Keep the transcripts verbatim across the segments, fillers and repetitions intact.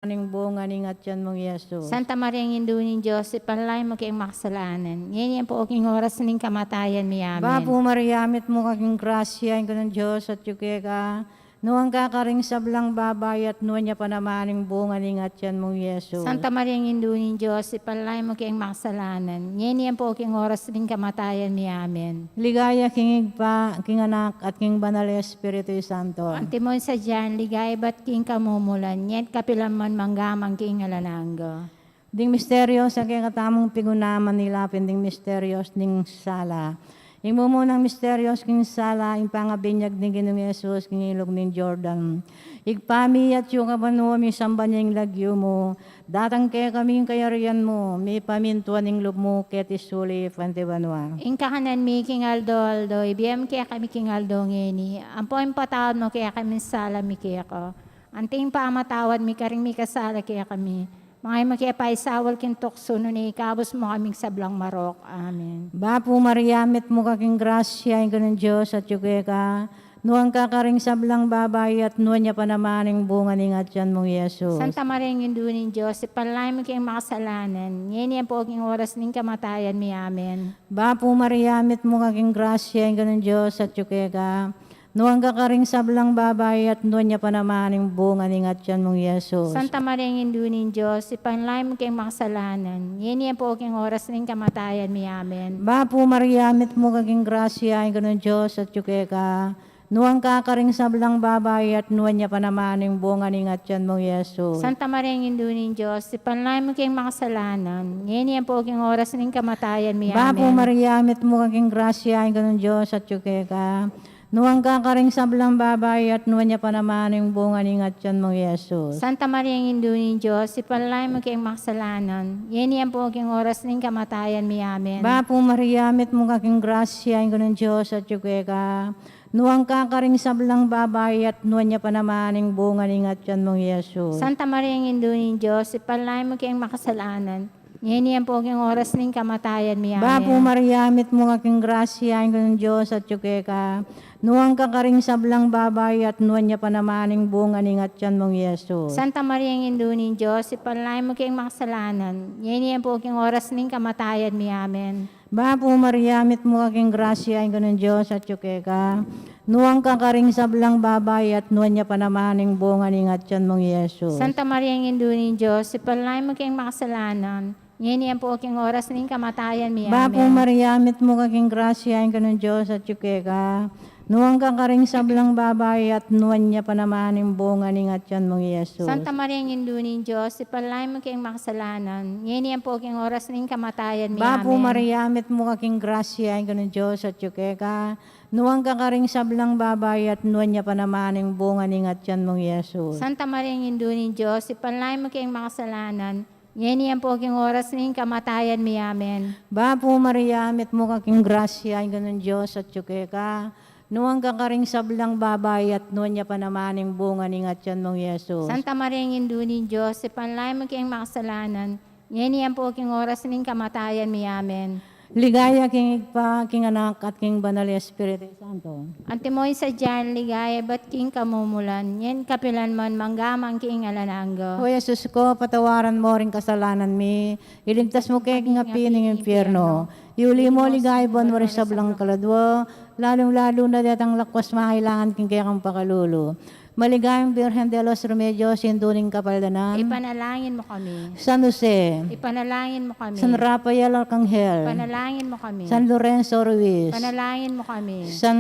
ning bunga ning atyan mung Jesus. Santa Maria, Indu ning Dios, ipanalangin mu keng makasalanan, ngeni ampo king oras ning kamatayan mi. Amen. Bapu Maria, mitmu ka king grasya, ing Ginung Dios atyu keka, nuan ka karing sablang babai at nuan ya pa naman ing bunga ning atyan mung Jesus. Santa Maria, Indu ning Dios, ipanalangin mu keng makasalanan, ngeni ampo king oras ning kamatayan mi. Amen. Ligaya king Ibpa, king Anak, at king Banal Espiritu Santo. Antimo ing sadya na, ligaya ibat king kamumulan, ngeni at kapilan man, mangga man king alang angga. Ding misterios a kekatamung pigunaman, ilapin ding misterios ning sala. Ing mumunang misterios king sala, ing pangabinyag ning Ginung Jesus king ilug ning Jordan. Ibpa mi, atyu ka banua, misamban ya ing lagyu mu, datang kekami ing kayarian mu, mipamintuan ing lub mu keti sulip anti banua. Ing kakanan mi king aldo-aldo ibie mu kekami king aldo ngeni, ampo ipatawad mu kekami ing sala mi keka, anti ing pamamatawad mi karing mikasala kekami. Manga e mu ke paisaul king tuksu, nune ikabus mu kami king sablang marok. Amen. Bapu Maria, mitmu ka king grasya, ing Ginung Dios atyu keka, nuan ka karing sablang babai at nuan ya pa naman ing bunga ning atyan mung Jesus. Santa Maria, Indu ning Dios, ipanalangin mu keng makasalanan, ngeni ampo king oras ning kamatayan mi. Amen. Bapu Maria, mitmu ka king grasya, ing Ginung Dios atyu keka, nuan ka karing sablang babai at nuan ya pa naman ing bunga ning atyan mung Jesus. Santa Maria, Indu ning Dios, ipanalangin mu keng makasalanan, ngeni ampo king oras ning kamatayan mi. Amen. Bapu Maria, mitmu ka king grasya, ing Ginung Dios atyu keka, nuan ka karing sablang babai at nuan ya pa naman ing bunga ning atyan mung Jesus. Santa Maria, Indu ning Dios, ipanalangin mu keng makasalanan, ngeni ampo king oras ning kamatayan mi. Bapu Maria, mitmu ka king grasya, ing Ginung Dios atyu keka, nuan ka karing sablang babai at nuan ya pa naman ing bunga ning atyan mung Jesus. Santa Maria, Indu ning Dios, ipanalangin mu keng makasalanan, ngeni ampo king oras ning kamatayan mi. Amen. Bapu Maria, mitmu ka king grasya, ing Ginung Dios atyu keka, nuan ka karing sablang babai at nuan ya pa naman ing bunga ning atyan mung Jesus. Santa Maria, Indu ning Dios, ipanalangin mu keng makasalanan, ngeni ampo king oras ning kamatayan mi. Amen. Bapu Maria, mitmu ka king grasya, ing Ginung Dios atyu keka, nuan ka karing sablang babai at nuan ya pa naman ing bunga ning atyan mung Jesus. Santa Maria, Indu ning Dios, ipanalangin mu keng makasalanan, ngeni ampo king oras ning kamatayan mi. Amen. Bapu Maria, mitmu ka king grasya, ing Ginung Dios atyu keka, nuan ka karing sablang babai at nuan ya pa naman ing bunga ning atyan mung Jesus. Santa Maria, Indu ning Dios, ipanalangin mu keng makasalanan, ngeni ampo king oras ning kamatayan mi. Bapu Maria, mitmu ka king grasya, ing Ginung Dios atyu keka, nuan ka karing sablang babai at nuan ya pa naman ing bunga ning atyan mung Jesus. Santa Maria, Indu ning Dios, ipanalangin mu keng makasalanan, ngeni ampo king oras ning kamatayan mi. Bapu Maria, mitmu ka king grasya, ing Ginung Dios atyu keka, nuan ka karing sablang babai at nuan ya pa naman ing bunga ning atyan mung Jesus. Santa Maria, Indu ning Dios, ipanalangin mu keng makasalanan, ngeni ampo king oras ning kamatayan mi. Amen. Bapu Maria, mitmu ka king grasya, ing Ginung Dios atyu keka, nuan ka karing sablang babai at nuan ya pa naman ing bunga ning atyan mung Jesus. Santa Maria, Indu ning Dios, ipanalangin mu keng makasalanan, ngeni ampo king oras ning kamatayan mi. Amen. Ligaya king Ibpa, king Anak, at king Banal Espiritu Santo. Antimo ing sadya na, ligaya ibat king kamumulan, ngeni at kapilan man, mangga man king alang angga. O Jesus ko, patawaran mu ring kasalanan mi, iligtas mu kami king api ning impyerno, iuli mu king ligaya banua ring sablang kaladua, lalung-lalu na detang lakwas mangailangan king kekang pakalulu. Maligayang Birhen de los Remedios, Indu ning Kapaldanan, ipanalangin mu kami. San Jose, ipanalangin mu kami. San Rafael Arkanghel, ipanalangin mu kami. San Lorenzo Ruiz, ipanalangin mu kami. San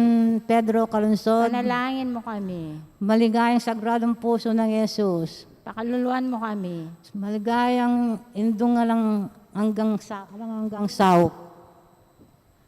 Pedro Calungsod, ipanalangin mu kami. Maligayang Sagradong Puso ng Jesus, pakaluluan mu kami. Maligayang Indung alang anggang sa-, alang anggang saup,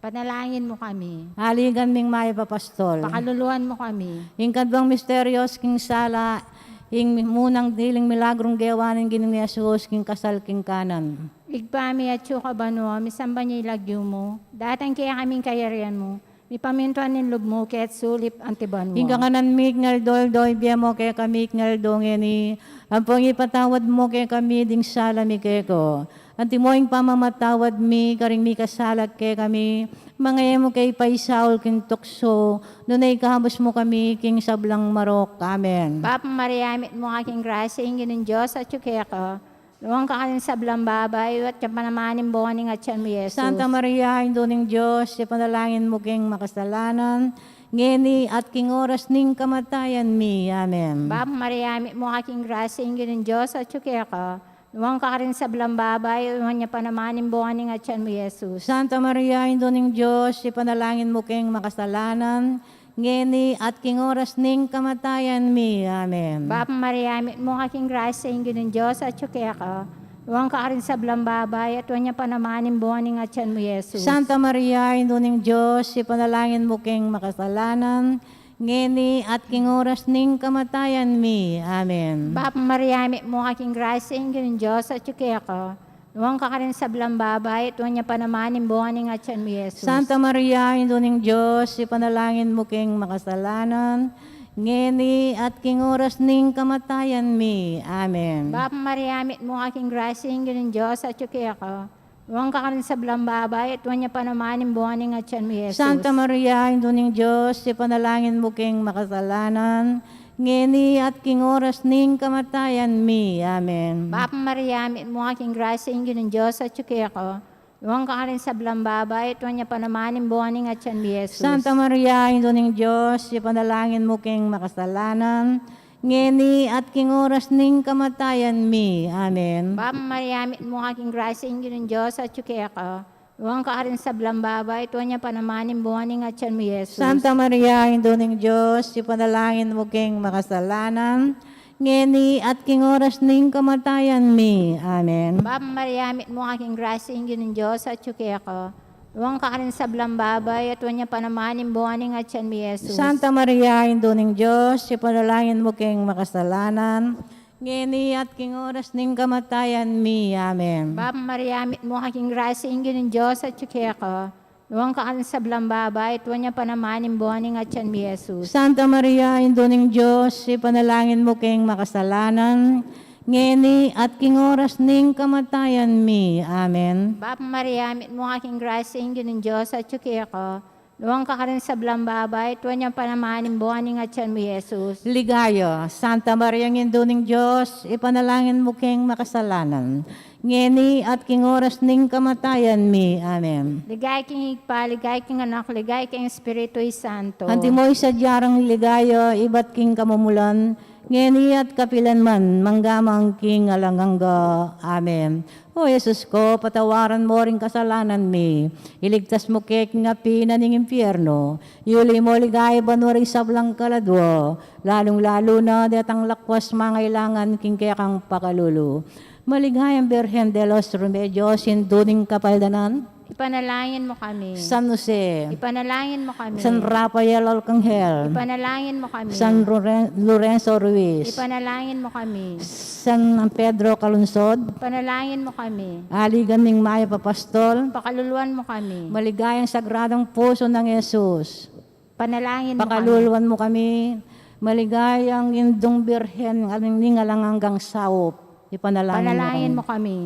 panalangin mu kami. Aligan ming mayap a pastol, pakaluluan mu kami. Ing kadwang misterios king sala, ing munang diling milagrung gewa ning Ginung Jesus king kasal king Cana. Ibpa mi, atsu ka banua, misamban ya ing lagyu mu, datang kekami ing kayarian mu, Mipamintuan ing lub mu keti sulip anti banua. Ing kakanan mi king aldo-aldo ibie mu kekami king aldo ngeni, ampong ipatawad mu kekami ding sala mi keka, anti mo ing pamamatawad mi karing mikasala kekami, manga e mu ke ipaisaul king tuksu, nune ikabus mu kami king sablang marok. Amen. Bapu Maria, mitmu ka king grasya, ing Ginung Dios atyu keka. Nuan ka karing sablang babai, at nuan ya pa naman ing bunga ning atian mu, Jesus. Santa Maria, Indu ning Dios, ipanalangin mu keng makasalanan, ngeni at king oras ning kamatayan mi. Amen. Bapu Maria, mitmu ka king grasya, ing Ginung Dios atyu keka. Nuan ka karing sablang babai, at nuan ya pa naman ing bunga ning atian mu, Jesus. Santa Maria, Indu ning Dios, ipanalangin mu keng makasalanan, ngeni at king oras ning kamatayan mi. Amen. Bapu Maria, mitmu ka king grasya, ing Ginung Dios atyu keka. Nuan ka karing sablang babai, at nuan ya pa naman ing bunga ning atian mu, Jesus. Santa Maria, Indu ning Dios, ipanalangin mu keng makasalanan, ngeni at king oras ning kamatayan mi. Amen. Bapu Maria, mitmu ka king grasya, ing Ginung Dios atyu keka. Nuan ka karing sablang babai, at nuan ya pa naman ing bunga ning atian mu, Jesus. Santa Maria, Indu ning Dios, ipanalangin mu keng makasalanan, ngeni at king oras ning kamatayan mi. Amen. Bapu Maria, mitmu ka king grasya, ing Ginung Dios atyu keka. Nuan ka karing sablang babai, at nuan ya pa naman ing bunga ning atian mu, Jesus. Santa Maria, Indu ning Dios, ipanalangin mu keng makasalanan, ngeni at king oras ning kamatayan mi. Amen. Bapu Maria, mitmu ka king grasya, ing Ginung Dios atyu keka. Nuan ka karing sablang babai, at nuan ya pa naman ing bunga ning atian mu, Jesus. Santa Maria, Indu ning Dios, ipanalangin mu keng makasalanan, ngeni at king oras ning kamatayan mi. Amen. Bapu Maria, mitmu ka king grasya, ing Ginung Dios atyu keka. Nuan ka karing sablang babai, at nuan ya pa naman ing bunga ning atian mu, Jesus. Santa Maria, Indu ning Dios, ipanalangin mu keng makasalanan, ngeni at king oras ning kamatayan mi. Amen. Bapu Maria, mitmu ka king grasya, ing Ginung Dios atyu keka. Nuan ka karing sablang babai, at nuan ya pa naman ing bunga ning atian mu, Jesus. Santa Maria, Indu ning Dios, ipanalangin mu keng makasalanan, ngeni at king oras ning kamatayan mi. Amen. Bapu Maria, mitmu ka king grasya, ing Ginung Dios atyu keka. Nuan ka karing sablang babai, at nuan ya pa naman ing bunga ning atian mu, Jesus. Santa Maria, Indu ning Dios, ipanalangin mu keng makasalanan, ngeni at king oras ning kamatayan mi. Amen. Bapu Maria, mitmu ka king grasya, ing Ginung Dios atyu keka. Nuan ka karing sablang babai, at nuan ya pa naman ing bunga ning atian mu, Jesus. Ligaya, Santa Maria, Indu ning Dios, ipanalangin mu keng makasalanan, ngeni at king oras ning kamatayan mi. Amen. Ligaya king Ibpa, ligaya king Anak, ligaya king Espiritu Santo. Antimo ing sadya rang ligaya ibat king kamumulan, ngeni at kapilan man, mangga man king alang angga. Amen. O Jesus ko, patawaran mu ring kasalanan mi, iligtas mu ke king api na ning impiernu, iuli mu king ligaya banua ring sablang kaladua, lalung-lalu na detang lakwas mangailangan king kekang pakalulu. Maligayang Birhen de los Remedios, Indu ning Kapaldanan, ipanalangin mu kami. San Jose, ipanalangin mu kami. San Rafael Arcangel, ipanalangin mu kami. San Loren-, Lorenzo Ruiz, ipanalangin mu kami. San Pedro Calungsod, ipanalangin mu kami. Aligan ning Mayap a Pastol, pakaluluan mu kami. Maligayang Sagradong Puso nang Jesus, panalangin mu kami. Pakaluluan mu kami. Maligayang Indung Birhen ning alang anggang saup, ipanalangin mu kami. Panalangin mu kami.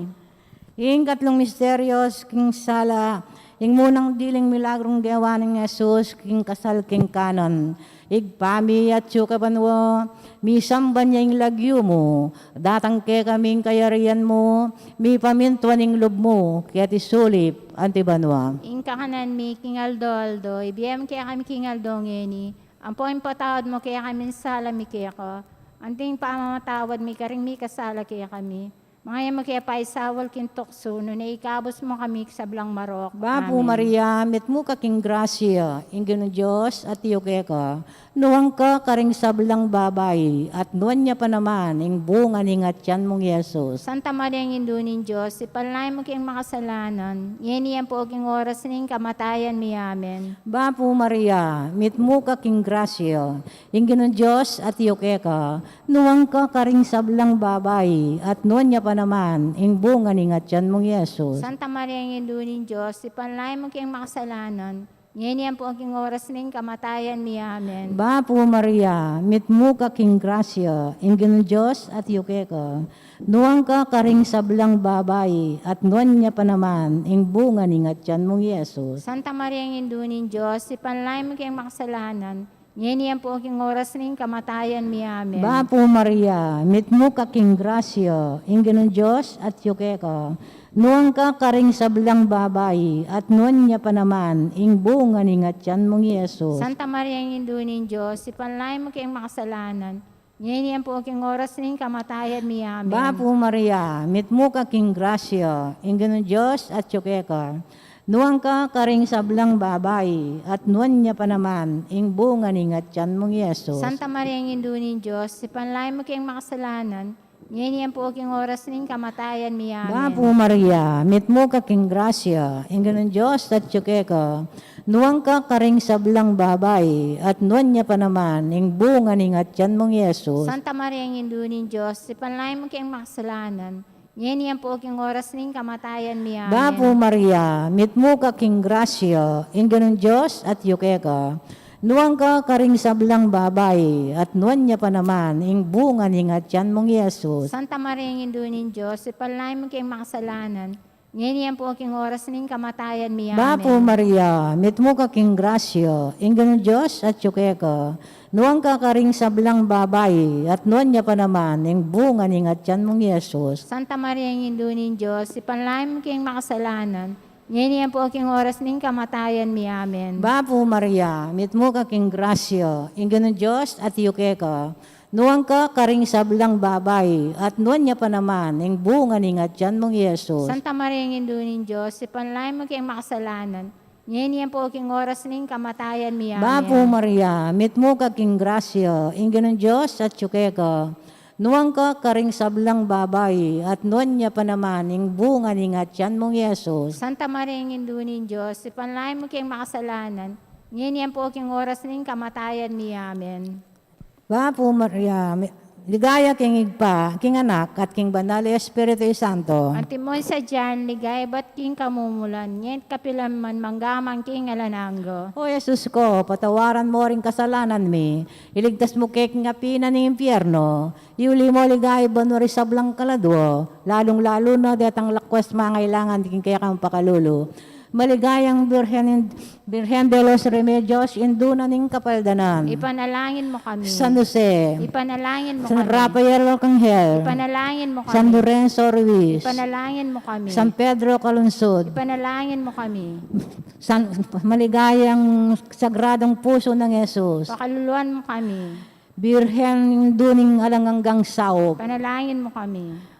Ing katlung misteryos king sala, ing munang diling milagrung gewa nang Jesus king kasal king Cana. Ibpa mi atsu ka banua, misamban ya ing lagyu mu, datang kekami ing kayarian mu, mipamintuan ing lub mu keti sulip anti banua. Ing kakanan mi king aldo-aldo ibie mu kekami king aldo ngeni, ampon ipatawad mu kekami ing sala mi keka, anti ing pamamatawad mi karing mikasala kekami. Manga e mu ke paisaul king tuksu, nune ikabus mu kami king sablang marok. Bapu Maria, mitmu ka king grasya, ing Ginung Dios atyu keka. Nuan ka karing sablang babai, at nuan ya pa naman ing bunga ning atian mung Jesus. Santa Maria, Indu ning Dios, ipanalangin mu keng makasalanan, ngeni ampo king oras ning kamatayan mi. Amen. Bapu Maria, mitmu ka king grasya, ing Ginung Dios atyu keka. Nuan ka karing sablang babai, at nuan ya pa naman ing bunga ning atian mung Jesus. Santa Maria, Indu ning Dios, ipanalangin mu keng makasalanan, ngeni ampo king oras ning kamatayan mi. Amen. Bapu Maria, mitmu ka king grasya, ing Ginung Dios atyu keka. Nuan ka karing sablang babai, at nuan ya pa naman ing bunga ning atian mung Jesus. Santa Maria, Indu ning Dios, ipanalangin mu keng makasalanan, ngeni ampo king oras ning kamatayan mi. Amen. Bapu Maria, mitmu ka king grasya, ing Ginung Dios atyu keka. Nuan ka karing sablang babai, at nuan ya pa naman ing bunga ning atian mung Jesus. Santa Maria, Indu ning Dios, ipanalangin mu keng makasalanan, ngeni ampo king oras ning kamatayan mi. Amen. Bapu Maria, mitmu ka king grasya, ing Ginung Dios atyu keka. Nuan ka karing sablang babai, at nuan ya pa naman ing bunga ning atian mung Jesus. Santa Maria, Indu ning Dios, ipanalangin mu keng makasalanan, ngeni ampo king oras ning kamatayan mi. Amen. Bapu Maria, mitmu ka king grasya, ing Ginung Dios atyu keka. Nuan ka karing sablang babai, at nuan ya pa naman ing bunga ning atian mung Jesus. Santa Maria, Indu ning Dios, ipanalangin mu keng makasalanan, ngeni ampo king oras ning kamatayan mi. Amen. Bapu Maria, mitmu ka king grasya, ing Ginung Dios atyu keka. Nuan ka karing sablang babai, at nuan ya pa naman ing bunga ning atian mung Jesus. Santa Maria, Indu ning Dios, ipanalangin mu keng makasalanan, ngeni ampo king oras ning kamatayan mi. Amen. Bapu Maria, mitmu ka king grasya, ing Ginung Dios atyu keka. Nuan ka karing sablang babai, at nuan ya pa naman ing bunga ning atian mung Jesus. Santa Maria, Indu ning Dios, ipanalangin mu keng makasalanan, ngeni ampo king oras ning kamatayan mi. Amen. Bapu Maria, mitmu ka king grasya, ing Ginung Dios atyu keka. Nuan ka karing sablang babai, at nuan ya pa naman ing bunga ning atian mung Jesus. Santa Maria, Indu ning Dios, ipanalangin mu keng makasalanan, ngeni ampo king oras ning kamatayan mi. Amen. Bapu Maria, mitmu ka king grasya, ing Ginung Dios atyu keka. Nuan ka karing sablang babai, at nuan ya pa naman ing bunga ning atian mung Jesus. Santa Maria, Indu ning Dios, ipanalangin mu keng makasalanan, ngeni ampo king oras ning kamatayan mi. Amen. Bapu Maria, mi-, ligaya king Ibpa, king Anak, at king Banal a Espiritu Santo. Antimo ing sadya, ligaya ibat king kamumulan, ngeni at kapilan man, mangga man king alang angga. O Jesus ko, patawaran mu ring kasalanan mi, iligtas mu ke king api na ning impierno, iuli mu king ligaya banua ring sablang kaladua, lalung-lalu na detang lakuas mangailangan king kekang pakalulu. Maligayang Birhen, Birhen de los Remedios, Indu na ning Kapaldanan. Ipanalangin mu kami. San Jose. Ipanalangin mu kami. San Rafael Arcangel. Ipanalangin mu kami. San Lorenzo Ruiz. Ipanalangin mu kami. San Pedro Calungsod. Ipanalangin mu kami. San, maligayang Sagradong Puso ng Jesus. Pakaluluan mu kami. Birhen, Indu ning alang anggang saup. Ipanalangin mu kami.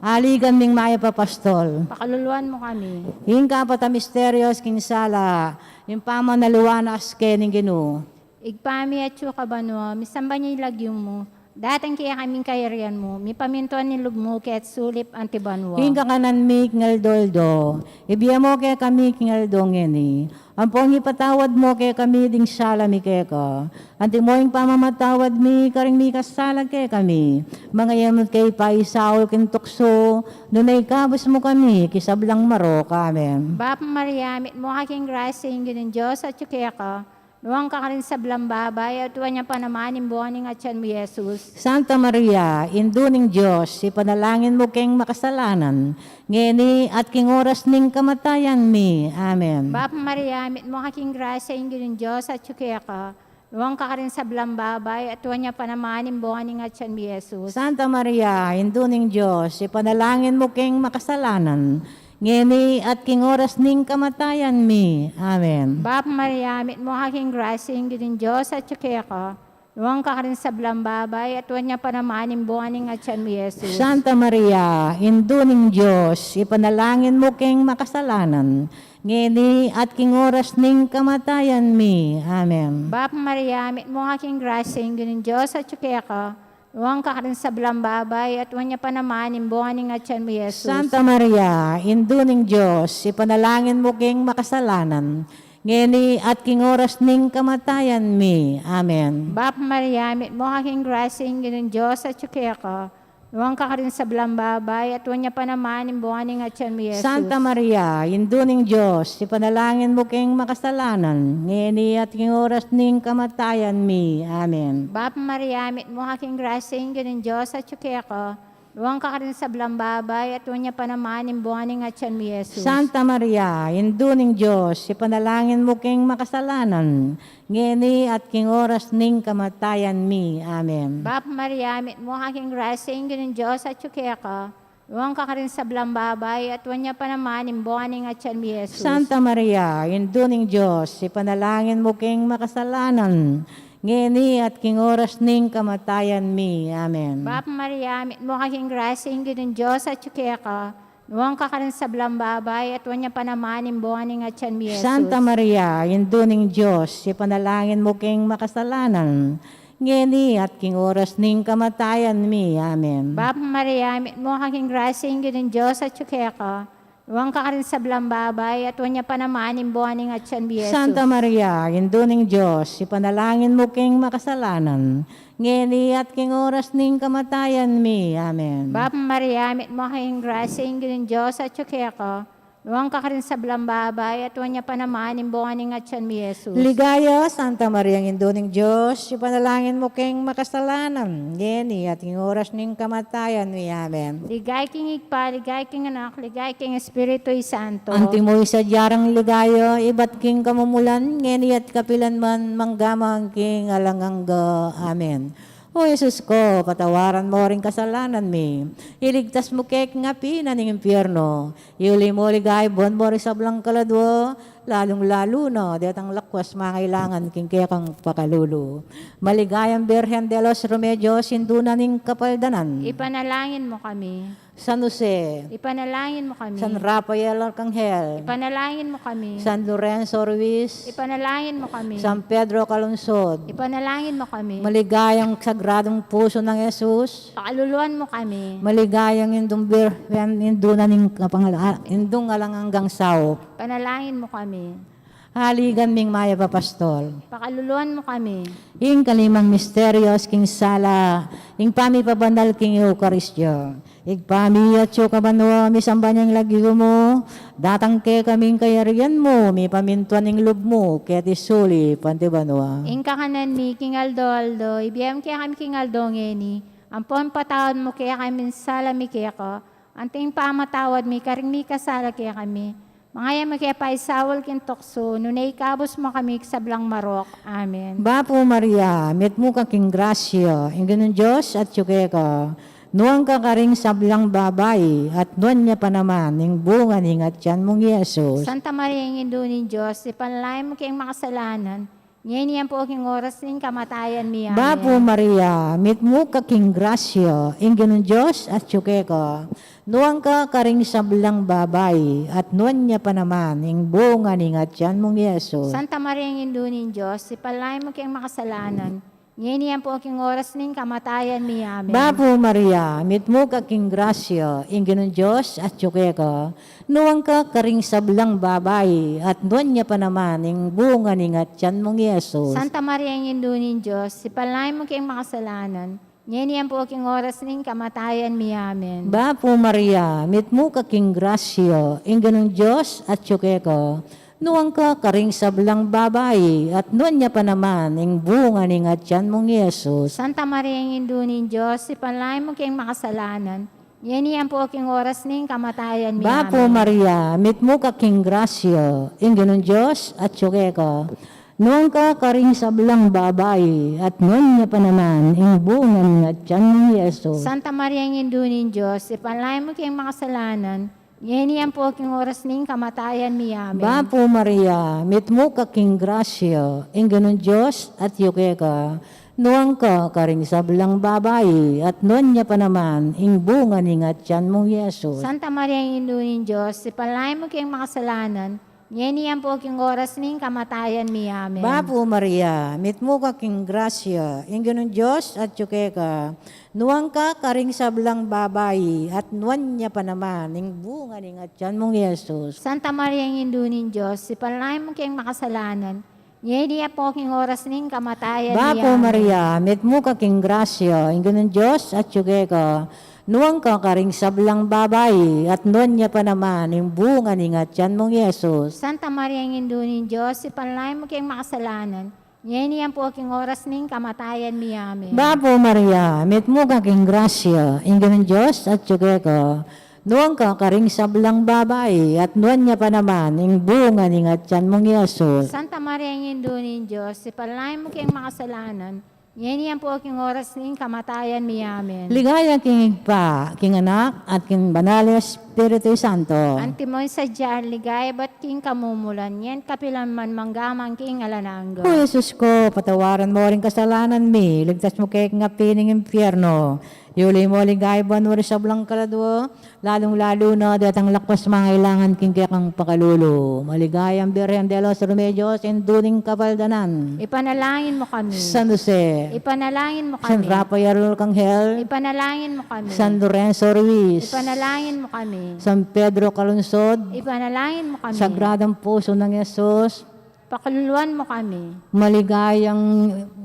Aligan ming mayap a pastol. Pakaluluan mu kami. Ing kapat a misterios king sala, ing pamanaluan a aske ning Ginu. Ibpa mi atsu ka banua, misamban ya ing lagyu mu, datang kekami ing kayarian mu, mipamintuan ing lub mu keti sulip anti banua. Ing kakanan mi king aldo-aldo, ibie mu kekami king aldo ngeni. Ampon ipatawad mu kekami ding sala mi keka, antimo ing pamamatawad mi karing mikasala kekami. Manga e mu ke paisaul king tuksu, nune ikabus mu kami king sablang marok. Amen. Bapu Maria, mitmu ka king grasya, ing Ginung Dios atyu keka. Nuan ka karing sablang babai, at nuan ya pa naman ing bunga ning atian mu, Jesus. Santa Maria, Indu ning Dios, ipanalangin mu keng makasalanan, ngeni at king oras ning kamatayan mi. Amen. Bapu Maria, mitmu ka king grasya, ing Ginung Dios atyu keka. Nuan ka karing sablang babai, at nuan ya pa naman ing bunga ning atian mu, Jesus. Santa Maria, Indu ning Dios, ipanalangin mu keng makasalanan, ngeni at king oras ning kamatayan mi. Amen. Bapu Maria, mitmu ka king grasya, ing Ginung Dios atyu keka. Nuan ka karing sablang babai, at nuan ya pa naman ing bunga ning atian mu, Jesus. Santa Maria, Indu ning Dios, ipanalangin mu keng makasalanan, ngeni at king oras ning kamatayan mi. Amen. Bapu Maria, mitmu ka king grasya, ing Ginung Dios atyu keka. Nuan ka karing sablang babai, at nuan ya pa naman ing bunga ning atian mu, Jesus. Santa Maria, Indu ning Dios, ipanalangin mu keng makasalanan, ngeni at king oras ning kamatayan mi. Amen. Bapu Maria, mitmu ka king grasya, ing Ginung Dios atyu keka. Nuan ka karing sablang babai, at nuan ya pa naman ing bunga ning atian mu, Jesus. Santa Maria, Indu ning Dios, ipanalangin mu keng makasalanan, ngeni at king oras ning kamatayan mi. Amen. Bapu Maria, mitmu ka king grasya, ing Ginung Dios atyu keka. Nuan ka karing sablang babai, at nuan ya pa naman ing bunga ning atian mu, Jesus. Santa Maria, Indu ning Dios, ipanalangin mu keng makasalanan, ngeni at king oras ning kamatayan mi. Amen. Bapu Maria, mitmu ka king grasya, ing Ginung Dios atyu keka. Nuan ka karing sablang babai, at nuan ya pa naman ing bunga ning atian mu, Jesus. Santa Maria, Indu ning Dios, ipanalangin mu keng makasalanan, ngeni at king oras ning kamatayan mi. Amen. Bapu Maria, mitmu ka king grasya, ing Ginung Dios atyu keka. Nuan ka karing sablang babai, at nuan ya pa naman ing bunga ning atian mu, Jesus. Santa Maria, Indu ning Dios, ipanalangin mu keng makasalanan, ngeni at king oras ning kamatayan mi. Amen. Bapu Maria, mitmu ka king grasya, ing Ginung Dios atyu keka. Nuan ka karing sablang babai, at nuan ya pa naman ing bunga ning atian mu, Jesus. Santa Maria, Indu ning Dios, ipanalangin mu keng makasalanan, ngeni at king oras ning kamatayan mi. Amen. Bapu Maria, mitmu ka king grasya, ing Ginung Dios atyu keka. Nuan ka karing sablang babai, at nuan ya pa naman ing bunga ning atian mu, Jesus. Ligaya, Santa Maria, Indu ning Dios, ipanalangin mu keng makasalanan, ngeni at king oras ning kamatayan mi. Amen. Ligaya king Ibpa, ligaya king Anak, ligaya king Espiritu Santo. Antimo ing sadya rang ligaya, ibat king kamumulan, ngeni at kapilan man, mangga man king alang angga. Amen. O Jesus ku, patawaran mu ring kasalanan mi. Iligtas mu ke king api na ning impyerno. Iuli mu king ligaya ing buan mu ring sablang kaladua, lalung-lalu na detang lakwas mangailangan king kekang pakalulu. Maligayang Birhen de los Remedios, Indu na ning Kapaldanan. Ipanalangin mu kami. San Jose. Ipanalangin mu kami. San Rafael Arcangel. Ipanalangin mu kami. San Lorenzo Ruiz. Ipanalangin mu kami. San Pedro Calungsod. Ipanalangin mu kami. Maligayang Sagradung Pusu nang Jesus. Pakaluluan mu kami. Maligayang Indung Birhen, Indu na ning kapangala-, Indung alang anggang saup. Ipanalangin mu kami. Aligan ming mayap a pastol. Pakaluluan mu kami. Ing kalimang misteryos king sala, ing pamipabanal king Eukaristia. Ibpa mi, atsu ka banua, misamban ya ing lagyu mu, datang kekami ing kayarian mu, mipamintuan ing lub mu, keti sulip anti banua. Ing kakanan mi king aldo-aldo, ibie mu kekami king aldo ngeni, ampon patawad mu kekami ing sala mi keka, anti ing pamamatawad mi karing mikasala kekami. Manga e mu ke paisaul king tuksu, nune ikabus mu kami king sablang marok. Amen. Bapu Maria, mitmu ka king grasya, ing Ginung Dios atyu keka. Nuan ka karing sablang babai, at nuan ya pa naman ing bunga ning atian mung Jesus. Santa Maria, Indu ning Dios, ipanalangin mu keng makasalanan, ngeni ampon king oras ning kamatayan mi. Amen. Bapu Maria, mitmu ka king grasya, ing Ginung Dios atyu keka. Nuan ka karing sablang babai, at nuan ya pa naman ing bunga ning atian mung Jesus. Santa Maria, Indu ning Dios, ipanalangin mu keng makasalanan, ngeni ampon king oras ning kamatayan mi. Amen. Bapu Maria, mitmu ka king grasya, ing Ginung Dios atyu keka. Nuan ka karing sablang babai, at nuan ya pa naman ing bunga ning atian mung Jesus. Santa Maria, Indu ning Dios, ipanalangin mu keng makasalanan, ngeni ampon king oras ning kamatayan mi. Amen. Bapu Maria, mitmu ka king grasya, ing Ginung Dios atyu keka. Nuan ka karing sablang babai, at nuan ya pa naman ing bunga ning atian mung Jesus. Santa Maria, Indu ning Dios, ipanalangin mu keng makasalanan, ngeni ampon king oras ning kamatayan mi. Bapu Maria, mitmu ka king grasya, ing Ginung Dios atyu keka. Nuan ka karing sablang babai, at nuan ya pa naman ing bunga ning atian mung Jesus. Santa Maria, Indu ning Dios, ipanalangin mu keng makasalanan, ngeni ampon king oras ning kamatayan mi. Amen. Bapu Maria, mitmu ka king grasya, ing Ginung Dios atyu keka. Nuan ka karing sablang babai, at nuan ya pa naman ing bunga ning atian mung Jesus. Santa Maria, Indu ning Dios, ipanalangin mu keng makasalanan, ngeni ampon king oras ning kamatayan mi. Amen. Bapu Maria, mitmu ka king grasya, ing Ginung Dios atyu keka. Nuan ka karing sablang babai, at nuan ya pa naman ing bunga ning atian mung Jesus. Santa Maria, Indu ning Dios, ipanalangin mu keng makasalanan, ngeni ampon king oras ning kamatayan mi. Bapu Maria, mitmu ka king grasya, ing Ginung Dios atyu keka. Nuan ka karing sablang babai, at nuan ya pa naman ing bunga ning atian mung Jesus. Santa Maria, Indu ning Dios, ipanalangin mu keng makasalanan, ngeni ampo king oras ning kamatayan mi. Amen. Bapu Maria, mitmu ka king grasya, ing Ginung Dios atyu keka. Nuan ka karing sablang babai, at nuan ya pa naman ing bunga ning atian mung Jesus. Santa Maria, Indu ning Dios, ipanalangin mu keng makasalanan, ngeni ampo king oras ning kamatayan mi. Amen. Ligaya king Ibpa, king Anak, at king Banal a Espiritu Santo. Antimo ing sadya, ligaya ibat king kamumulan, ngeni at kapilan man, mangga man king alang angga. O Jesus ku, patawaran mu ring kasalanan mi, iligtas mu kami king api ning impyerno, iuli mu king banua ring sablang kaladua, lalung-lalu na detang lakas mangailangan king kekang pakalulu. Maligayang Birhen de los Remedios, Indu ning Kapaldanan. Ipanalangin mu kami. San Jose. Ipanalangin mu kami. San Rafael Arkanghel. Ipanalangin mu kami. San Lorenzo Ruiz. Ipanalangin mu kami. San Pedro Calungsod. Ipanalangin mu kami. Sagradang Puso ng Jesus. Pakaluluan mu kami. Maligayang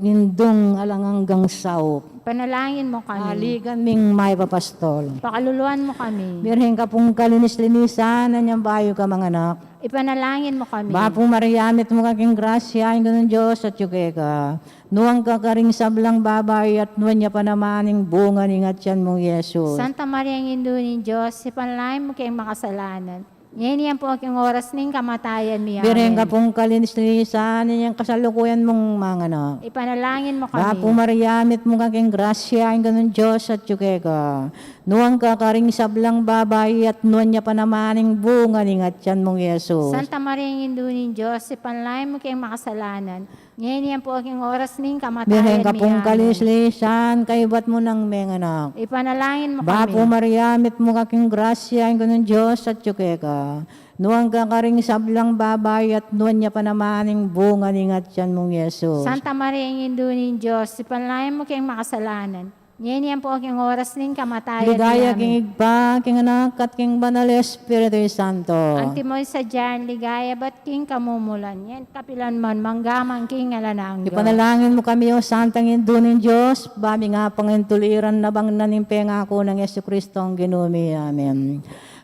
Indung alang anggang saup. Ipanalangin mu kami. Aligan ming mayap a pastol. Pakaluluan mu kami. Birhen ka pung kalinis-linisan, inyang bayu kang manganak. Ipanalangin mu kami. Bapu Maria, mitmu ka king grasya, ing Ginung Dios atyu keka. Nuan ka karing sablang babai, at nuan ya pa naman ing bunga ning atian mung Jesus. Santa Maria, Indu ning Dios, ipanalangin mu keng makasalanan, ngeni ampo king oras ning kamatayan mi. Amen. Birhen ka pung kalinis-linisan, inyang kasalukuyan mung manganak. Ipanalangin mu kami. Bapu Maria, mitmu ka king grasya, ing Ginung Dios atyu keka. Nuan ka karing sablang babai, at nuan ya pa naman ing bunga ning atian mung Jesus. Santa Maria, Indu ning Dios, ipanalangin mu keng makasalanan, ngeni ampo king oras ning kamatayan mi. Amen. Birhen ka pung kalinis-linisan, kaybat mu nang menganak. Ipanalangin mu kami. Bapu Maria, mitmu ka king grasya, ing Ginung Dios atyu keka. Nuan ka karing sablang babai, at nuan ya pa naman ing bunga ning atian mung Jesus. Santa Maria, Indu ning Dios, ipanalangin mu keng makasalanan, ngeni ampo king oras ning kamatayan mi. Amen. Ligaya king Ibpa, king Anak, at king Banal a Espiritu Santo. Antimo ing sadya, ligaya ibat king kamumulan, ngeni at kapilan man, mangga man king alang angga. Ipanalangin mu kami, O Santang Indu ning Dios, ba ming apangintuliran abang na ning pengaku nang Jesucristong Ginu mi. Amen.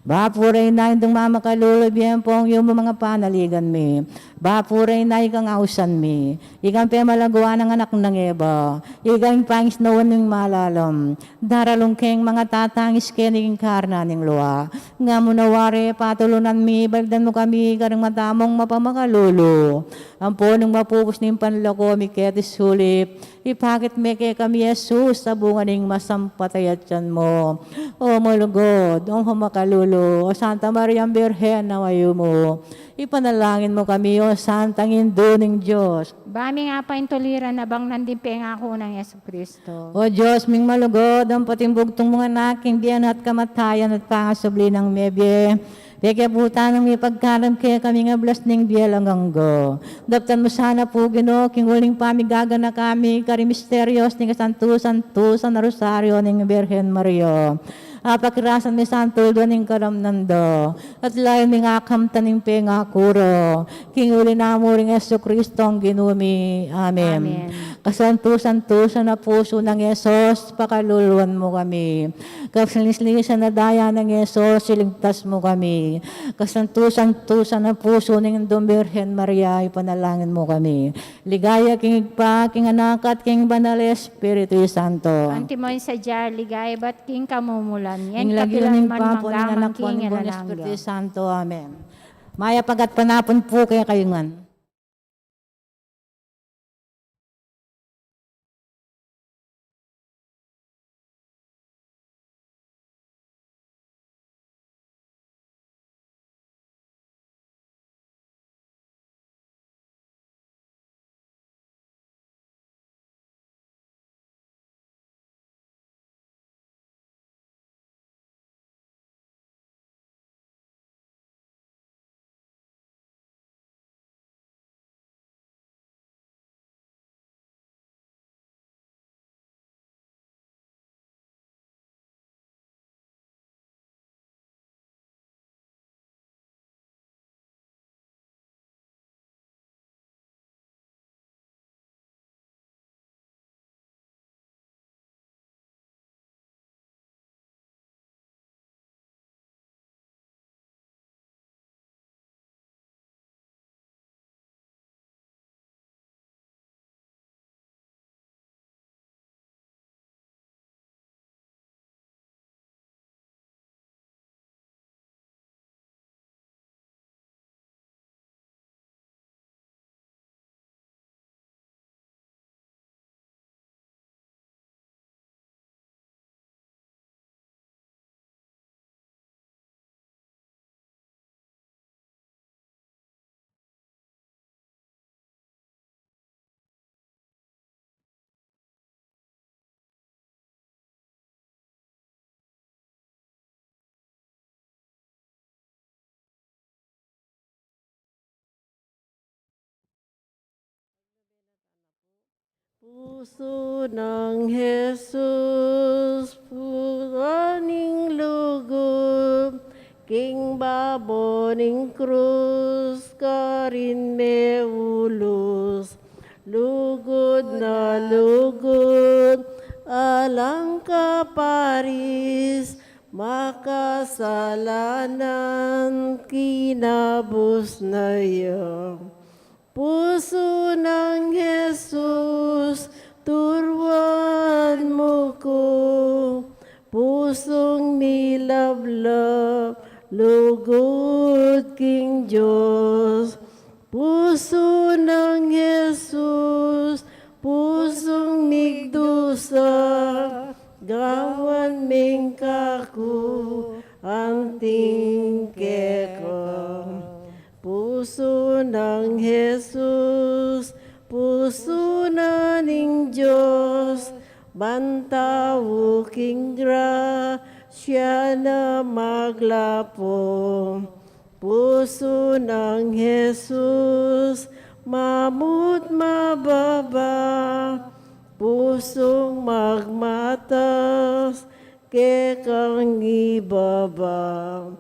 Bapu Reyna, Indung mamakalulu, bie ampong yumu ing panaligan mi. Bapu Reyna, ikang ausan mi, ikang pemalaguan nang anak nang Eva, ikang pangisnawan ning malalam. Daralung keng mangatatangis keni king karna ning lua. Nga mu na wari patulunan mi, balikdan mu kami karing mata mung mapamakalulu. Ampon nung mapupus ning panlako mi keti sulip, ipakit me kekami i Jesus, a bunga ning masampat a atian mu. O malugud, o mamakalulu, o Santa Maria Birhen a mayumu, ipanalangin mu kami, O Santang Indu ning Dios. Ba ming apangintuliran abang na ning pengaku nang Jesucristo. O Dios ming malugud, ampo ing bugtung mung anak, king bie na at kamatayan at pangasubli nang mebie, pekyaputan nang mipagkalub kekami king ablas ning bie alang angga. Daptan mu sana pu, Ginu, king uling pamigaganaka mi karing misterios ning kasantu-santusan a Rosario ning Birhen Maria. Apakirasan mi sana ing tuldu ning kalamnan da, at lalu ming akamtan ing pengaku ra, king uli na mu ring Jesucristong Ginu mi. Amen. Amen. Kasantu-santusan a pusu nang Jesus, pakaluluan mu kami. Kalinis-linisan a daya nang Jesus, iligtas mu kami. Kasantu-santusan a pusu ning Indung Birhen Maria, ipanalangin mu kami. Ligaya king Ibpa, king Anak, at king Banal a Espiritu Santo. Antimo ing sadya, ligaya ibat king kamumulan, ngeni at kapilan man, mangga man king alang angga. Ing lagyu ning Ibpa, ning Anak, ning Banal a Espiritu Santo. Amen. Mayap a gatpanapun pu kekayu ngan. Pusu nang Jesus, pusu ning lugud, king babo ning krus, karin meulus. Lugud na lugud, alang kaparis, makasalanan, kinabus na ya. Pusu nang Jesus, turuan mu ku, pusung milablab, lugud king Dios. Pusu nang Jesus, pusung migdusa, gawan ming kaku, anting keka. Pusu nang Jesus, pusu na ning Dios, ban tau king grasya na maglapu. Pusu nang Jesus, mamut mababa, pusung magmatas, kekang ibaba.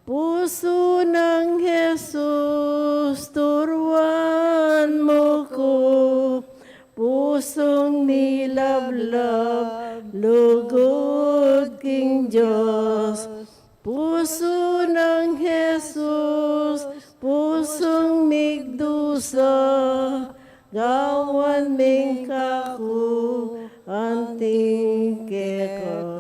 Pusu nang Jesus, turuan mu ku, pusung milablab, lugud king Dios. Pusu nang Jesus, pusung migdusa, gawan ming kaku, anting keka.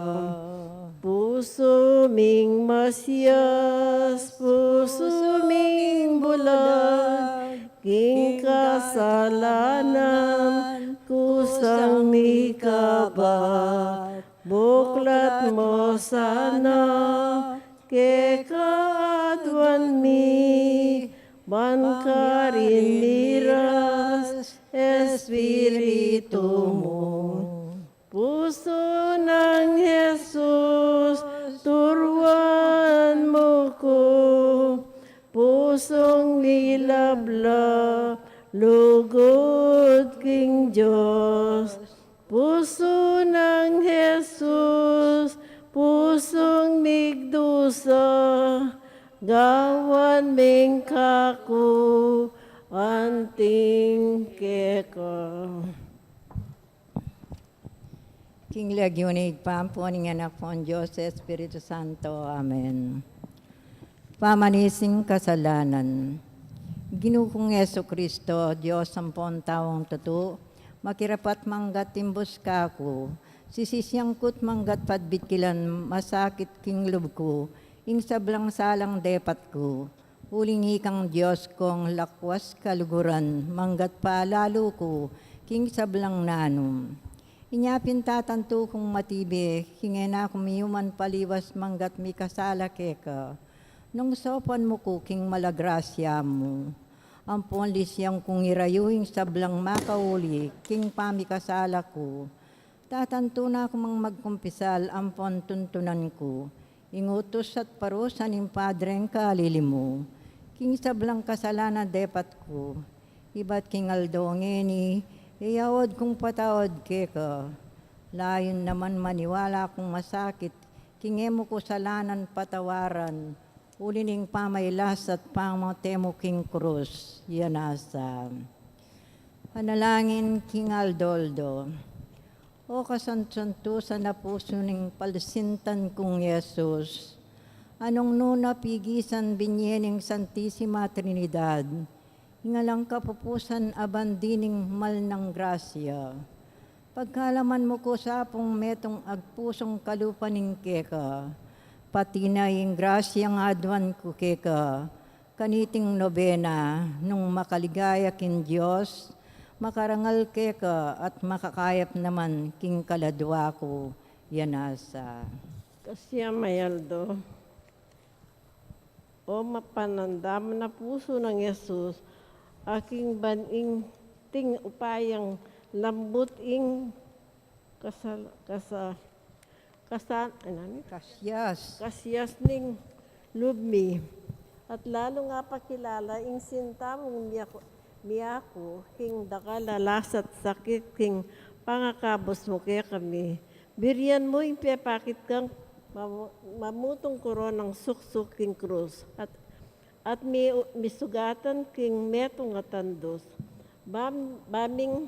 Pusu ming masias, pusu ming bulag, king kasalanan, kusang mikabat. Buklat mu sana, keka aduan mi, ban karin miras, Espiritu mu. Pusu nang Jesus, turuan mu ku, pusung milablab, lugud king Dios. Pusu nang Jesus, pusung migdusa, gawan ming kaku, anting keka. King lagyu ning Ibpa, ampon ning Anak, ampon ning Espiritu Santo. Amen. Pamanis king kasalanan. Ginu kung Jesucristo, Dios ampon taung tutu, makirapat manggat timbus kaku, sisisyang ku't manggat padbitkilan masakit king lub ku, ing sablang salang depat ku, uling ikang Dios kung lakwas kaluguran, manggat palalu ku, king sablang nanum. Inya pin tatantu kung matibe, king e na ku miyuman paliwas manggat mikasala keka. Nung saupan mu ku king mala grasya mu. Ampon lisyang kung irayu ing sablang makauli, king pamikasala ku. Tatantu na ku mang magkumpisal, ampon tuntunan ku. Ing utus at parusa ning Padreng kalili mu, king sablang kasalanan depat ku, ibat king aldo ngeni, e ya aud kung patawad keka. Layun naman maniwala kung masakit, king e mu ku salanan patawaran, uli ning pamailas at pamate mu king krus, ya nasa. Panalangin king aldo-aldo. O kasantusan a pusu ning palsintan kung Jesus, a nung nu na pigisan binye ning Santisima Trinidad, ing alang kapupusan a bandi ning mal nang grasya. Pagkalaman mu ku sa pung metung agpusung kalupa ning keka, pati na ing grasyang aduan ku keka, kaniting nobena, nung makaligaya king Dios, makarangal keka at makakayap naman king kaladua ku, ya nasa. Kasya mayaldo. O mapanandaman a pusu nang Jesus, a king ban ing ting upayang lambut ing kasal-, kasa-, kasan-, ay, nani? Kasyas. Kasyas ning lub mi. At lalu nga pakilala ing sinta mung miyaku-, Miyaku king dakal a lasa't sakit king pangakabus mu kekami. Burian mu ing pepakit kang mamu-, mamutung koronang suksuk king krus, at, at mi-, misugatan king metung a tandus. Bam-, baming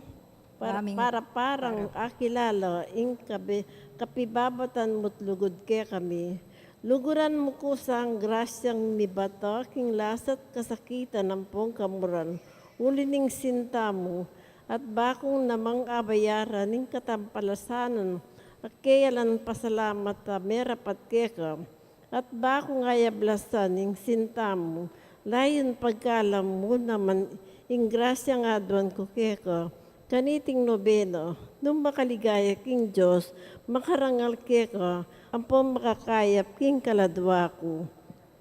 par-, Baming para-parang para- akilala ing kabi-, kapibabatan mu't lugud kekami. Luguran mu ku sang grasyang mibata king lasa't kasakitan ampong kamuran, uli ning sinta mu, at bakung namang abayaran ing katampalasanan a keyalan pasalamat a merapat keka, at bakung ayablasan ing sinta mu, layun pagkalam mu naman ing grasyang aduan ku keka, kaniting nobena, nung makaligaya king Dios, makarangal keka, ampong makakayap king kaladua ku.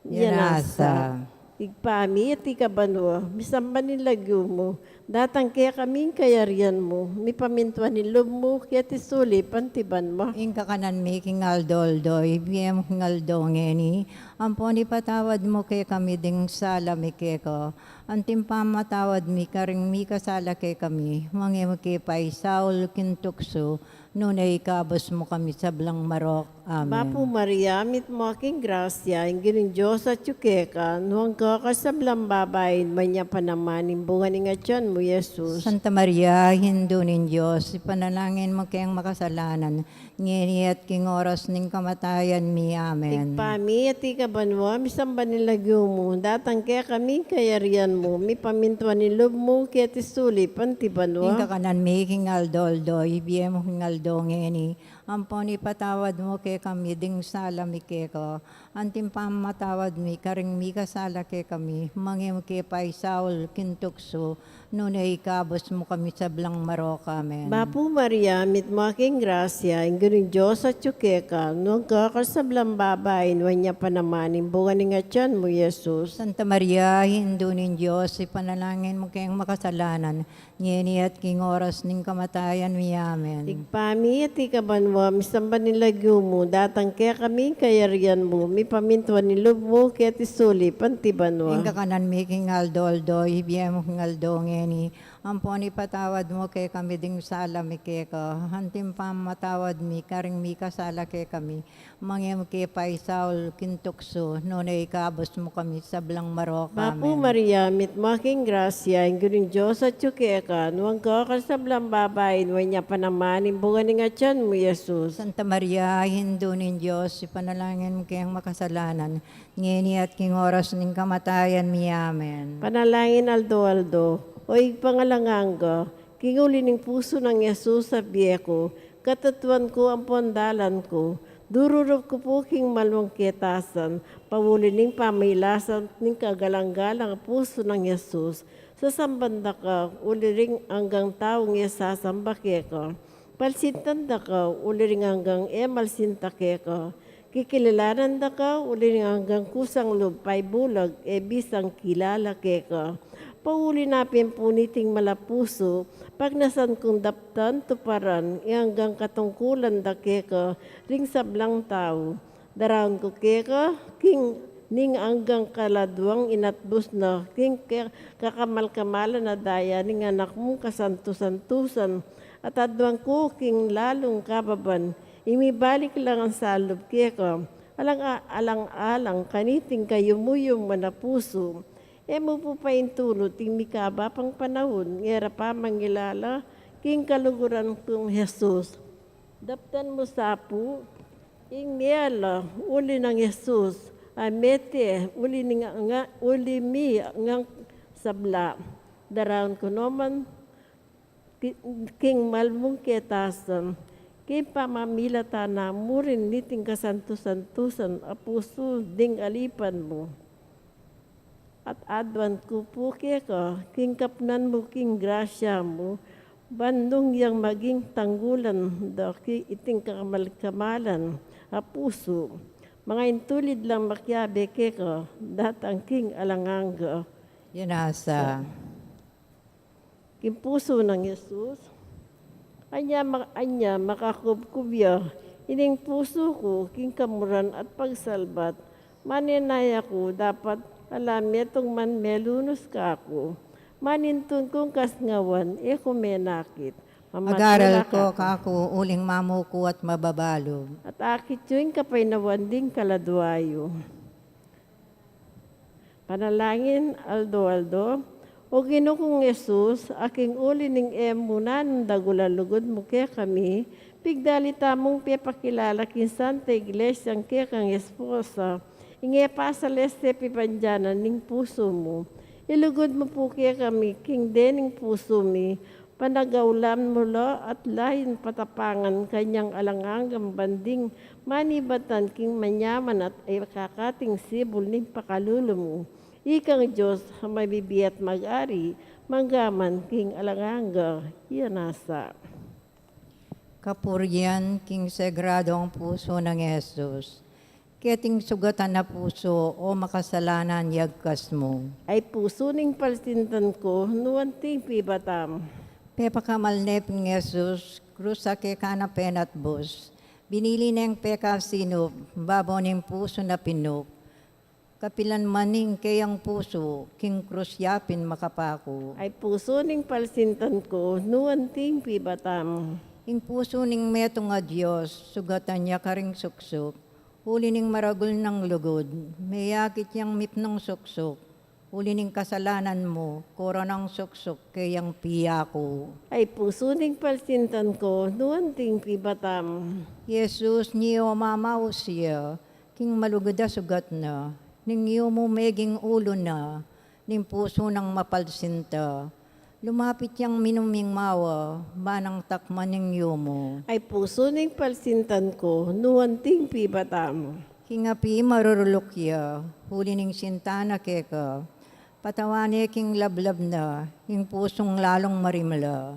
Yan asa. Ibpa mi, atiu ka banua, misamban ing lagyu mu, datang kekami ing kayarian mu, mipamintuan ing lub mu, keti sulip anti banua. Ing kakanan mi king aldo-aldo, ibie mu king aldo ngeni, ampon ipatawad mu kekami ding sala mi keka, anti ing pamamatawad mi karing mikasala kekami, manga e mu ke paisaul king tuksu, nune ikabus mu kami sablang marok. Amen. Bapu Maria, mitmu ka king grasya, ing Ginung Dios atyu keka, nuan ka king sablang babai, nuan ya pa naman ing bunga ning atian mu, Jesus. Santa Maria, Indu ning Dios, ipanalangin mu keng makasalanan, ngeni at king oras ning kamatayan mi. Amen. Ibpa mi, atiu ka banua, misamban ing lagyu mu, datang kekami ing kayarian mu, mipamintuan ing lub mu, keti sulip anti banua. Ing kakanan mi king aldo-aldo, ibie mu king aldo ngeni, ampon ipatawad mu kekami ding sala mi keka, anti ing pamamatawad mi karing mikasala kekami, manga e mu ke paisaul king tuksu, nune ikabus mu kami sablang marok. Amen. Bapu Maria, mitmu ka king grasya, ing Ginung Dios atyu keka, nuan ka king sablang babai, nuan ya pa naman ing bunga ning atian mu, Jesus. Santa Maria, Indu ning Dios, ipanalangin mu keng makasalanan, ngeni at king oras ning kamatayan mi. Amen. Ibpa mi, atiu ka banua, misamban ing lagyu mu, datang kekami ing kayarian mu, mipamintuan ing lub mu, keti sulip anti banua. Ing kakanan mi king aldo-aldo, ibie mu king aldo ngeni, ampon ipatawad mu kekami ding sala mi keka, anti ing pamamatawad mi karing mikasala kekami, manga e mu ke paisaul king tuksu, nune ikabus mu kami sablang marok. Bapu Maria, mitmu ka king grasya, ing Ginung Dios atyu keka, nuan ka king sablang babai, nuan ya pa naman ing bunga ning atian mu, Jesus. Santa Maria, Indu ning Dios, ipanalangin mu keng makasalanan, ngeni at king oras ning kamatayan mi. Amen. Panalangin aldo-aldo. O Ibpang alang angga, king uli ning pusu nang Jesus a bie ku, katatuan ku ampon dalan ku, dururup ku pu king malmung ketasan, pauli ning pamailasan ning kagalang-galang a pusu nang Jesus, sasamban da ka uli ring anggang taung e sasamba keka, palsintan da ka uli ring anggang e malsinta keka, kikilalanan da ka uli ring anggang kusang lub paibulag e bisang kilala keka. Pauli na pin pu niting malapusu, pagnasan kung daptan tuparan ing anggang katungkulan da keka ring sablang tau. Daraun ku keka king ning anggang kaladuang inatbus na king ke-, kakamal-kamalan a daya ning Anak mung kasantu-santusan, at aduan ku king lalung kababan ing mibalik lang a salub keka, alang-a-, alang-alang kaniting kayuyum a pusu. E mu pu paintulut ing mikaba pang panaun, ngera pamangilala king kaluguran kung Jesus. Daptan mu sa pu ing mie la uli nang Jesus, a mete uli ning nga-, uli mi ngang sabla. Daraun ku naman ki-, king malmung ketasan, king pamamilatan na mu rin niting kasantu-santusan a pusu ding alipan mu. At aduan ku pu keka king kapnan mu king grasya mu, ban nung yang maging tanggulan da ki iting kakamal-kamalan a pusu, mangaintulid lang makiabe keka datang king alang angga. Yan asa. King pusu nang Jesus. Anya ma-, anya makakubkub ya ining pusu ku king kamuran at pagsalbat. Manenaya ku dapat ala metung man melunus kaku. Manintun kung kasngawan, e ku menakit. Agaral ko kaku, uling mamu ku at mababalub. At akit yu ing kapaynawan ding kaladua yu. Panalangin aldo-aldo. O Ginu kung Jesus, a king uli ning e mu nanung dagul a lugud mu kekami, pigdali tamung pepakilala king Santa Iglesia ing kekang esposa, ing e pa saleste pibandian ning pusu mu. Ilugud mu pu kekami king dening pusu mi, panagaulan mu la at layun patapangan kanyang alang anggang banding manibatan king manyaman at e kakating sibul ning pakalulu mu. Ikang Dios a mabibie at mag-ari, mangga man king alang angga. Iya nasa. Kapurian king sagradong pusu nang Jesus. Keting sugatan a pusu, o makasalanan, yagkas mu. Ay pusu ning palsintan ku, nu anting pibatam? Pepakamal ne pin Jesus, krus a kekang penatbus. Binili neng pekasinup, babo ning pusu na pinuk. Kapilan man ing keyang pusu, king krus ya pin makapaku. Ay pusu ning palsintan ku, nu anting pibatam? Ing pusu ning metung a Dios, sugatan ya karing suksuk. Uli ning maragul nang lugud, meyakit yang mipnung suksuk. Uli ning kasalanan mu, koronang suksuk keyang piyaku. Ay pusu ning palsintan ku, nu anting pibatam? Jesus, ni o mamaus ya king malugud a sugat na, ning yumu meging ulu na ning pusu nang mapalsinta. Lumapit yang minum ing mawa, ba nang takman ing yumu. Ay pusu ning palsintan ku, nu anting pibatam? King api maruruluk ya, uli ning sinta na keka. Patawan ne king lablab na, ing pusung lalung marimla.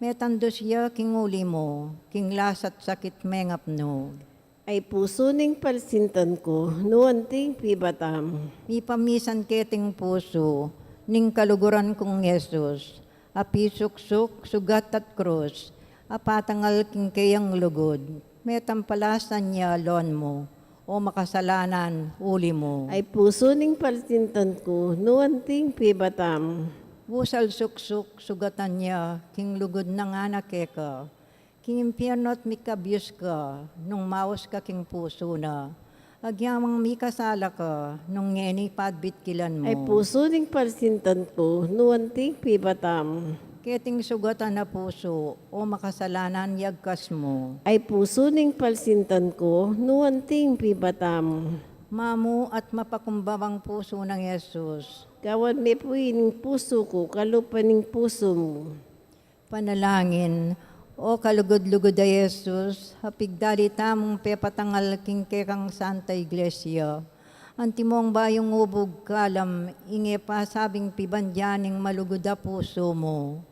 Metandus ya king uli mu, king lasa't sakit mengapnu. Ay pusu ning palsintan ku, nu anting pibatam? Mipamisan keting pusu ning kaluguran kung Jesus, a pisuksuk, sugat at krus, a patangal king keyang lugud, metampalasan ya lon mu, o makasalanan, uli mu. Ay pusu ning palsintan ku, nu anting pibatam? Busal suksuk, sugatan ya king lugud nang anak keka. King impiernu at mikabius ka, nung maus ka king pusu na. Agyamang mikasala ka, nung ngeni patbitkilan mu. Ay pusu ning palsintan ku, nu anting pibatam? Keting sugatan a pusu, o makasalanan, yagkas mu. Ay pusu ning palsintan ku, nu anting pibatam? Mamu at mapakumbabang pusu nang Jesus. Gawan me pu ining pusu ku, kalupa ning pusu mu. Panalangin. O kalugud-lugud a Jesus, a pigdali tamung pepatangal king kekang Santa Iglesia, antimong bayung ubug kalam, ing e pa sabing pibandian ning malugud a pusu mu.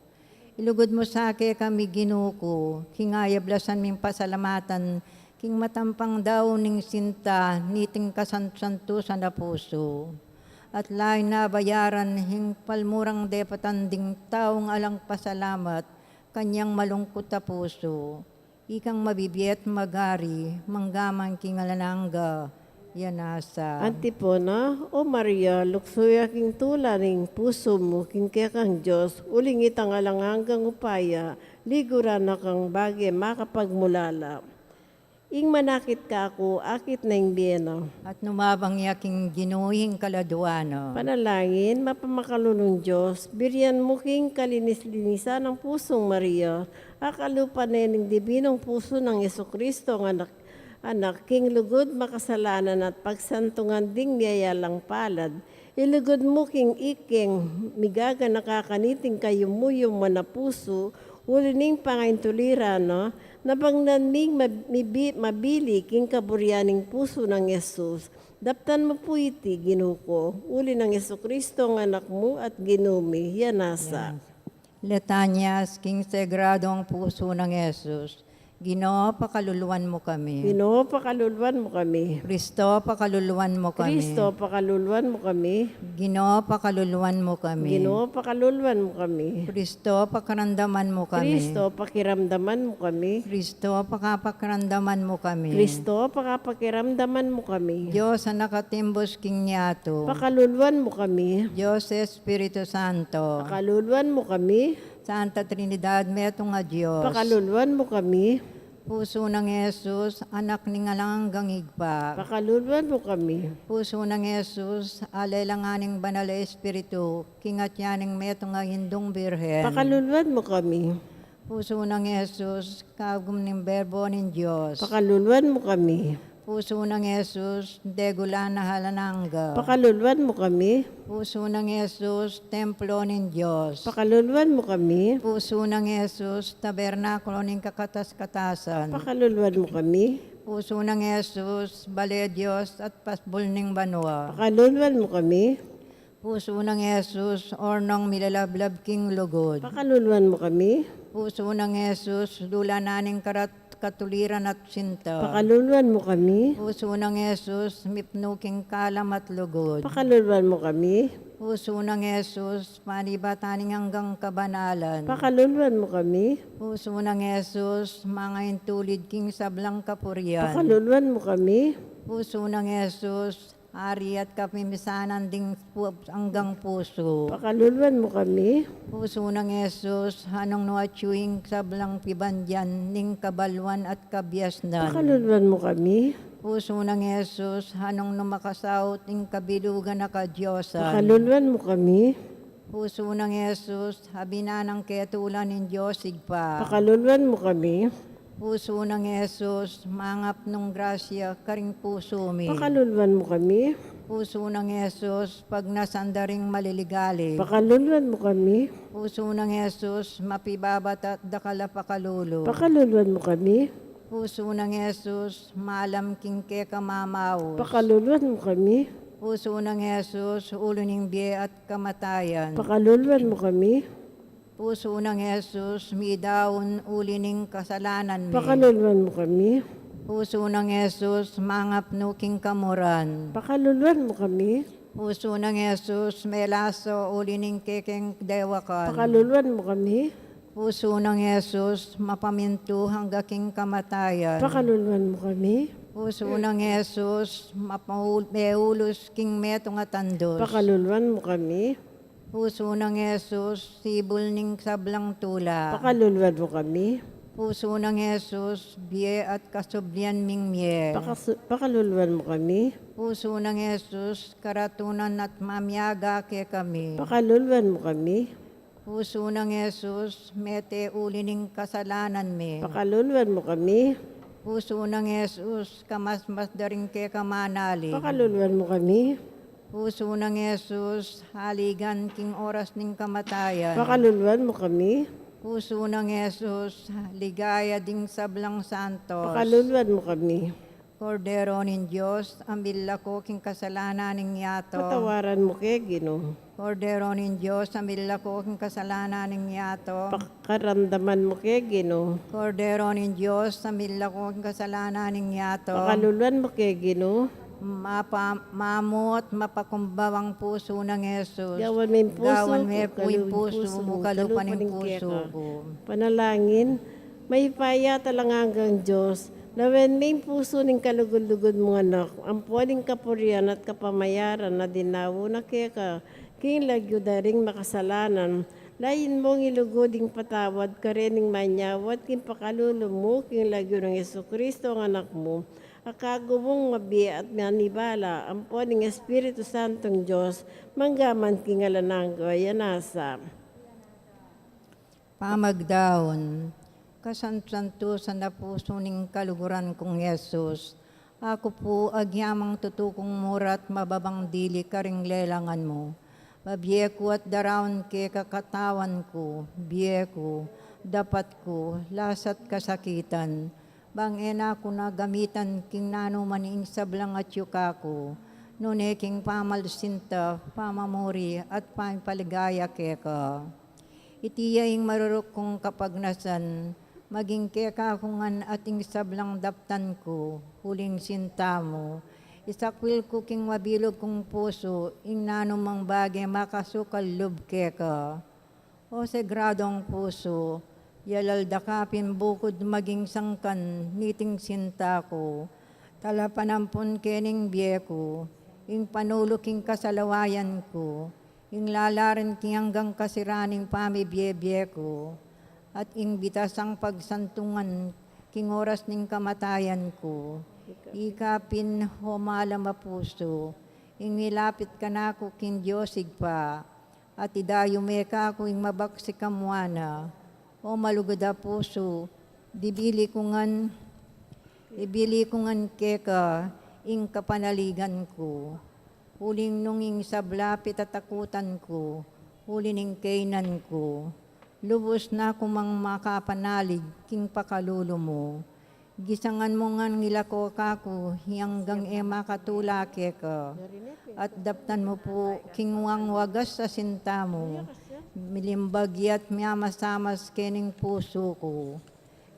Ilugud mu sa kekami, Ginu ku, king ayablasan ming pasalamatan, king matampang daun ning sinta niting kasantusantusan a pusu. At lain na bayaran ing palmurang depatan ding taung alang pasalamat kanyang malungkut a pusu. Ikang mabibie at mag-ari, mangga man king alang angga. Iya nasa. Antipona. O Maria, luksu ya king tula ning pusu mu king kekang Dios, uling itang alang anggang upaya, liguran na kang bage makapagmulala. Ing manakit kaku, akit na ing bie na. At numabang ya king Ginu ing kaladua na. Panalangin. Mapamakalulung Dios, birian mu king kalinis-linisan nang pusung Maria, a kalupa ne ning dibinung pusu nang Jesucristo, ang anak, anak king lugud makasalanan at pagsantungan ding miyayalang palad. Ilugud mu king ikeng migaganaka kaniting kayumuyuman a pusu, uli ning pangaintuliran na, nabang nan ming mab-, mibi-, mabili king kaburian ning pusu nang Jesus. Daptan mu pu iti, Ginu ku, uli nang Jesucristo, ang anak mu at Ginu mi. Iya nasa. Yes. Litanias king sagradong pusu nang Jesus. Ginu, pakaluluan mu kami. Ginu, pakaluluan mu kami. Kristo, pakaluluan mu kami. Kristo, pakaluluan mu kami. Ginu, pakaluluan mu kami. Ginu, pakaluluan mu kami. Kristo, pakiramdaman mu kami. Kristo, pakiramdaman mu kami. Kristo, pakapakiramdaman mu kami. Kristo, pakapakiramdaman mu kami. Dios a nakatimbus king yatu. Pakaluluan mu kami. Dios Espiritu Santo. Pakaluluan mu kami. Santa Trinidad, metung a Dios. Pakaluluan mu kami. Pusu nang Jesus, anak ning alang anggang Ibpa. Pakaluluan mu kami. Pusu nang Jesus, alang angga ning Banal a Espiritu, king atyan ning metung a Indung Birhen. Pakaluluan mu kami. Pusu nang Jesus, kagum ning Berbo ning Dios. Pakaluluan mu kami. Pusu nang Jesus, degulan a alang angga. Pakaluluan mu kami. Pusu nang Jesus, templo ning Dios. Pakaluluan mu kami. Pusu nang Jesus, tabernakulo ning kakatas-katasan. Pakaluluan mu kami. Pusu nang Jesus, bale Dios at pasbul ning banua. Pakaluluan mu kami. Pusu nang Jesus, ornong milalablab king lugud. Pakaluluan mu kami. Pusu nang Jesus, lula na ning karat-, katuliran at sinta. Pakaluluan mu kami. Pusu nang Jesus, mipnu king kalam at lugud. Pakaluluan mu kami. Pusu nang Jesus, panibatan ning anggang kabanalan. Pakaluluan mu kami. Pusu nang Jesus, mangaintulid king sablang kapurian. Pakaluluan mu kami. Pusu nang Jesus, ari at kapimisanan ding pu-, anggang pusu. Pakaluluan mu kami. Pusu nang Jesus, nung nu atyu ing sablang pibandian ning kabaluan at kabiasnan. Pakaluluan mu kami. Pusu nang Jesus, nung nu makasaut ing kabilugan a kadiosan. Pakaluluan mu kami. Pusu nang Jesus, abinanang ketulan ning Dios Ibpa. Pakaluluan mu kami. Pusu nang Jesus, mangap nung grasya karing pusu mi. Pakaluluan mu kami. Pusu nang Jesus, pagnasan da ring maliligalig. Pakaluluan mu kami. Pusu nang Jesus, mapibabat at dakal a pakalulu. Pakaluluan mu kami. Pusu nang Jesus, malam king keka mamaus. Pakaluluan mu kami. Pusu nang Jesus, ulu ning bie at kamatayan. Pakaluluan mu kami. Pusu nang Jesus, midaun uli ning kasalanan mi. Pakaluluan mu kami. Pusu nang Jesus, mangapnu king kamuran. Pakaluluan mu kami. Pusu nang Jesus, melaso uli ning kekeng dewakan. Pakaluluan mu kami. Pusu nang Jesus, mapamintu angga king kamatayan. Pakaluluan mu kami. Pusu nang Jesus, mapaul-, meulus king metung a tandus. Pakaluluan mu kami. Pusu nang Jesus, sibul ning sablang tula. Pakaluluan mu kami. Pusu nang Jesus, bie at kasublian ming mie. Pakasu-, pakaluluan mu kami. Pusu nang Jesus, karatunan at mamiaga kekami. Pakaluluan mu kami. Pusu nang Jesus, mete uli ning kasalanan mi. Pakaluluan mu kami. Pusu nang Jesus, kamasmas da ring keka manali. Pakaluluan mu kami. Pusu nang Jesus, aligan king oras ning kamatayan. Pakaluluan mu kami. Pusu nang Jesus, ligaya ding sablang santos. Pakaluluan mu kami. Kordero ning Dios, a milako king kasalanan ning yatu. Patawaran mu ke, Ginu. Kordero ning Dios, a milako king kasalanan ning yatu. Pakaramdaman mu ke, Ginu. Kordero ning Dios, a milako king kasalanan ning yatu. Pakaluluan mu ke, Ginu. Mapa-, mamut, mapakumbawang pusu nang Jesus. Gawan me ing pusu ku, gawan me pu ing pusu mu, kalupa ning pusu ku. Panalangin. Mayupaya at alang anggang Dios, lawen me ing pusu ning kalugud-lugud mung Anak, ampo ning kapurian at kapamayaran a dinaun na keka king lagyu da ring makasalanan. Lain mung ilugud ing patawad karening manyawad king pakalulu mu king lagyu nang Jesucristo a Anak mu, a kagumu mabie at manibala, ampo ning Espiritu Santong Dios, mangga man king alang angga. Nasa. Pamagdaun. Kasantusantusan a pusu ning kaluguran kung Jesus, aku pu agyamang tutu kung murat mababang dili karing lelangan mu. Babie ku at daraun keka katawan ku, bie ku, dapat ku, lasa't kasakitan, bang e na ku na gamitan king nanu man ing sablang atyu kaku, nune king pamalsinta, pamamuri, at pampaligaya keka. Iti ya ing maruruk kung kapagnasan, Maging keka ku ngan ating sablang daptan ku, uling sinta mu. Isakwil ku king mabilug kung pusu ing nanumang bage makasukal lub keka. O segradong pusu, yalalda ka pin bukud maging sangkan niting sinta ku. Talapanampun kening bie ku, ing panulu king kasalawayan ku, ing lalarin king anggang kasiran ning pamibie-bie ku, at ing bitasang pagsantungan king oras ning kamatayan ku. Ika pin, o malam a pusu, ing milapit kanaku king Dios Ibpa, at idayu me kaku ing mabaksik a muana. O malugud a pusu, dibili ku ngan, ibili ku ngan keka ing kapanaligan ku. Uling nung ing sabla pitatakutan ku, uli ning kainan ku, lubus na ku mang makapanalig king pakalulu mu. Gisangan mu ngan ilako kaku ing anggang e makatula keka, at daptan mu pu king wang wagas a sinta mu, milimbag ya't miamasamas kening pusu ku.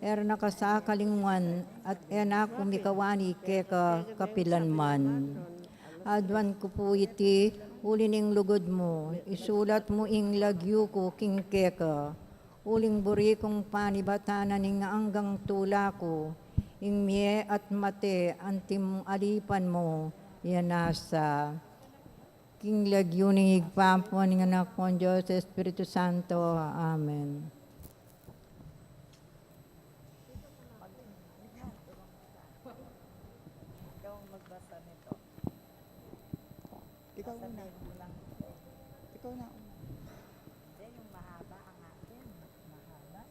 E ra na ka sa kalingwan, at e na ku mikawani keka kapilanman. Aduan ku pu iti uli ning lugud mu, isulat mu ing lagyu ku king keka. Uling buri kung panibatan na ning anggang tula ku, ing mie at mate anti mung alipan mu, ya nasa. King lagyu ning Ibpa, ning Anak, ning Dios Espiritu Santo. Amen. Ikaw ang magbasa nito. Ikaw una. Basahin mo lang. Ikaw na una. Hindi, yung mahaba ang akin. Mas mahaba.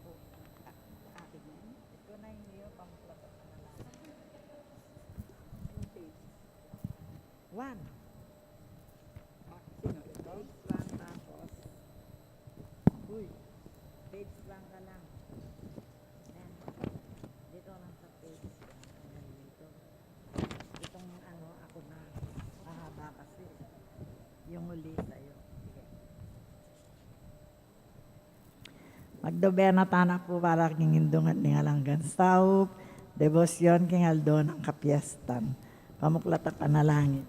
O, a-, akin yan. Ito na yung iyo, pamuklat na lang. Yung page. One. Ah, sino? Ito? Page one tapos. Uy. Page one ka lang. Yan. Dito lang sa page. Ayan, dito. Itong ano, ako na. Mahaba kasi. Yung huli sa'yo. Sige. Magdobena tana pu para king indungan ning alang anggang saup, debosyon king aldo nang kapiestan. Pamuklat a panalangin.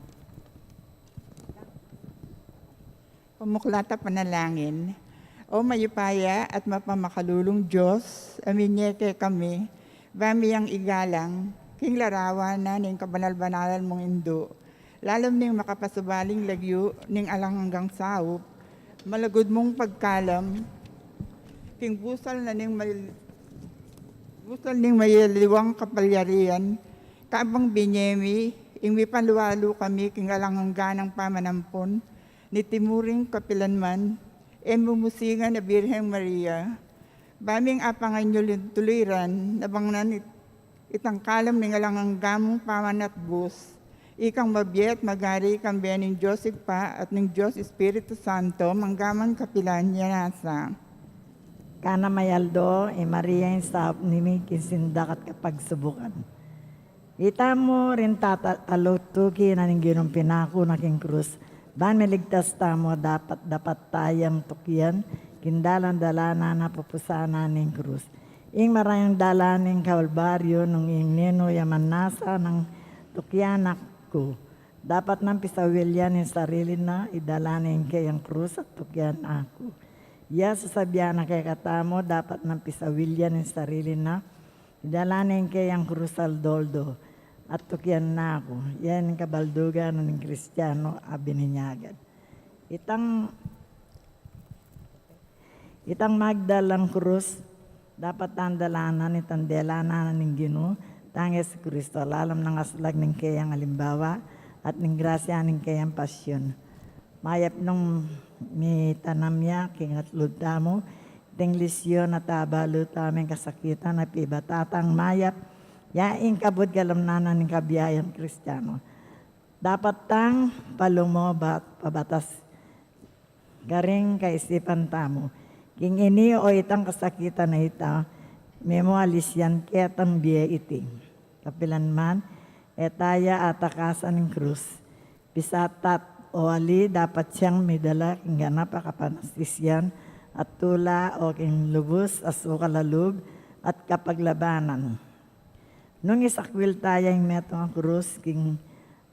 Pamuklat a panalangin. O mayupaya at mapamakalulung Dios, a minye kekami, ba mi yang igalang, king larawan na ning kabanal-banalan mung indu, lalam ning makapasubaling lagyu ning alang anggang saup, malugud mung pagkalam, king busal na ning may-, busal ning mayaliwang kapalyarian, kabang binye mi, ing mipalualu kami king alang angga nang pamanampun, niti mu ring kapilanman, e mumusingan a Birheng Maria, ba ming apanganyul ing tuluran, nabang nan it-, itang kalam ning alang angga mung pamanatbus, ikang mabie at magari kambe ning Dios Ibpa at ning Dios Espiritu Santo, mangga man kapilan, ya nasa. Kana mayaldo, i Maria ing saup mi king sindak at kapagsubukan. Ita mu rin tata-, talutuki na ning Ginung pinaku na king krus. Ban miligtas tamu, dapat, dapat tayang tukian king dalan-dalanan a pupusanan ning krus. Ing marayung dalan ning Kalbaryo, nung ing ninu ya manasa nang tukian na ku, dapat nang pisawilyan ing sarili na, idala ne ing keyang krus at tukian na ku. Ya sasabian na kekatamu, dapat nang pisawilyan ing sarili na, idala ne ing keyang krus aldo-aldo, at tukian na ku. Yan ing kabaldugan na ning Kristiano a bininyagad. Itang, itang magdalang krus, dapat tang dalanan itang delanan na ning Ginu tang Jesucristo, lalam nang aslag ning keyang alimbawa at ning grasya ning keyang pasyon. Mayap nung mitanam ya king lub tamu, iting lisyon a abalu tamu ing kasakitan a pibatatang mayap, ya ing kabud kalamnan na ning kabiayan Kristiano. Dapat tang palumu bat pabatas karing kaisipan tamu. King ini o itang kasakitan a ita, memu alisyan ketang bie iti. Kapilan man, e taya atakasan ing krus. Pisatat o ali dapat yang midala king ganap a kapanasisian At tula o king lubus a sukal a lub at kapaglabanan. Nung isakwil taya ing metung a krus king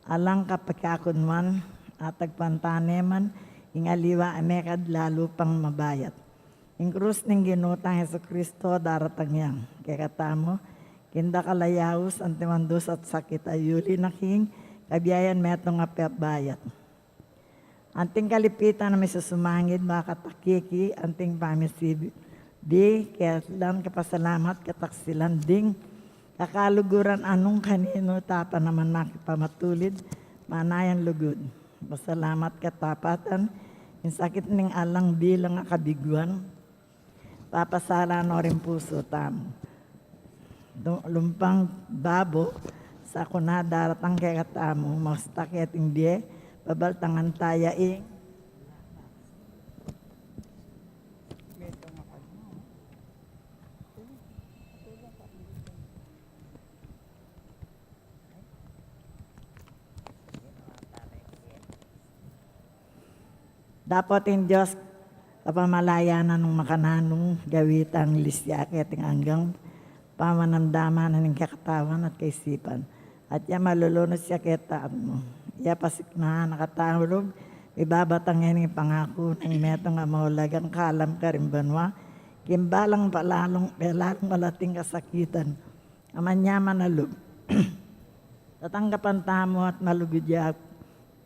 alang kapakakunwan, atagpuan tane man ing aliwa a mekad lalu pang mabayat. Ing krus ning Ginu tang Jesucristo daratang yang kekatamu, king dakal a yaus, antimong dus at sakit a yuli na king kabiayan metung a pebayat. Anting kalipitan a misusumangid, makatakiki, anting pamisibi, di ketlan kapasalamat kataksilan ding kakaluguran a nung kaninu tapa naman makipamatulid, manayang lugud. Pasalamat katapatan, ing sakit ning alang bilang a kabiguan, papasala no ring pusu tamu. Du-, lumpang babo, sakuna daratang kekatamu, mausta keting bie, babaltangan taya ing. Dapot ing Dios, kapamalayan na nung makananung gawitang lisya keting anggang pamanamdaman na ning kekatawan at kaisipan. At ya malulunus ya keta at mu. Ya pasiknaan na katawan lub, ibabatang ya ning pangaku nang metung a maulagang kalam karing banua, king balang palalung, palalung malating kasakitan. Amanyaman a lub. Tatanggapan tamu at malugud ya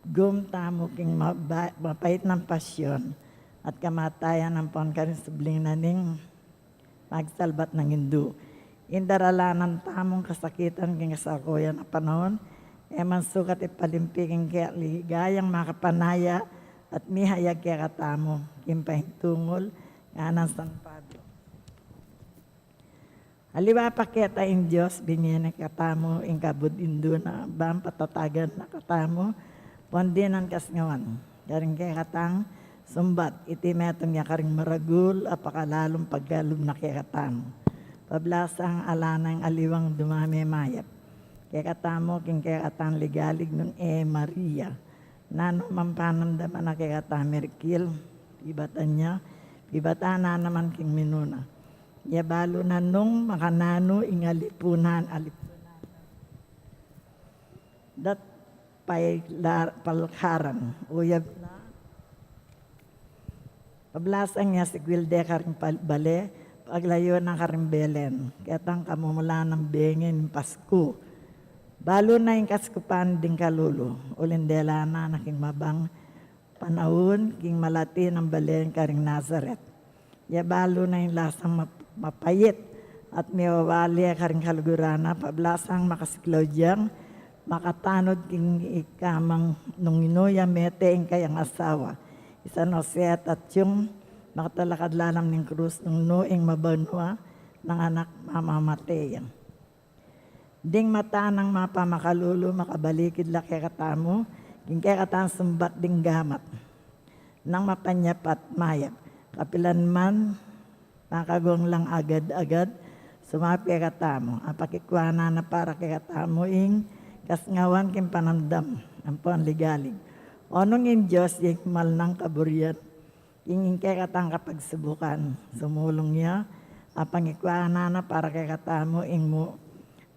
gum tamu king maba-, mapait nang pasyon at kamatayan ampon karing subling na ning magsalbat nang Indu. Ing daralanan tamung kasakitan king kasakuyan a panaun, e man sukat ipalimpi king kaligayang makapanaya at mihayag kekatamu king paintungul ngana nang San Pablo. Aliwa pa keta ing Dios, binie na katamu ing kabud Indu na ban patatagan na katamu pon dinan kasngawan. Karing kekatang sumbat, iti metung ya karing maragul a pakalalung pagkalub na kekatamu. Pablasang ala na ing aliwang dumame mayap kekatamu king kekatang ligalig nung e Maria. Nanu mang panamdaman na kekatang mirikil, pibatan ya, pibatan na naman king minuna. Ya balu na nung makananu ing alipunan, alipunan. Dat pay la-, palkaran, uyab na. Pablasang ya sikwil de karing pal-, bale, paglayu na karing Belen. Ketang kamumulan nang bengi ning Pasku. Balu na ing kaskupan ding kalulu, uling dela na na king mabang panaun king malati nang balen karing Nazaret. Ya balu na ing lasang map-, mapait at miwawali karing kaluguran na, pablasang makasiklaud yang makatanud king ikamang nung inu ya mete ing kayang asawa, i San Jose at atiu, makatalakad lalam ning krus nung nu ing mabanua nang anak mamamate ya. Ding mata nang mapamakalulu makabalikid la kekatamu king kekatang sumbat ding gamat nang mapanyap at mayap, kapilan man makagong lang agad-agad sumapit kekatamu, apakikuanan na para kekatamu ing kasngawan king panamdam ampon ligalig. Onung ing Dios ya ing mal nang kaburian king kekatang kapagsubukan, sumulung ya, apangikuanan na para kekatamu ing mu-,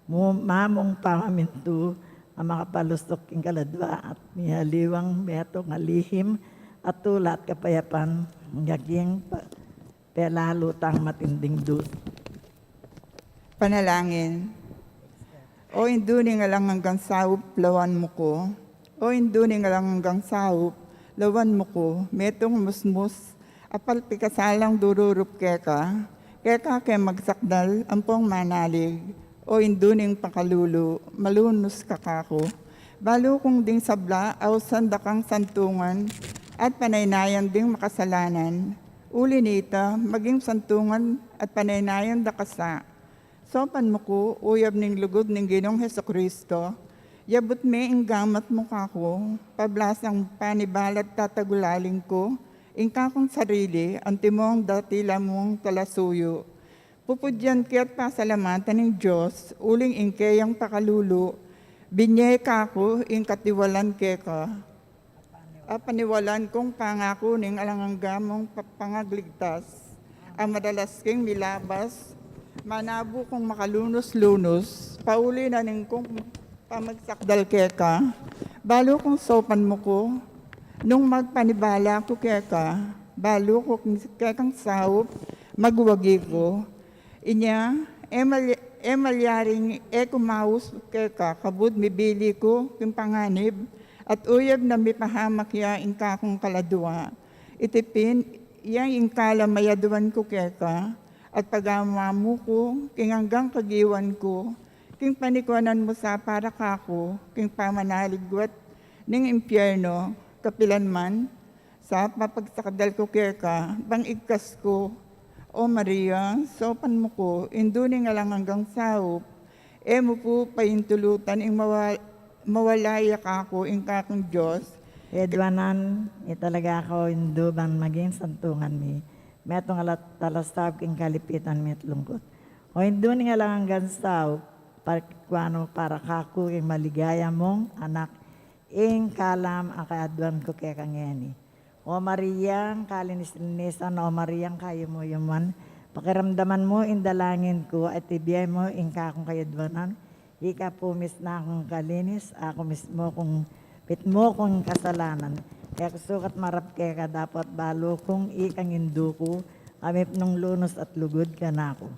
mu-, mamung pamamintu a makapalusuk king kaladua at mihaliwang metung a lihim at tula at kapayapan, angga king pa-, pelalu tang matinding dusa. Panalangin. O Indu ning alang anggang saup, lawan mu ku. O Indu ning alang anggang saup, lawan mu ku. Metung musmus a palpikasalang dururup keka, keka ke magsakdal ampong manalig. O Indu ning pakalulu, malunus ka kaku. Balu kung ding sabla ausan da kang santungan at panaynayan ding makasalanan. Uli nita, maging santungan at panaynayan da ka sa. Saupan mu ku, uyab ning lugud ning Ginung Jesucristo, yabut me ing gamat mu kaku, pablasang panibalat tatagulaling ku ing kakung sarili, antimong dati la mung talasuyu. Pupudyan ke at pasalamatan ing Dios, uling ing keyang pakalulu, binie kaku ing katiwalan keka. A paniwalan kung pangaku ning alang angga mung pa-, pangagligtas, a madalas king milabas, manabu kung makalunus-lunus, pauli na ning kung pamagsakdal keka, balu kung saupan mu ku, nung magpanibala ku keka, balu ku king kekang saup, magwagi ku, inya, e mal-, e malyaring e ku maus keka, kabud mibili ku king panganib, at uyag na mipahamak ya ing kakung kaladua. Iti pin, ya ing kalam a aduan ku keka, at pagamu-amu ku, king anggang kagiwan ku, king panikuanan mu sa para kaku, king pamanaligwat ning impierno, kapilan man, sa papagsakdal ku keka, bang igkas ku, O Maria, saupan mu ku, indu ning alang anggang saup, e mu pu paintulutan ing mawa-, mawala ya kaku ing kakung Dios. Edwanan, italaga ka, O Indu, ban maging santungan mi, metung a la-, talasaup king kalipitan mi at lungkut. O Indu ning alang anggang saup, pakikuan mu para kaku ing maligaya mung anak, ing kalam a kaaduan ku keka ngeni. O Maria, ing kalinis-linisan, O Maria, ing kayumu-yuman, pakiramdaman mu ing dalangin ku, at ibie mu ing kakung kayadwanan, ika pu misna kung kalinis, aku mismu kung mitmu kung kasalanan. E ku sukat marap keka dapot balu kung ikang Indu ku, a mipnung lunus at lugud kanaku.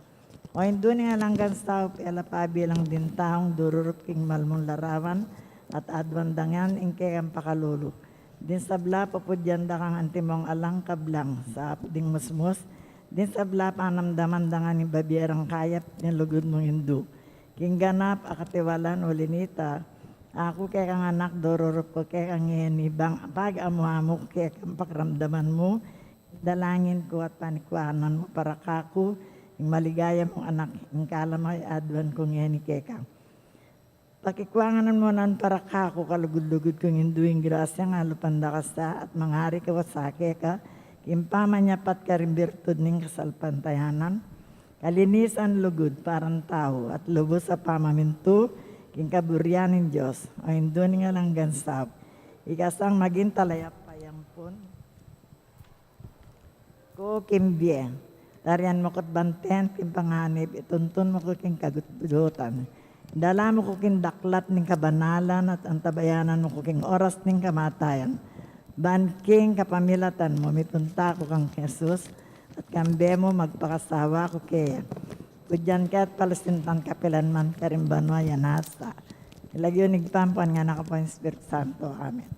O Indu ning alang anggang saup, e la pabilang ding taung dururup king mal mung larawan, at aduan da ngan ing kekang pakalulu. Ding sabla pupudyan da kang antimong alang kablang, saup ding musmus, ding sabla panamdaman da ngan ing babie rang kayap ning lugud mung Indu. King ganap a katiwalan uli nita, aku kekang anak, dururup ku keka ngeni, bang pagamu-amu ku keka, pakiramdaman mu, dalangin ku at panikuanan mu para kaku, ing maligaya mung anak, ing kalam a aduan ku ngeni keka. Pakikuanan mu nan para kaku, kalugud-lugud kung Indu, ing grasya a lupan da ka sa, at mangari kayu sa keka, king pamanyapat karing birtud ning kasalpantayanan, kalinisan, lugud, parang tau, at lubus a pamamintu king kaburian ning Dios. O Indu ning alang anggang saup, ika sang maging talaya pang ampon ku king bie. Tarian mu ku't banten king panganib, ituntun mu ku king kagututan. Dala mu ku king daklat ning kabanalan at antabayanan mu ku king oras ning kamatayan. Ban king kapamilatan mu, mipunta ku kang Jesus at kambe mu magpakasawa ku keya. Pudyan ke at palasintan kapilan man karing banua a nasa. Ing lagyu ning Ibpa, ampo ning Anak, ampo ning Espiritu Santo. Amen.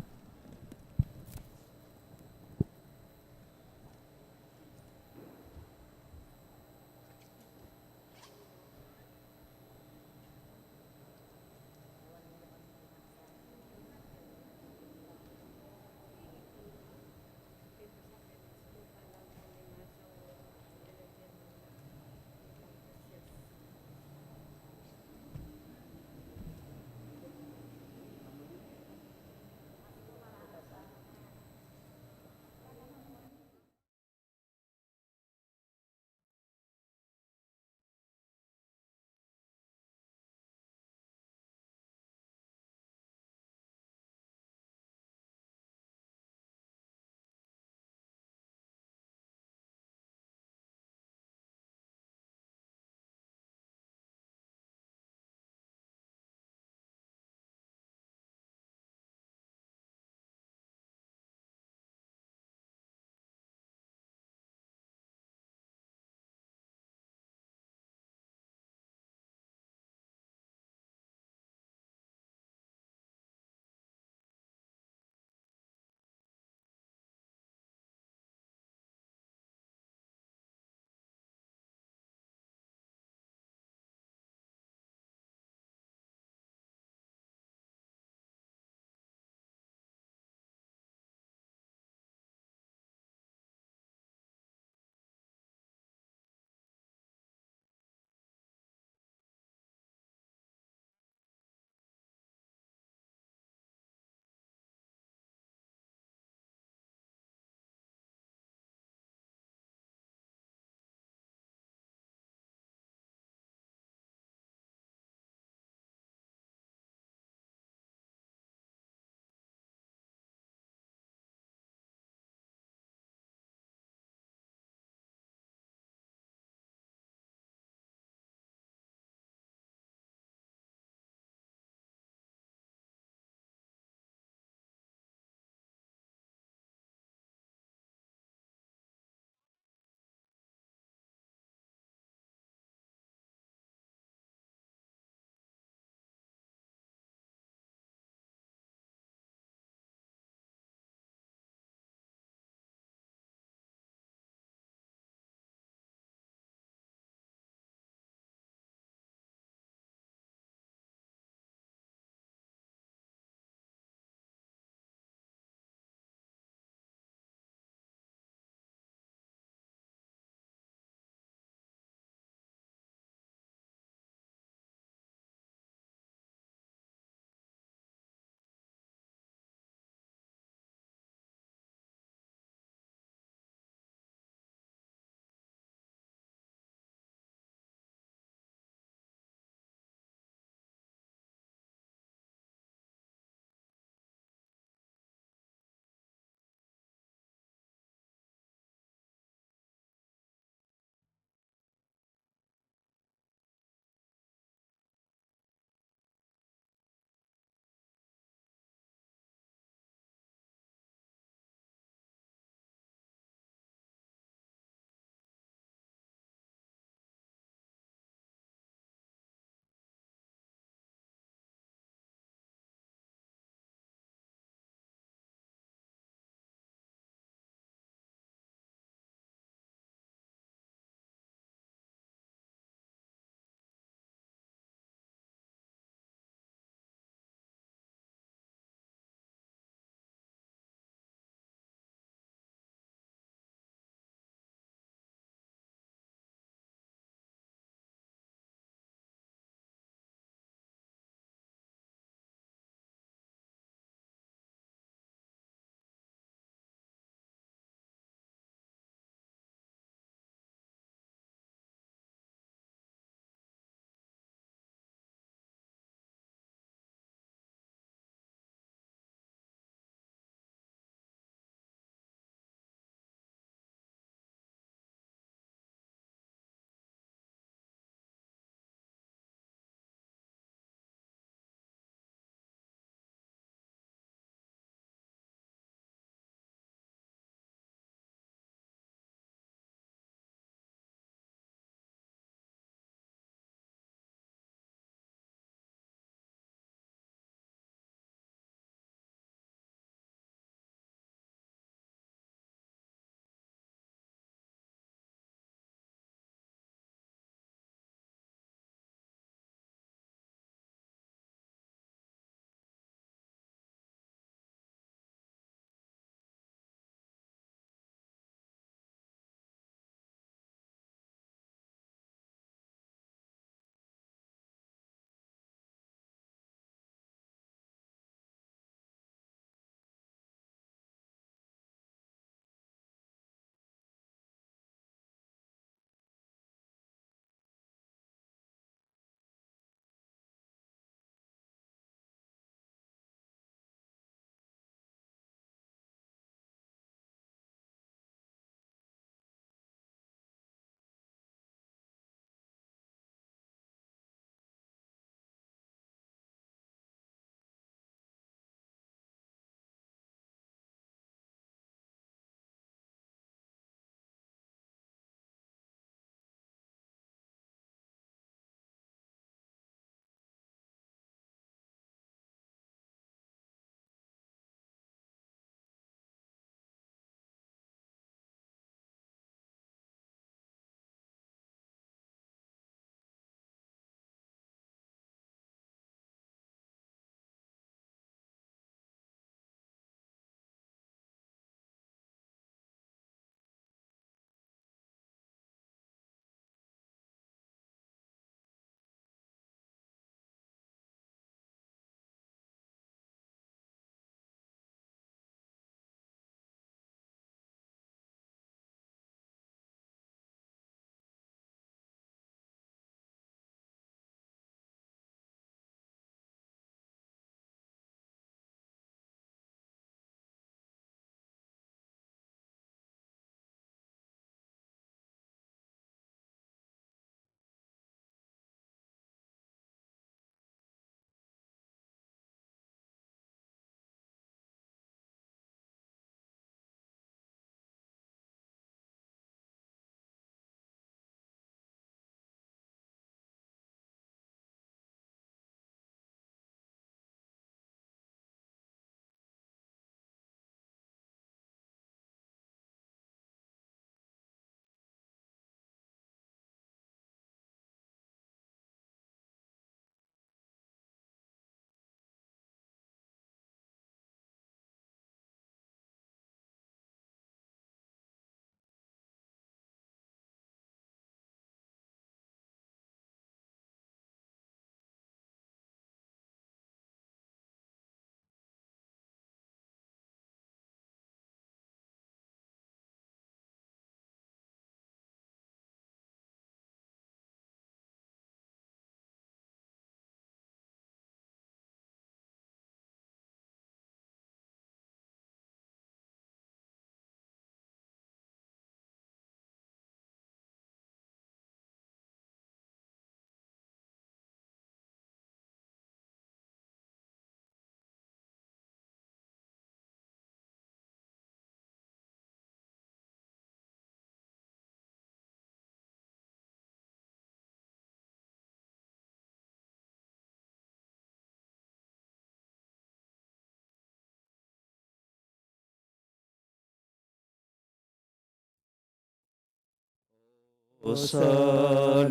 Salutaris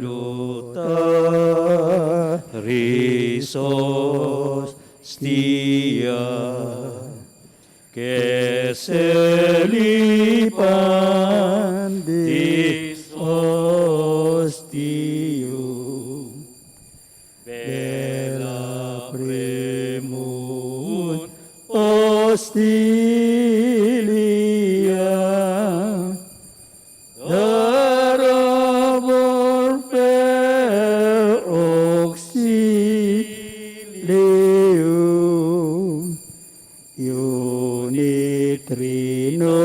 hostia, que celebrantis hostium, bella primum hostilia, darabor per auxilium iuni trino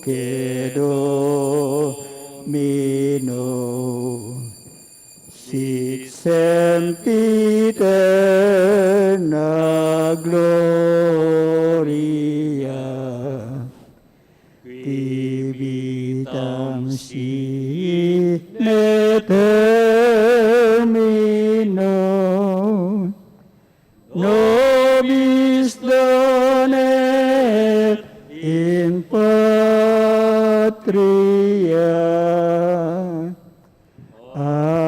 que Domino, sic semper aeterna gloria, qui vitam sine termino nobis donet in patria. Amen.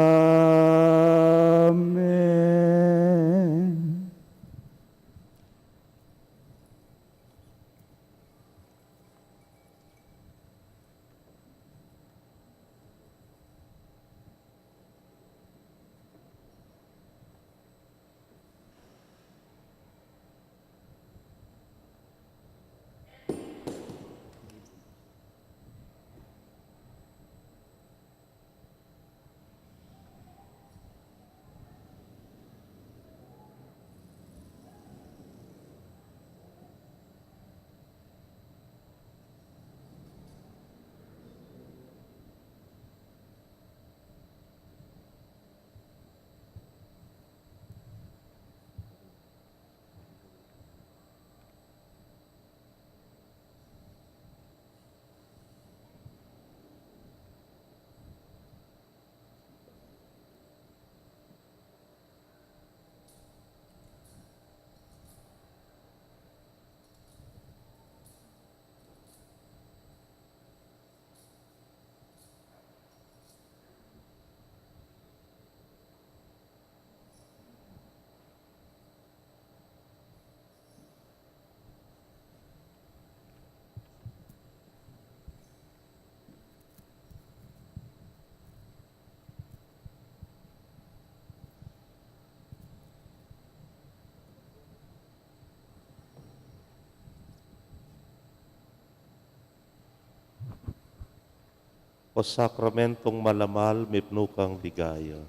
O sakramentong malamal, mipnu kang ligaya.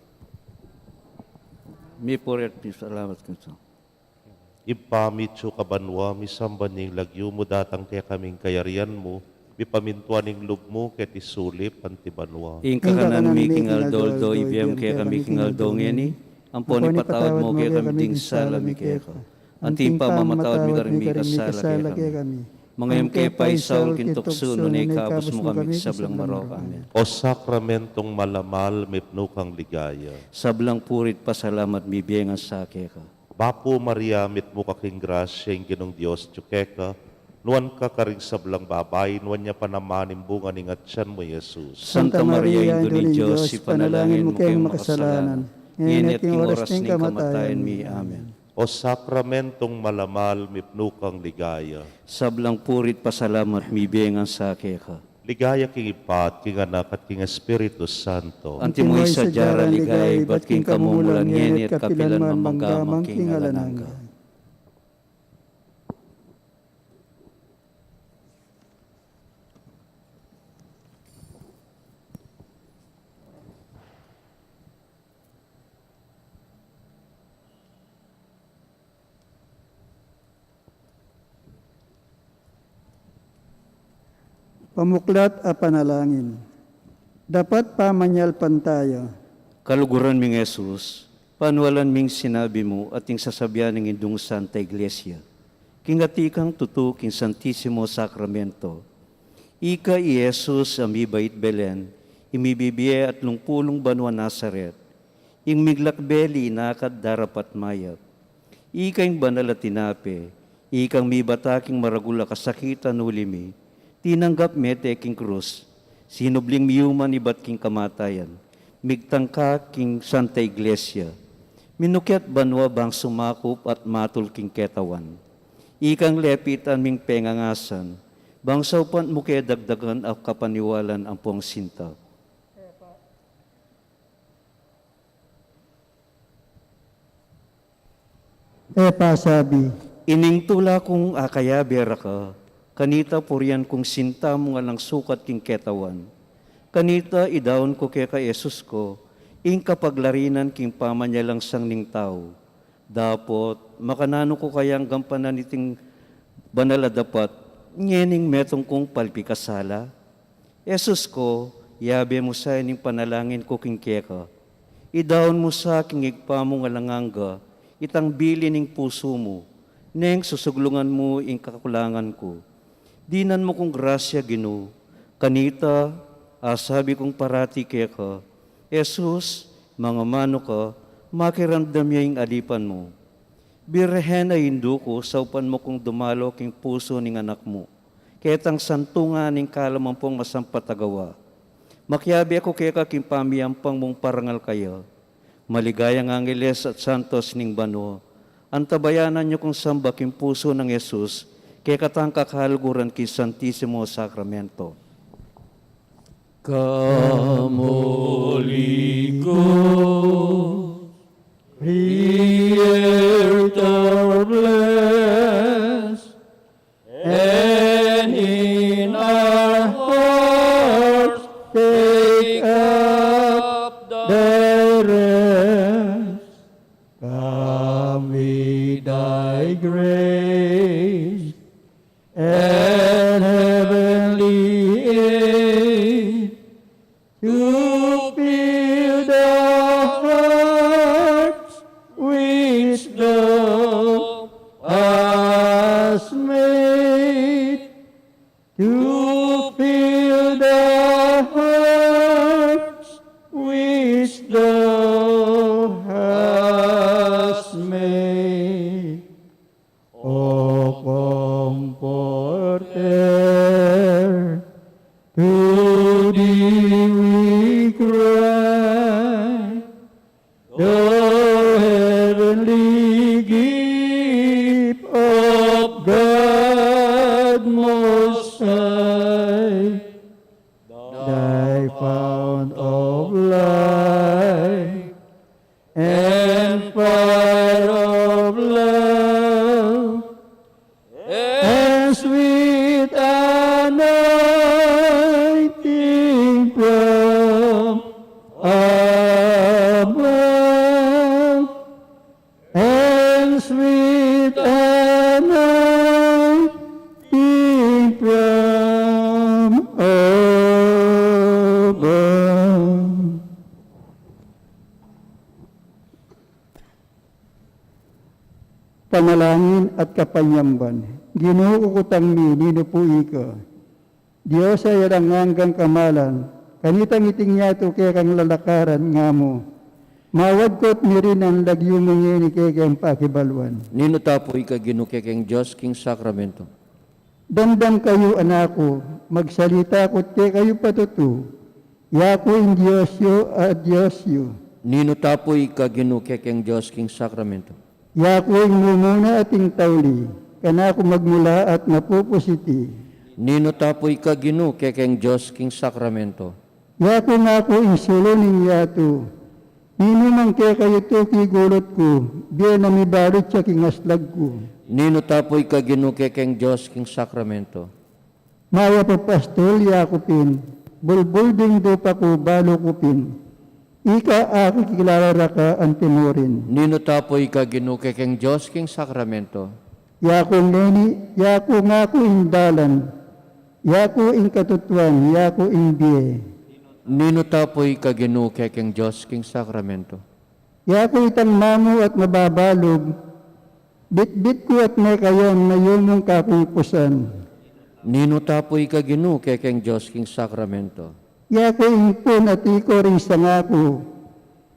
Mipuri at misalamat kang Ibpa mi, atsu ka banua, misamban ya ing lagyu mu, datang kekami ing kayarian mu, mipamintuan ing lub mu keti sulip anti banua. Ing kakanan mi king aldo-aldo ibie mu kekami king aldo ngeni, ampon ipatawad mu kekami ding sala mi keka, anti ing pamamatawad mi karing mikasala kekami. Manga e mu ke paisaul king tuksu, nune ikabus mu kami king sablang marok. Amen. O sakramentong malamal, mipnu kang ligaya. Sablang puri't pasalamat mibie ngan sa keka. Bapu Maria, mitmu ka king grasya, ing Ginung Dios atyu keka, nuan ka karing sablang babai, nuan ya pa naman ing bunga ning atian mu, Jesus. Santa Maria, Indu ning Dios, ipanalangin mu keng makasalanan, ngeni at king oras ning kamatayan mi. Amen. O sakramentong malamal, mipnu kang ligaya. Sablang puri't pasalamat mibie ngan sa keka. Ligaya king Ibpa, at king Anak, at king Espiritu Santo. Antimo ing sadya rang ligaya, ibat king kamumulan, ngeni at kapilan man, mangga man king alang angga. Pamuklat a panalangin. Dapat pamanyalpantaya. Kaluguran ming Jesus, paniwalan ming sinabi mu at ing sasabian ning Indung Santa Iglesia, king atin kang tutu king Santisimo Sakramento. Ika i Jesus a mibait Belen, ing mibibie atlung pulung banua Nazaret, ing miglakbe linakad darapat mayap. Ika ing banal a tinape, ikang mibata king maragul a kasakitan uli mi, tinanggap mete king krus, Sinubling miyuman ibat king kamatayan, migtangka king Santa Iglesia, minukyat banua bang sumakup at matul king ketawan. Ikang lepitan ming pengangasan, bang saupan mu ke dagdagan a kapaniwalan ampong sinta. E pasabi. Ining tula kung akayabe ra ka, kanita purian kung sinta mung alang sukat king ketawan. Kanita idaun ku keka, Jesus ku, ing kapaglarinan king pamanyalangsang ning tau. Dapot, makananu ku kayang gampanan iting banal a dapat, ngening metung kung palpikasala? Jesus ku, yabe mu sa ining panalangin ku king keka. Idaun mu sa king Ibpa mung alang angga, itang bili ning pusu mu, neng susuglungan mu ing kakulangan ku. Dinan mu kung grasya, Ginu, kanita, asabi kung parati keka, Jesus, mangamanu ka, makiramdam ya ing alipan mu. Birhen a Indu ku, saupan mu kung dumalo king pusu ning Anak mu, ketang santungan ning kalam ampong masampat a gawa. Makiabe ku keka king pamiyampang mung parangal kaya. Maligayang angeles at santos ning banua, antabayanan yu kung samba king pusu nang Jesus, kekatang kakaluguran king Santisimo Sakramento. Come, Holy Ghost, Creator blessed, and in our hearts take up thy rest. Come with thy grace and heavenly aid, to fill the hearts which thou hast made, to fill the hearts which thou hast made. O Comforter, to thee we cry, the heavenly gift of God Most High, thy fount of life and fire of love, and sweet anointing from above, and sweet anointing from above. Panalangin at kapanyamban. Ginu, kukutang mi, ninu pu ika? Dios a alang anggang kamalan, kanitang iting yatu kekang lalakaran, nga mu mawadkut mi rin ang lagyu mu ngeni kekeng pakibaluan. Ninu ta pu ika, Ginu, kekeng Dios king sakramento? Damdam kayu, anak ku, magsalita ku't kekayu patutu. Yaku ing Dios yu at Dios yu. Ninu ta pu ika, Ginu, kekeng Dios king sakramento? Yaku ing mumuna at ing tauli, kanaku magmula at mapupus iti. Ninu ta pu ika, Ginu, kekeng Dios king sakramento? Yaku ngaku ing sulu ning yatu. Ninu mang kekayu tuki gulut ku, bie na mibalu ya king aslag ku. Ninu ta pu ika, Ginu, kekeng Dios king sakramento? Mayap a pastul yaku pin, bulbul ding dupa ku balu ku pin. Ika, akikilala ra ka antimurin. Ninu ta pu ika, Ginu, kekeng Dios king sakramento? Yaku ngeni, yaku ngaku ing dalan, yaku ing katutuan, yaku ing bie. Ninu ta pu ika, Ginu, kekeng Dios king sakramento? Yaku itang mamu at mababalug, bitbit ku at mekayam na yumung kakungkusan. Ninu ta pu ika, Ginu, kekeng Dios king sakramento? Yaku ing pun at ikor ing sanga ku.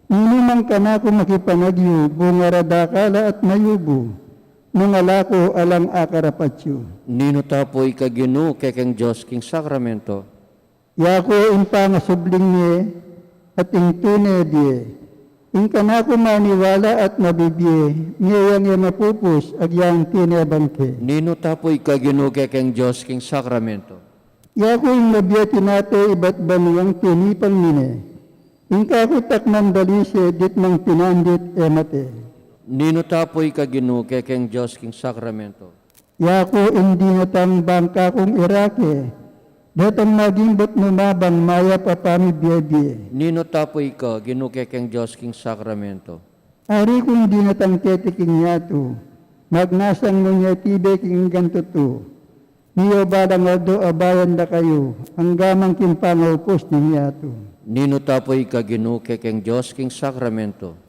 Ninu mang kanaku makipanagyu, bunga ra dakal at mayubu, nung ala ku alang akarapat yu. Ninu ta pu ika, Ginu, kekeng Dios king sakramento? Yaku ing pangasubling mie at ing tune bie. Ing kanaku maniwala at mabibie, mie yang e mapupus, agyang tinebang ke. Ninu tapu ika, Ginu, kekeng Dios king sakramento. Yaku ing mabie tinape ibat banuang tinipang mine. Ing kaku taknang balise, ditmang pinandit e mate. Ninu tapu ika, Ginu, kekeng Dios king sakramento. Yaku ing dinatang bang kakung irake, detang maging bat mababang mayap a pamibie-bie. Ninu tapu ika, Ginu, kekeng Dios king sakramento. Ari kung dinatang keti king yatu, magnasang nung yetibe king gantutu. Niyo balang aldo abayan da kayu, anggamang king pangaupus ning yatu. Ninu tapu ika, Ginu, kekeng Dios king sakramento.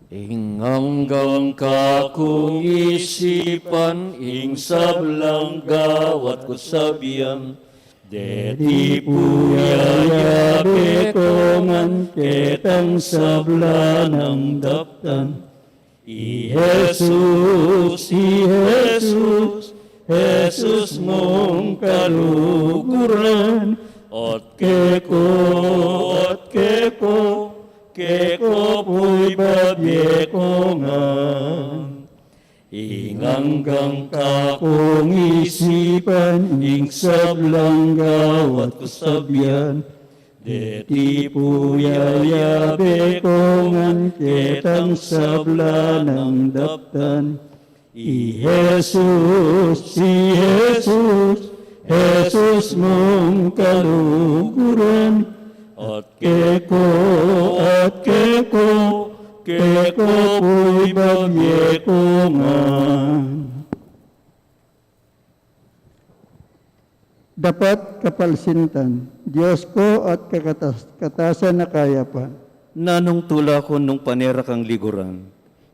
Ing anggang kakung isipan, ing sablang gawat ku sabian, deti pu yayabe ko ngan ketang sabla nang daptan. I Jesus, i Jesus, Jesus mung kaluguran, at keko, at keko, keko pu ibabie ko ngan. Ing anggang kakung isipan, ing sablang gawat ku sabian, deti pu yayabe ko ngan ketang sabla nang daptan. I Jesus, i Jesus, Jesus mung kaluguran, at keko, at keko, keko pu ibabie ko ngan. Dapat kapalsintan, Dios ku at kakatas-, katasan a kayapan. Nanung tula ku nung panera kang liguran.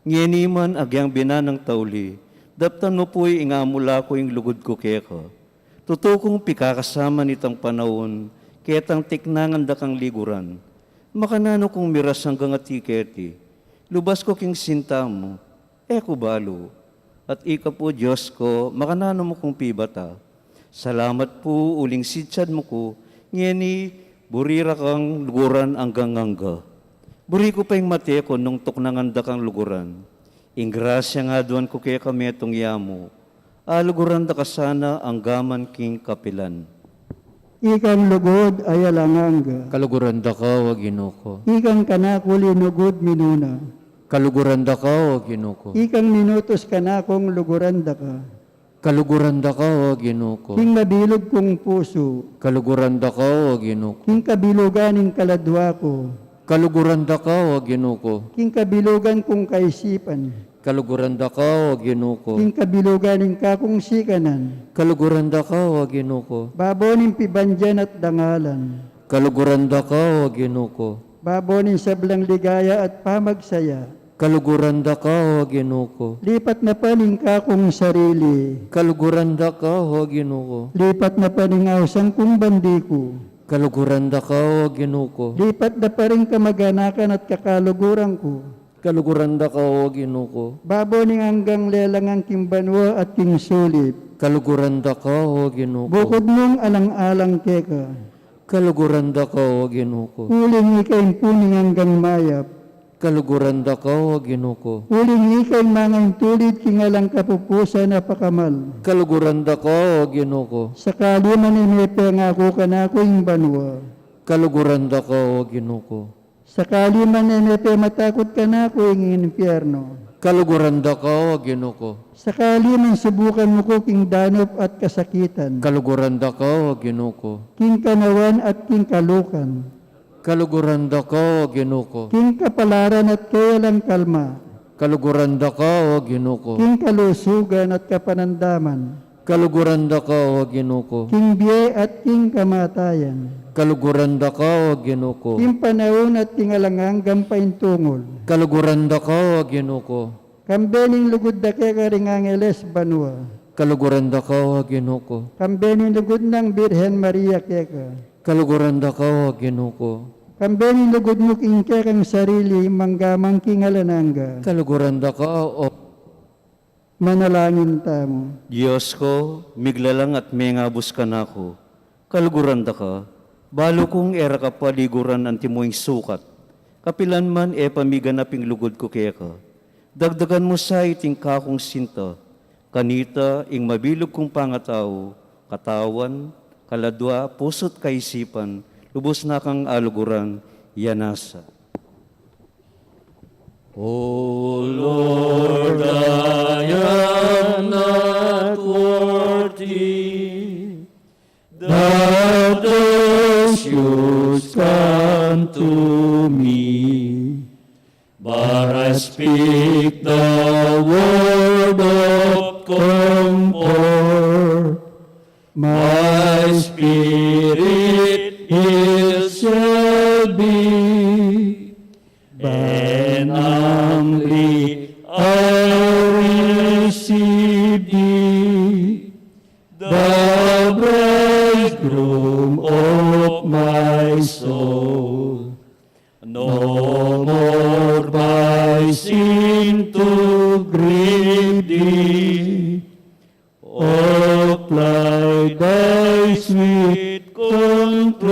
Ngeni man agyang binanang tauli, daptan mu pu ing amula ku ing lugud ku keka. Tutu kung pikakasaman itang panaun, ketang tiknangan da kang liguran. Makananu kung miras anggang ati keti. Lubas ku king sinta mu, e ku balu. At ika pu, Dios ku, makananu mu kung pibata. Salamat pu uling sidsad mu ku, ngeni buri ra kang luguran anggang angga. Buri ku pa ing mate ku nung tuknangan da kang luguran. Ing grasya ngan aduan ku keka metung yamu. Aluguran da ka sana anggaman king kapilan. Ikang lugud a alang angga. Kaluguran da ka, o Ginu ku. Ikang kanaku linugud minuna. Kaluguran da ka, o Ginu ku. Ikang minutus kanakung luguran da ka. Kaluguran da ka, o Ginu ku. King mabilug kung pusu. Kaluguran da ka, o Ginu ku. King kabilugan ning kaladua ku. Kaluguran da ka, o Ginu ku. King kabilugan kung kaisipan. Kaluguran da ka, o Ginu ku. King kabilugan ning kakung sikanan. Kaluguran da ka, o Ginu ku. Babo ning pibandian at dangalan. Kaluguran da ka, o Ginu ku. Babo ning sablang ligaya at pamagsaya. Kaluguran da ka, o Ginu ku. Lipat na pa ning kakung sarili. Kaluguran da ka, o Ginu ku. Lipat na pa ning ausan kung bandi ku. Kaluguran da ka, o Ginu ku. Lipat na pa ring kamaganakan at kakaluguran ku. Kaluguran da ka, o Ginu ku. Babo ning anggang lelangan king banua at king sulip. Kaluguran da ka, o Ginu ku. Bukud mung alang-alang keka. Kaluguran da ka, o Ginu ku. Uling ika ing puning anggang mayap. Kaluguran da ka, o Ginu ku. Uling ika ing mangaintulid king alang kapupusan a pakamal. Kaluguran da ka, o Ginu ku. Sakali man e mepengaku kanaku ing banua. Kaluguran da ka, o Ginu ku. Sakali man e mepe matakut kanaku ing impiernu. Kaluguran da ka, o Ginu ku. Sakali man subukan mu ku king danup at kasakitan. Kaluguran da ka, o Ginu ku. King kanawan at king kalukan. Kaluguran da ka, o Ginu ku. King kapalaran at kayalang kalma. Kaluguran da ka, o Ginu ku. King kalusugan at kapanandaman. Kaluguran da ka, o Ginu ku. King bie at king kamatayan. Kaluguran da ka, o Ginu ku. King panaun at king alang anggang paintungul. Kaluguran da ka, o Ginu ku. Kambe ning lugud da keka ring angeles banua. Kaluguran da ka, o Ginu ku. Kambe ning lugud nang Birhen Maria keka. Kaluguran da ka, o Ginu ku. Kambe ning lugud mu king kekang sarili manggaman king alang angga. Kaluguran da ka, o Manalangin tamu. Dios ku, miglalang at mengabus kanaku, Kaluguran da ka, balu kung e ra ka pa liguran antimong sukat, kapilan man e pa miganap ing lugud ku keka. Dagdagan mu sa iting kakung sinta, kanita ing mabilug kung pangatau, katawan, kaladua, pusu't kaisipan, lubus na kang aluguran, ya nasa. O Lord, I am not worthy that thou shouldst come to me, but I speak the word of comfort. My spirit it shall be, and humbly I receive thee, the bridegroom of my soul. No more by sin to grieve thee, apply thy sweet control.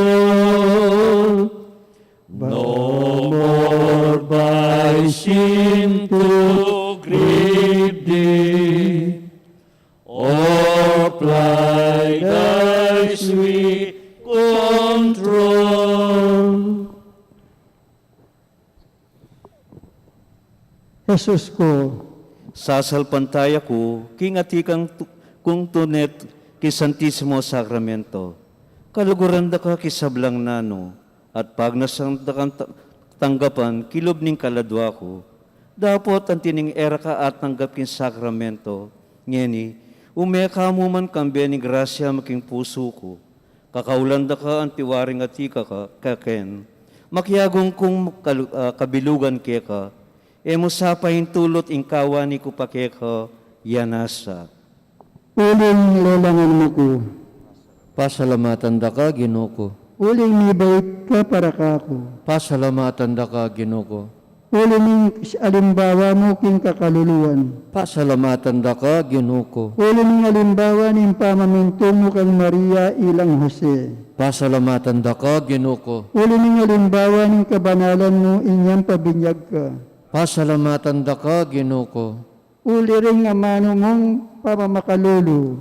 No more by sin to grieve thee, apply thy sweet control. Jesus ku, sasalpantaya ku king atikang tu-, kung tunet king Santisimo Sakramento. Kaluguran da ka king sablang nanu, at pagnasan da kang ta-, tanggapan king lub ning kaladua ku. Dapot anti ning e ra ka atanggap king sakramento ngeni, ume ka mu man kambe ning grasya mu king pusu ku. Kakaulan da ka anti waring atika ka, keken. Makiagung kung kalu-, ah, kabilugan keka, e mu sa paintulut ing kawani ku pa keka, ya nasa. Uling lelangan mu ku. Pasalamatan da ka, Ginu ku. Uling mibait ka para kaku. Pasalamatan da ka, Ginu ku. Uli ning alimbawa mu king kakaluluan. Pasalamatan da ka, Ginu ku. Uli ning alimbawa ning pamamintu mu kang Maria ilang Jose. Pasalamatan da ka, Ginu ku. Uli ning alimbawa ning kabanalan mu inyang pabinyag ka. Pasalamatan da ka, Ginu ku. Uli ring amanu mung pamamakalulu.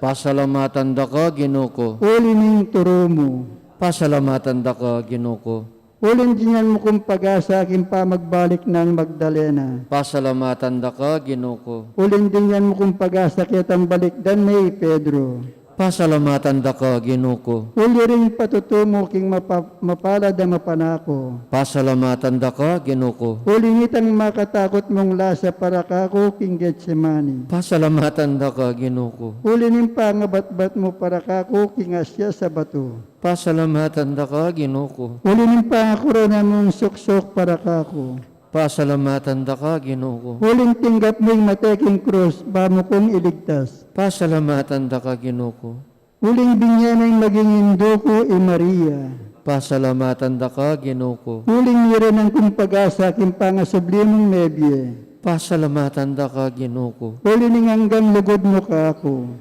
Pasalamatan da ka, Ginu ku. Uli ning turu mu. Pasalamatan da ka, Ginu ku. Uling dininan mu kung pag-asa king pamagbalik nang Magdalena. Pasalamatan da ka, Ginu ku. Uling dininan mu kung pag-asa ketang balikdan ne i Pedro. Pasalamatan da ka, Ginu ku. Uli ring patutu mu king mapa-, mapalad a mapanako. Pasalamatan da ka, Ginu ku. Uli nitang makatakut mung lasa para kaku king Getsemani. Pasalamatan da ka, Ginu ku. Uli ning pangabatbat mu para kaku king asya sa batu. Pasalamatan da ka, Ginu ku. Uli ning pangakorona mung suksuk para kaku. Pasalamatan da ka, Ginu ku. Uling tinggap mu ing mate king krus, ba mu kung iligtas. Pasalamatan da ka, Ginu ku. Uling binye mu ing maging indu ku, i Maria. Pasalamatan da ka, Ginu ku. Uling mirinan kung pag-asa king pangasubli mung mebie. Pasalamatan da ka, Ginu ku. Uli ning anggang lugud mu kaku.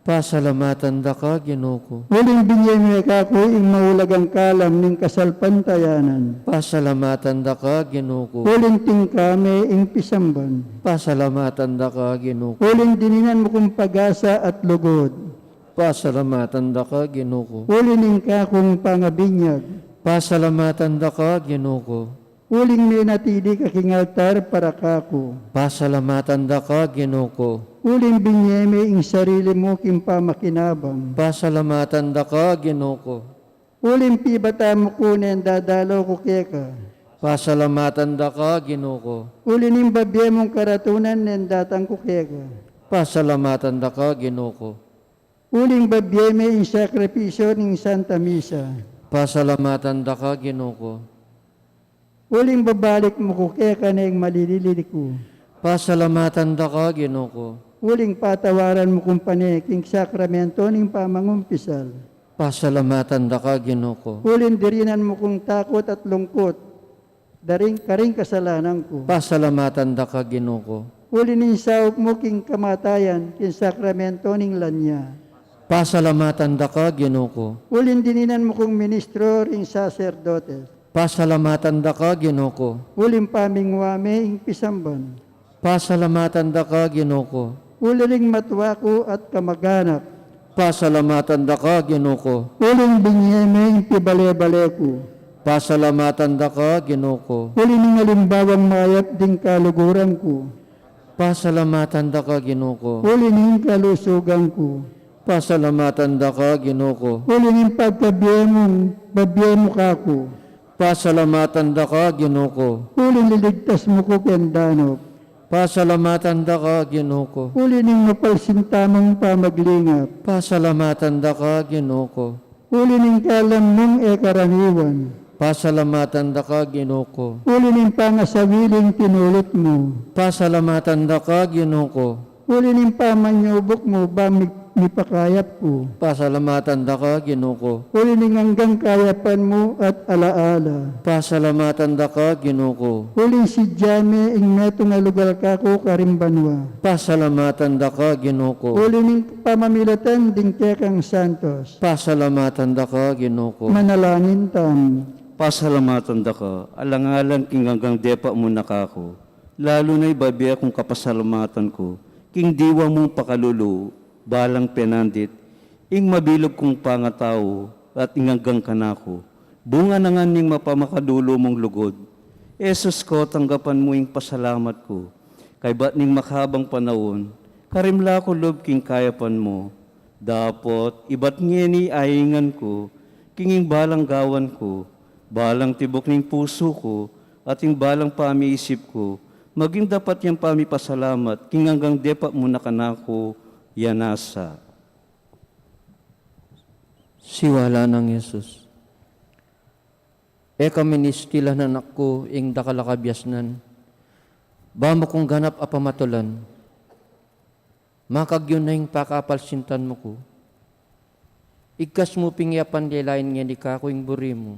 Pasalamatan da ka, Ginu ku. Uling binye mu kaku ing maulagang kalam ning kasalpantayanan. Pasalamatan da ka, Ginu ku. Uling tingkame ing pisamban. Pasalamatan da ka, Ginu ku. Uling dininan mu kung pag-asa at lugud. Pasalamatan da ka, Ginu ku. Uli ning kakung pangabinyag. Pasalamatan da ka, Ginu ku. Uling menatili ka king altar para kaku. Pasalamatan da ka, Ginu ku. Uling binye me ing sarili mu king pamakinabang. Pasalamatan da ka, Ginu ku. Uling pibata mu ku neng dadalo ku keka. Pasalamatan da ka, Ginu ku. Uli ning babie mung karatunan neng datang ku keka. Pasalamatan da ka, Ginu ku. Uling babie me ing sakripisyo ning Santa Misa. Pasalamatan da ka, Ginu ku. Uling babalik mu ku keka neng malilili ku. Pasalamatan da ka, Ginu ku. Uling patawaran mu kung pane king sakramento ning pamangumpisal. Pasalamatan da ka, Ginu ku. Uling dirinan mu kung takut at lungkut da ring karing kasalanan ku. Pasalamatan da ka, Ginu ku. Uli ning saup mu king kamatayan king sakramento ning lanya. Pasalamatan da ka, Ginu ku. Uling dininan mu kung ministro ring saserdotes. Pasalamatan da ka, Ginu ku. Uling pamingwa me ing pisamban. Pasalamatan da ka, Ginu ku. Uli ring matwa ku at kamaganak. Pasalamatan da ka, Ginu ku. Uling binye me ing pibale-bale ku. Pasalamatan da ka, Ginu ku. Uli ning alimbawang mayap ding kaluguran ku. Pasalamatan da ka, Ginu ku. Uli ning kalusugan ku. Pasalamatan da ka, Ginu ku. Uli ning pagkabie mung babie mu kaku. Pasalamatan da ka, Ginu ku. Uli ning liligtas mu ku keng danup. Pasalamatan da ka, Ginu ku. Uli ning mapalsinta mung pamaglingap. Pasalamatan da ka, Ginu ku. Uli ning kalam mung e karaniwan. Pasalamatan da ka, Ginu ku. Uli ning pangasawiling tinulut mu. Pasalamatan da ka, Ginu ku. Uli ning pamanyubuk mu ba mi-, mipakayap ku. Pasalamatan da ka, Ginu ku. Uli ning anggang kayapan mu at alaala. Pasalamatan da ka, Ginu ku. Uli sidya me ing metung a lugal kaku karing banua. Pasalamatan da ka, Ginu ku. Uli ning pamamilatan ding kekang santos. Pasalamatan da ka, Ginu ku. Manalangin tamu. Pasalamatan da ka, alang-alang king anggang depat mu na kaku. Lalu na ing babie kung kapasalamatan ku king diwa mung pakalulu, balang penandit, ing mabilug kung pangatau, at ing anggang kanaku bunga na ngan ning mapamakalulu mung lugud. Jesus ku, tanggapan mu ing pasalamat ku, kaybat ning makabang panaun, karimla ku lub king kayapan mu. Dapot ibat ngeni aingan ku king ing balang gawan ku, balang tibuk ning pusu ku, at ing balang pamiisip ku, maging dapat yang pamipasalamat king anggang depat mu na kanaku. Yan nasa. Siwala nang Jesus. E ka ministilan, anak ku, ing dakal a kabiasnan, ba mu kung ganap a pamatulan. Makagyu na ing pakapalsintan mu ku. Igkas mu pin ya panlelain ngeni kaku ing buri mu.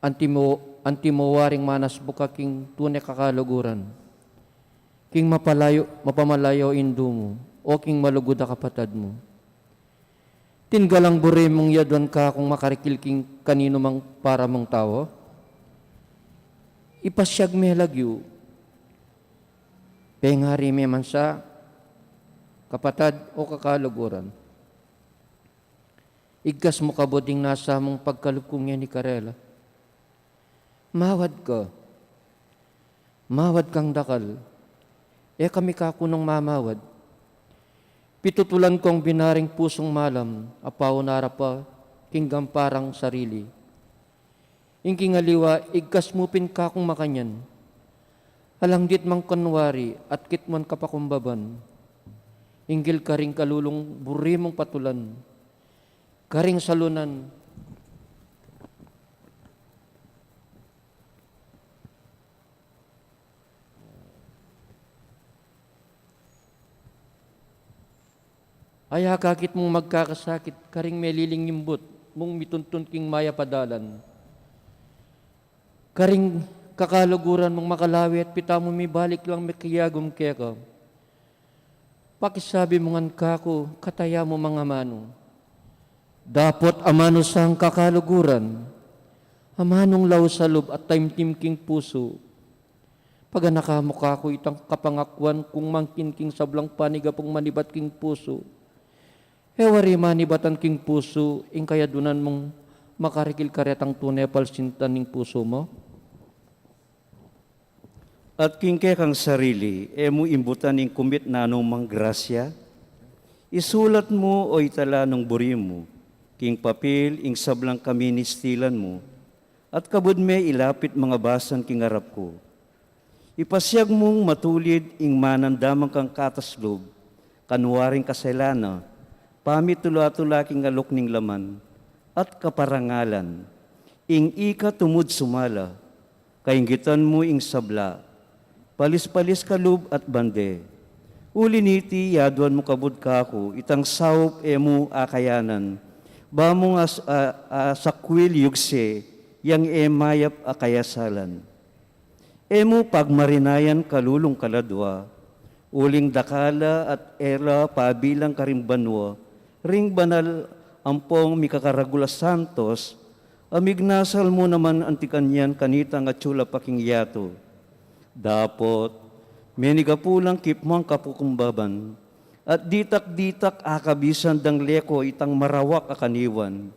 Antimo, antimo waring manasbuk ka king tune kakaluguran, king mapalayo, mapamalayo indu mu, o king malugud a kapatad mu. Atin galang buri mung yaduan kakung makarikil king kaninumang para mung tau. Ipasiag me lagyu, pengari me man sa, kapatad o kakaluguran. Igkas mu kabud ing nasa mung pagkalub ku ngeni karela. Mawad ka. Mawad kang dakal. E kami kaku nung mamawad. Pitutulan kung binaring pusung malam, a paunara pa king gamparang sarili. Ing king aliwa, igkas mu pin kakung makanyan. Alang dit mang kunwari, at kitmuan ka pakumbaban. Inggil karing kalulung buri mung patulan. Karing salunan. Aya kakit mung magkakasakit, karing meliling imbut mung mituntun king mayap a dalan. Karing kakaluguran mung makalawi at pita mu mibalik lang mekiagum keka. Pakisabi mu ngan kaku, kataya mu mang amanu. Dapot amanu sang kakaluguran, amanung lau sa lub at taimtim king pusu. Paganaka mu kaku itang kapangakuan kung mangkin king sablang panigapung manibat king pusu. E wari manibatan king pusu ing kayadunan mung makarikil karetang tune palsintan ning pusu mu? At king kekang sarili, e mu imbutan ing kumit nanumang grasya? Isulat mu o itala nung buri mu king papil ing sablang kaministilan mu, at kabud me ilapit mangabasan king arap ku. Ipasiag mung matulid ing manandamang kang kataslub, kanwaring kaselan na, pamitula-tula king alok ning laman, at kaparangalan, ing ika tumud sumala, kainggitan mu ing sabla, palis-palis kalub at bande. Uli niti, yaduan mu kabud kaku itang saup e mu akayanan, ba mung as-, a-, asakwil yugse yang e mayap a kayasalan. E mu pagmarinayan kalulung kaladua, uling dakal la at e la pabilang karing banua, Ring banal ampong mikakaragul a santos, a mignasal mu naman anti kanyan kanitang atsu la pa king yatu. Dapot, menigapu lang kipmang kapukumbaban, at ditak-ditak akabisan dang leko itang marawak a kaniwan.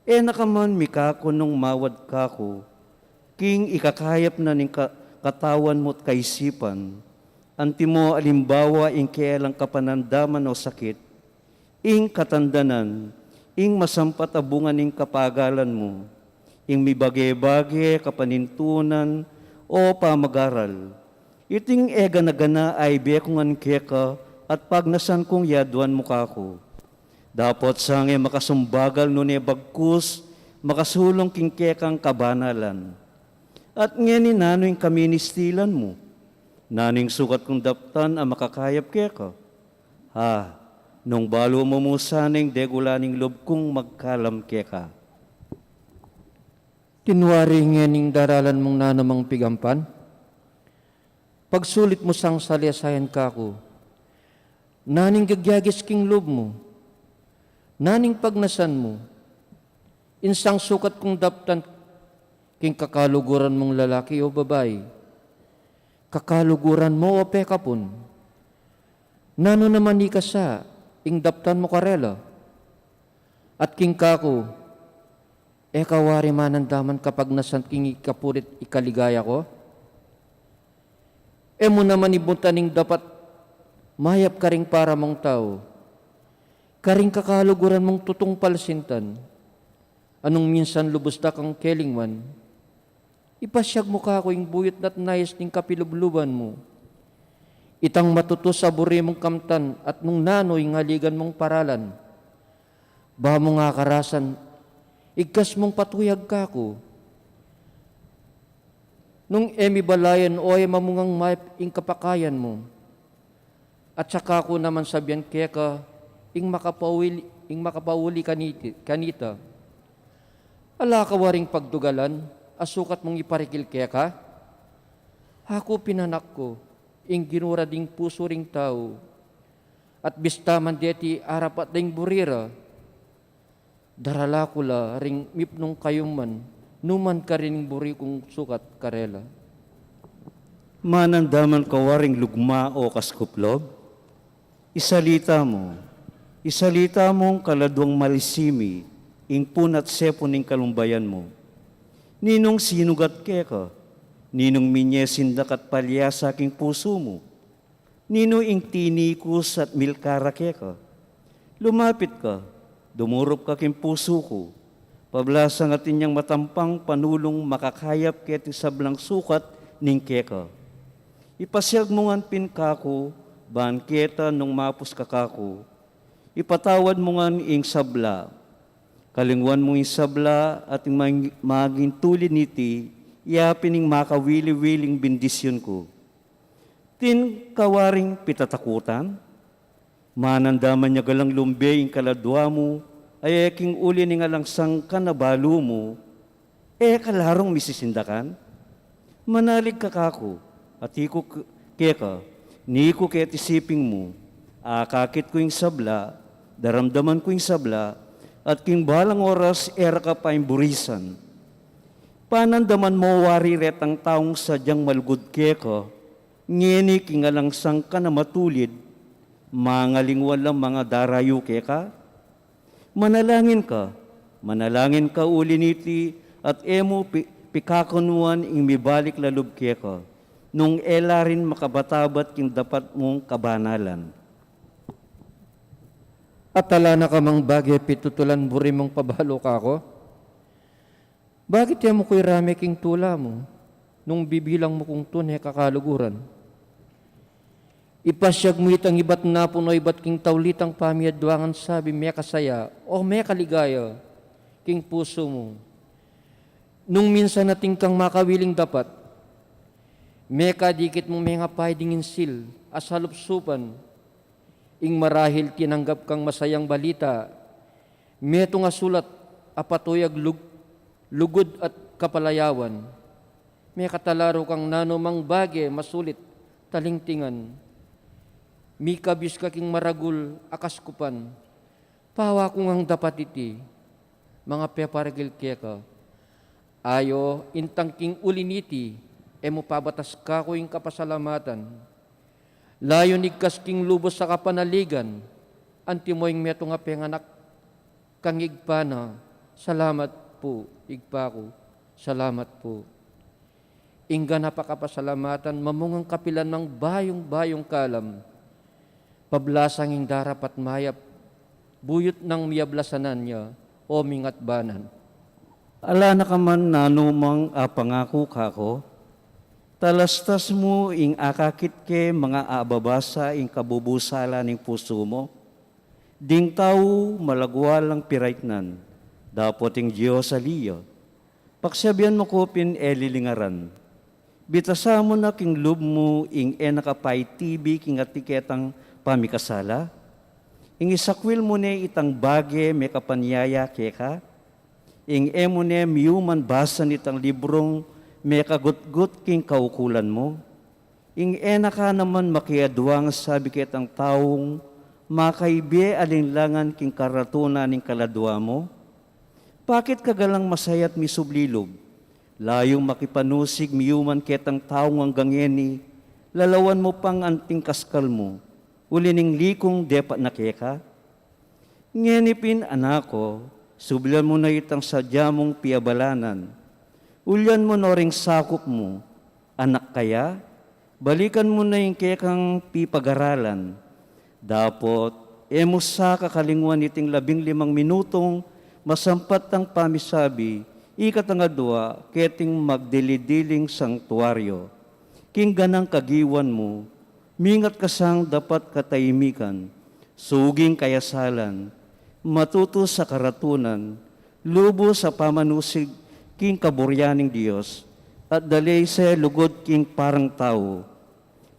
E na ka man mikakunung mawad kaku, king ikakayap na ning ka-, katawan mu't kaisipan, antimo alimbawa ing kelang kapanandaman o sakit, ing katandanan, ing masampat a bunga ning kapagalan mu, ing mibage-bage kapanintunan o pamagaral. Iting e gana-gana a ibe ku ngan keka at pagnasan kung yaduan mu kaku. Dapot sange makasumbagal nune bagkus makasulung king kekang kabanalan. At ngeni nanu ing kaministilan mu? Nanu ing sukat kung daptan a makakayap keka? Ha, nung balu mu mu sana ing degula ning lub kung magkalam keka. Tinwari ngening daralan mung nanumang pigampan? Pagsulit mu sang salesayan kaku, naning gagyagis king lub mu, naning pagnasan mu, insang sukat kung daptan king kakaluguran mung lalaki o babai, kakaluguran mu o pekapun. Nanu naman ikasa ing daptan mu karela? At king kaku, e ka wari manandaman kapagnasan king ikapurit ikaligaya ku? E mu naman ibutan ing dapat mayap karing para mung tau, karing kakaluguran mung tutung palsintan, a nung minsan lubus da kang kelingwan. Ipasyag mu kaku ing buyut na't nais ning kapilubluban mu. Itang matutus a buri mung kamtan at nung nanu ing haligan mung paralan. Ba mung akarasan, igkas mung patuyag kaku. Nung e mi balayan o e mamungang mayap ing kapakayan mu. At saka ku naman sabian keka ing makapauli, ing makapauli kaniti-, kanita. Ala ka waring pagdugalan a sukat mung iparikil keka? Aku pinanak ku, ing ginura ding pusu ring tau, at bista man deti arapat ding buri ra. Darala ku la ring mipnung kayuman, nu man karin ing buri kung sukat karela. Manandaman ka waring lugma o kaskup lub? Isalita mu, isalita mung kaladuang malisimi ing puna at sepu ning kalumbayan mu. Ninung sinugat keka? Ninung minye sindak at palyasa king pusu mu? Ninu ing tinikus at milkara keka? Lumapit ka, dumurup ka king pusu ku, pablasang atin yang matampang panulung makakayap keti sablang sukat ning keka. Ipasyag mu ngan pin kaku, ban keta nung mapus ka kaku, ipatawad mu ngan ing sabla. Kalingwan mu ing sabla at ing mang-, maging tulid niti, iya pin ing makawili-wiling bendisyun ku. Atin ka waring pitatakutan? Manandaman ya galang lumbe ing kaladua mu, a e king uli ning alang sangkan a balu mu, e ka larung misisindakan? Manalig ka kaku, at iku k-, keka, niku keti siping mu, akakit ku ing sabla, daramdaman ku ing sabla, at king balang oras e ra ka pa ing burisan. Panandaman mu wari retang taung sadyang malugud keka, ngeni king alang sangkan a matulid, mangalingwan lang mangadarayu keka? Manalangin ka, manalangin ka uli niti, at e mu pi-, pikakunuan ing mibalik la lub keka, nung e la rin makabatabat king dapat mung kabanalan. At ala na ka mang bage pitutulan buri mung pabalu kaku? Bakit e mu ku irame king tula mu, nung bibilang mu kung tune kakaluguran? Ipasyag mu itang ibat napun o ibat king taulitang pamiadwangan sabi mekasaya o mekaligaya king pusu mu. Nung minsan atin kang makawiling dapat, mekadikit mung mengapay ding insil a salupsupan, ing marahil tinanggap kang masayang balita, metung a sulat a patuyag lug-, lugud at kapalayawan. Mekatalaru kang nanumang bage masulit talingtingan. Mikabis ka king maragul a kaskupan. Pawa ku ngang dapat iti, manga peparagil keka, ayo, intang king uli niti, e mu pabatas kaku ing kapasalamatan. Layun igkas king lubus a kapanaligan, antimo ing metung a penganak kang Ibpa na, salamat pu, Ibpa ku, salamat pu. Ing ganap a kapasalamatan, mamungang kapilan mang bayung-bayung kalam. Pablasang ing darapat mayap, buyut nang miyablasanan ya, o mingatbanan. Ala na ka man nanumang apangaku kaku, talastas mu ing akakit ke manga ababasa ing kabubusala ning pusu mu. Ding tau malagwa lang piraitnan, dapot ing Dios ali ya. Paksabian mu ku pin e lilingaran. Bitasan mu na king lub mu ing e na ka paitibi king atin ketang pamikasala. Ing isakwil mu ne itang bage mekapanyaya keka. Ing e mu ne miyuman basan itang librung mekagutgut king kaukulan mu. Ing e na ka naman makiadwang sabi ketang taung makaibe alinlangan king karatunan ning kaladwa mu. Bakit ka galang masayat misublilub? Layung makipanusig miyuman ketang taung anggang ngeni, lalawan mu pang anting kaskal mu, uli ning likung depat na keka. Ngeni pin, anak ku, sublian mu na itang sadya mung piabalanan. Ulian mu no ring sakup mu, anak kaya, balikan mu na ing kekang pipagaralan. Dapot, e mu sa kakalingwan iting labing limang minutung masampat tang pamisabi, ikatang adwa, keting magdili-diling sangtuario. King ganang kagiwan mu, mingat ka sang dapat kataimikan, suging kayasalan, matutus a karatunan, lubus a pamanusig king kaburian ning Dios, at dalese lugud king parang tau.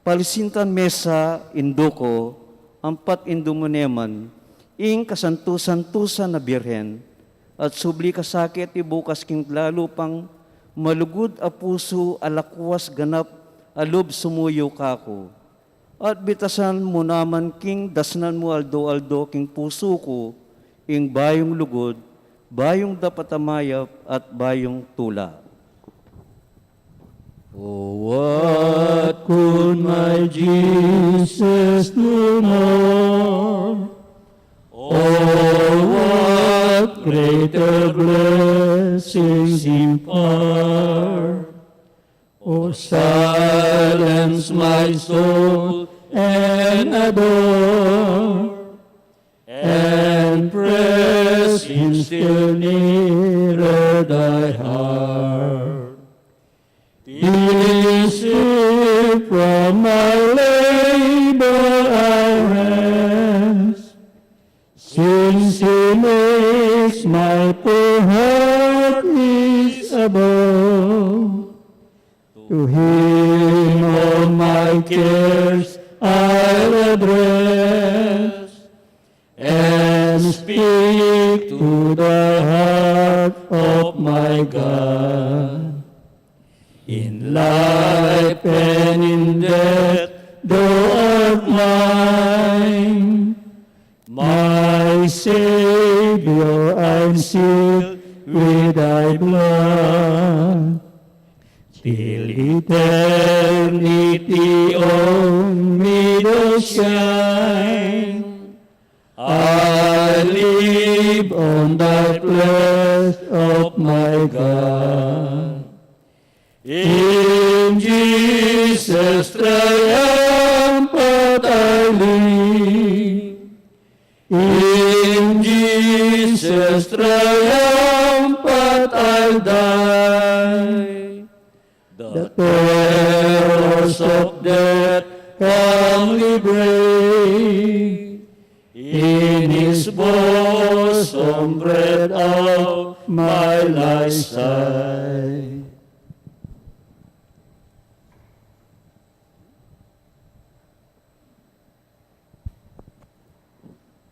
Palisintan me sa, indu ku, ampat indu mu ne man, ing kasantu-santusan a Birhen, at subli ka sa keti bukas king lalu pang malugud a pusu a lakwas ganap a lub sumuyu kaku. At bitasan mu naman king dasnan mu aldo-aldo king pusu ku, ing bayung lugud, bayung dapat a mayap, at bayung tula. O, what could my Jesus do more? O, what greater blessings impart? O, silence my soul and adore, and press in still nearer thy heart. This if from my labor I rest, since he makes my poor heart his abode. To him all my cares I'll address, and speak to the heart of my God. In life and in death, thou art mine. My Savior, I'm sealed with thy blood. Till eternity on me doth shine, I live on thy flesh, of my God. In Jesus' triumphant I live, in Jesus' triumphant I'll die. The terrors of death calmly brave, in his bosom breathe out my last sigh.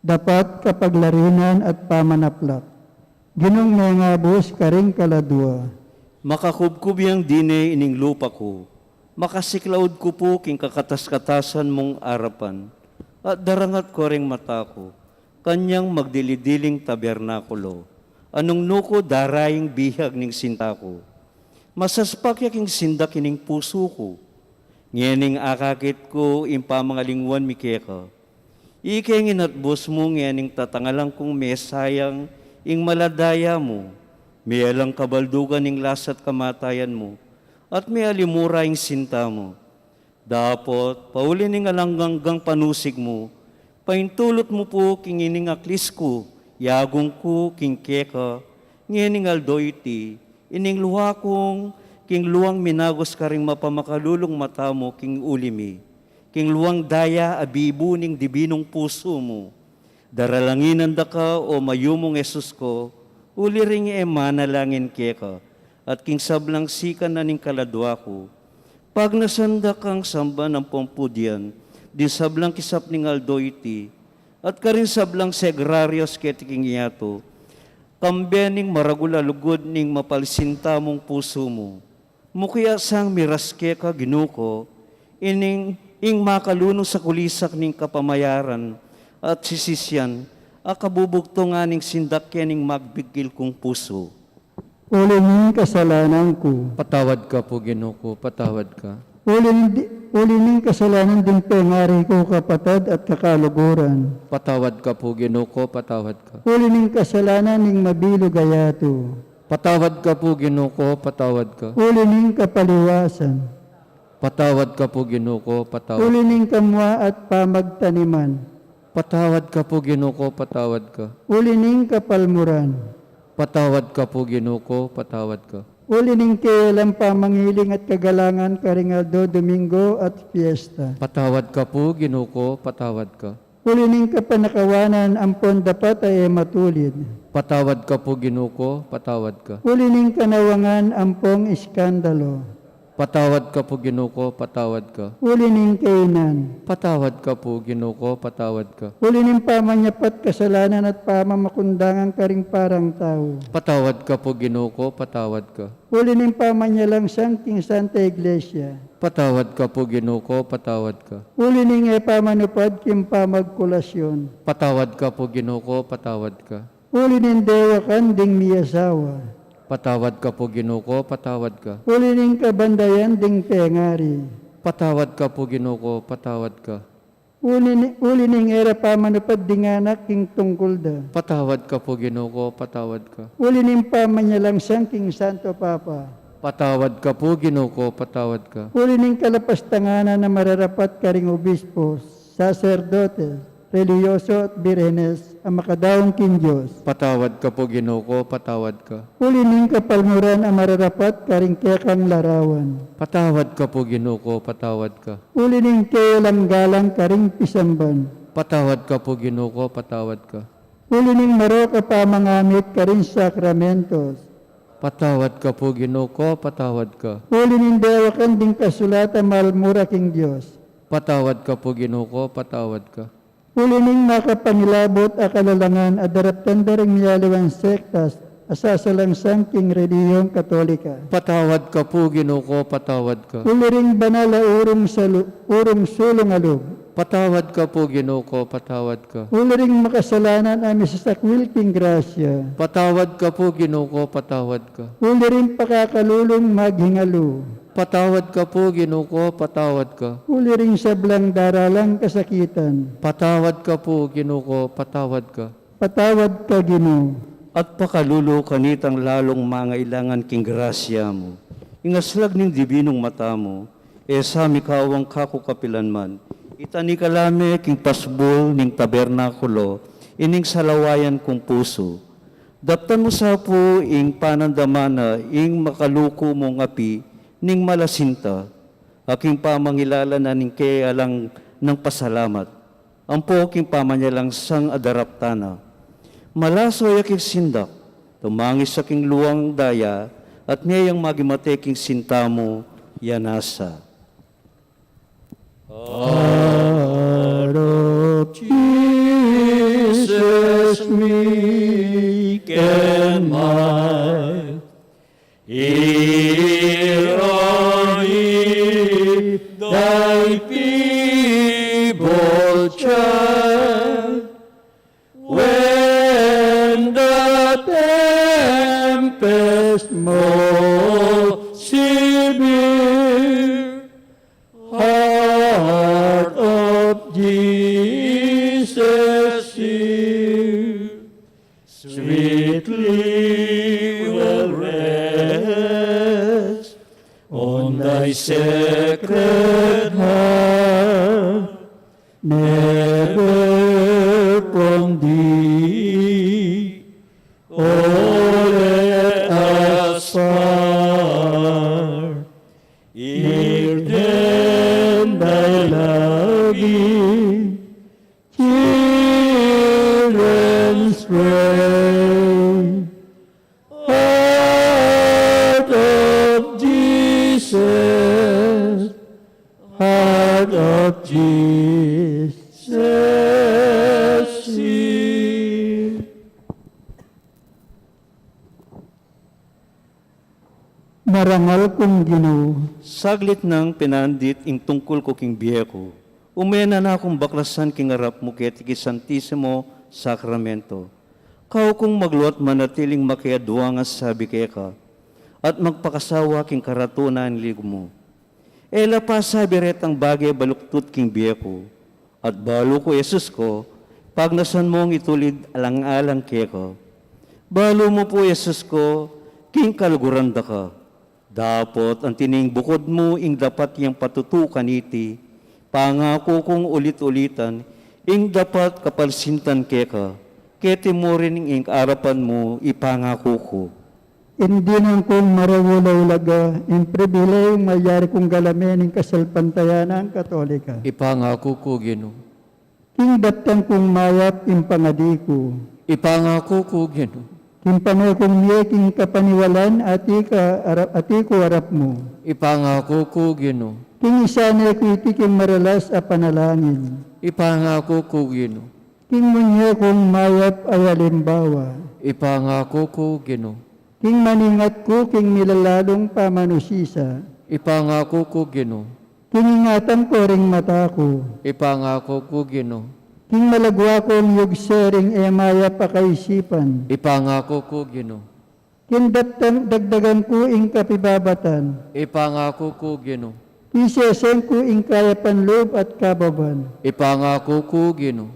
Dapat kapaglarinan at pamanaplat. Ginung mengabus karing kaladua. Makakubkub yang dine ining lupa ku, makasiklaud ku pu king kakatas-katasan mung arapan, at darangat ku ring mata ku, kanyang magdili-diling tabernakulo. Anung nuku daraing bihag ning sinta ku. Masaspak ya king sindak ining pusu ku. Ngening akakit ku ing pamangalingwan mi keka. Ike nginatbus mu ngening tatangalan kung mesayang ing maladaya mu. Mealang kabaldugan ing lasa't kamatayan mu. At mealimura ing sinta mu. Dapot, pauli ning alang anggang panusig mu, paintulut mu pu king ining aklis ku, yagung ku king keka, ngening aldo iti, ining luha kung king luang minagus karing mapamakalulung mata mu king uli mi, king luang daya a bibu ning dibinung pusu mu. Daralanginan da ka, o mayumung Jesus ku, uli ring e manalangin keka, at king sablang sikan na ning kaladua ku. Pagnasan da kang samban ampong pudyan, ding sablang kisap ning aldo iti, at karing sablang sagrarios keti king yatu, kambe ning maragul a lugud ning mapalsinta mung pusu mu. Mukia sang miras keka, Ginu ku, ining ing makalunus a kulisak ning kapamayaran at sisisyan a kabubugtungan ning sindak kening magbigil kung pusu. Uli ning kasalanan ku. Patawad ka pu, Ginu ku, patawad ka. Uli ning di-, uli ning kasalanan ding pengari ku, kapatad at kakaluguran. Patawad ka pu, Ginu ku, patawad ka. Uli ning kasalanan ning mabilug a yatu. Patawad ka pu, Ginu ku, patawad ka. Uli ning kapaliwasan. Patawad ka pu, Ginu ku, patawad. Uli ning kamua at pamagtaniman. Patawad ka pu, Ginu ku, patawad ka. Uli ning kapalmuran. Patawad ka pu, Ginu ku, patawad ka. Uli ning keyalang pamangiling at kagalangan karing aldo Domingo at fiesta. Patawad ka pu, Ginu ku, patawad ka. Uli ning kapanakawanan ampong dapat a e matulid. Patawad ka pu, Ginu ku, patawad ka. Uli ning kanawangan ampong iskandalo. Patawad ka pu, Ginu ku, patawad ka. Uli ning kainan. Patawad ka pu, Ginu ku, patawad ka. Uli ning pamanyapat kasalanan at pamamakundangan karing parang tau. Patawad ka pu, Ginu ku, patawad ka. Uli ning pamanyalangsang king Santa Iglesia. Patawad ka pu, Ginu ku, patawad ka. Uli ning e pamanupad king pamagkulasyon. Patawad ka pu, Ginu ku, patawad ka. Uli ning dewakan ding miyasawa. Patawad ka pu, Ginu ku, patawad ka. Uli ning kabandayan ding pengari. Patawad ka pu, Ginu ku, patawad ka. Uli ni, uli ning e ra pamanupad ding anak king tungkul da. Patawad ka pu, Ginu ku, patawad ka. Uli ning pamanyalangsang king Santo Papa. Patawad ka pu, Ginu ku, patawad ka. Uli ning kalapastanganan a mararapat karing obispo, saserdote, relihiyoso at birhenes a makadaun king Dios. Patawad ka pu, Ginu ku, patawad ka. Uli ning kapalmuran a mararapat karing kekang larawan. Patawad ka pu, Ginu ku, patawad ka. Uli ning keyalang galang karing pisamban. Patawad ka pu, Ginu ku, patawad ka. Uli ning marok a pamangamit karing sakramentos. Patawad ka pu, Ginu ku, patawad ka. Uli ning dewakan ding kasulat a malmura king Dios. Patawad ka pu, Ginu ku, patawad ka. Uli ning makapangilabut a kalalangan a daraptan da ring mialiwang sektas a sasalangsang king relihiyong Katolika. Patawad ka pu, Ginu ku, patawad ka. Uli ring banal a urung salu-, urung sulung a lub. Patawad ka pu, Ginu ku, patawad ka. Uli ring makasalanan a misasakwil king grasya. Patawad ka pu, Ginu ku, patawad ka. Uli ring pakakalulung maghingalu. Patawad ka pu, Ginu ku, patawad ka. Uli ring sablang daralang kasakitan. Patawad ka pu, Ginu ku, patawad ka. Patawad ka, Ginu. At pakalulu kanitang lalung mangailangan king grasya mu. Ing aslag ning dibinung mata mu, e sa mikawang kaku kapilanman. Itani ka la me king pasbul ning tabernakulo, ining salawayan kung pusu. Daptan mu sa pu ing panandaman na ing makaluku mung api ning malasinta, a king pamangilala na ning keyalang nang pasalamat, ampo king pamanyalangsang a daraptan na. Malaso ya king sindak, tumangis ya king luang daya, at meyang magimate king sinta mu, ya nasa. Heart of Jesus, meek and mild, here are ye, thy feeble child, Sweetly will rest on thy sacred heart, never from thee all let us part. Hear then thy loving children pray. Heart of Jesus, heart of Jesus, hear. Marangal kung Ginu. Saglit nang pinandit ing tungkul ku king bie ku, ume na kung baklasan king arap mu keti king Santisimo Sakramento. Kau kung magluat manatiling makiadwang a sabi keka, at magpakasawa king karatunan lig mu. E la pasabi retang bage baluktut king bie ku, at balu ku, Jesus ku, pagnasan mung itulid alang-alang keka. Balu mu pu, Jesus ku, king kaluguran da ka. Dapot anti ning bukud mu ing dapat yang patutu kaniti, pangaku kung ulit-ulitan ing dapat kapalsintan keka, keti mu rin ing arapan mu ipangaku ku. Ing dinan kung maragul a ulaga, ing pribilehiyung mayari kung galamen ing kasalpantayanan Katolika. Ipangaku ku, Ginu. King daptan kung mayap ing pangadi ku. Ipangaku ku, Ginu. King pame kung mie king kapaniwalan atiu ka ara-, atiu ku arap mu. Ipangaku ku, Ginu. King isane ku iti king maralas a panalangin. Ipangaku ku, Ginu. King munye kung mayap a alimbawa. Ipangaku ku, Ginu. King maningat ku king milalalung pamanusisa. Ipangaku ku, Ginu. King ingatan ku ring mata ku. Ipangaku ku, Ginu. King malagwa kung yugse ring e mayap a kaisipan. Ipangaku ku, Ginu. King dagdag-, dagdagan ku ing kapibabatan. Ipangaku ku, Ginu. King sesen ku ing kayapan lub at kababan. Ipangaku ku, Ginu.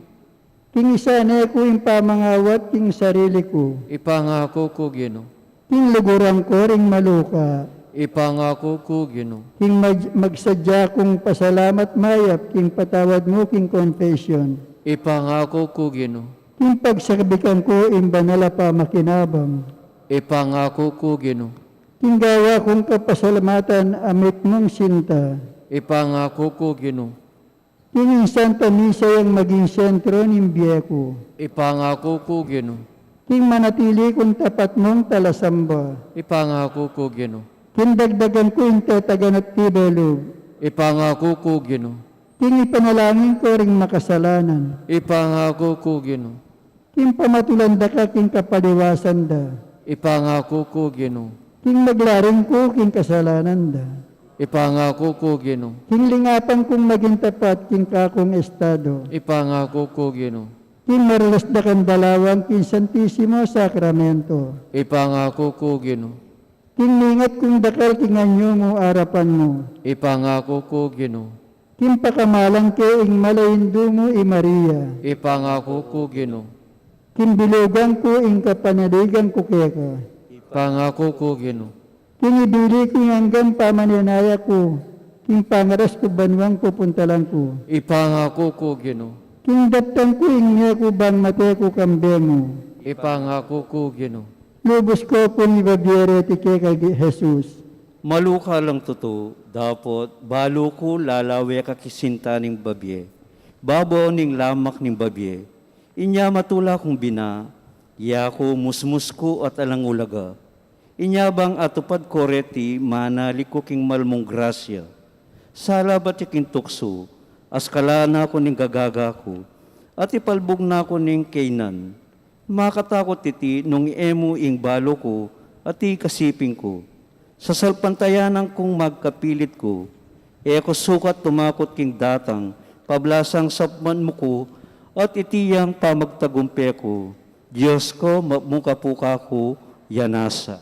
King isane ku ing pamangawat king sarili ku. Ipangaku ku, Ginu. King luguran ku ring maluka. Ipangaku ku, Ginu. King mag-, magsadya kung pasalamat mayap king patawad mu king confession. Ipangaku ku, Ginu. King pagsabikan ku ing banal a pamakinabang. Ipangaku ku, Ginu. King gawa kung kapasalamatan a mitmung sinta. Ipangaku ku, Ginu. King ing Santa Misa yang maging sentro ning bie ku. Ipangaku ku, Ginu. King manatili kung tapat mung talasamba. Ipangaku ku, Ginu. King dagdagan ku ing tetagan at tibelub. Ipangaku ku, Ginu. King ipanalangin ku ring makasalanan. Ipangaku ku, Ginu. King pamatulan da ka king kapaliwasan da. Ipangaku ku, Ginu. King maglaring ku king kasalanan da. Ipangaku ku, Ginu. King lingapan kung maging tapat king kakung estado. Ipangaku ku, Ginu. King maralas da kang dalawan king Santisimo Sakramento. Ipangaku ku, Ginu. King mingat kung dakal king anyu mu arapan mu. Ipangaku ku, Ginu. King pakamalan ke ing malaindu mu i Maria. Ipangaku ku, Ginu. King bilugan ku ing kapanaligan ku keka. Ipangaku ku, Ginu. King ibili ku ing anggang pamanenaya ku, king pangaras ku banwang pupuntalan ku. Ipangaku ku, Ginu. King daptan ku ing mie ku bang mate ku kambe mu. Ipangaku ku, Ginu. Lubus ku pung ibabie reti keka, Jesus. Maluka lang tutu, dapot balu ku lalawe ka king sinta ning babie, babo ning lamak ning babie. Inya matula kung bina, yaku musmus ku at alang ulaga. Inya bang atupad ku reti manali ku king malmung grasya. Salabat ya king tuksu, askalan na ku ning gagaga ku, at ipalbug na ku ning kaynan. Makatakut iti nung e mu ing balu ku at ikasiping ku. Sasalpantayanan kung magkapilit ku. E ku sukat tumakut king datang pablasang sapman mu ku at iti yang pamagtagumpe ku. Dios ku, mamuka pu kaku, yanasa.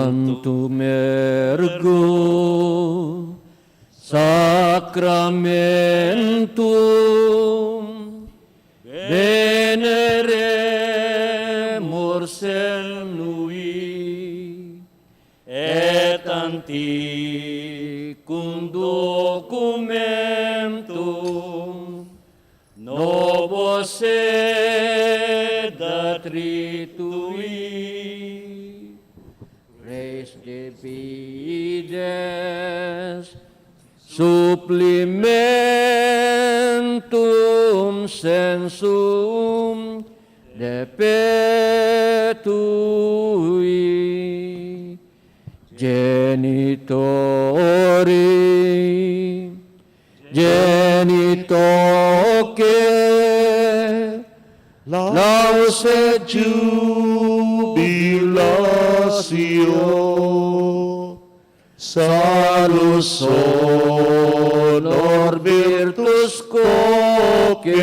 Tantum ergo sacramentum veneremur, sed nui et antiquum documentum novos sed atribuit. Res debides supplimentum censum depetui. Genitori, genitoque, laus et jubilatio, salus, honor, virtus quoque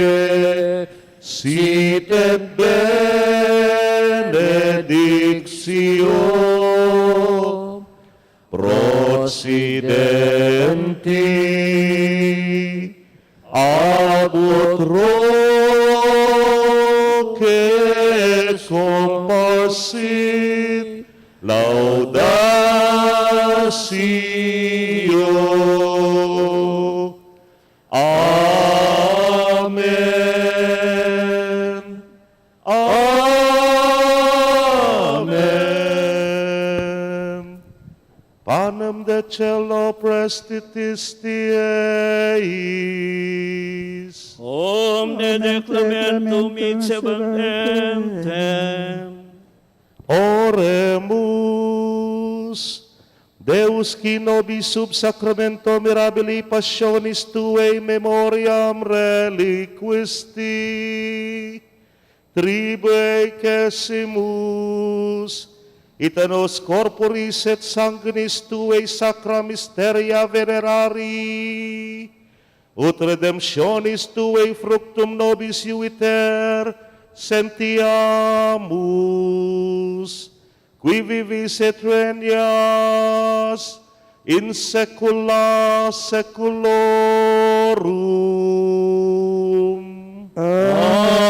sit et benedictio procidenti ab utroque composit laudatio. Amen. Amen. Panem de caelo prestitis eis. Omne declamentem ipse vantem. Oremus. Deus, qui nobis sub sacramento mirabilis passionis tuae in memoriam reliquisti, tribuique quesimus, ita nos corporis et sanguinis tuae sacra mysteria venerari, ut redemptionis tuae fructum nobis iuviter, sentiamus, qui vivis et regnas in saecula saeculorum. Amen.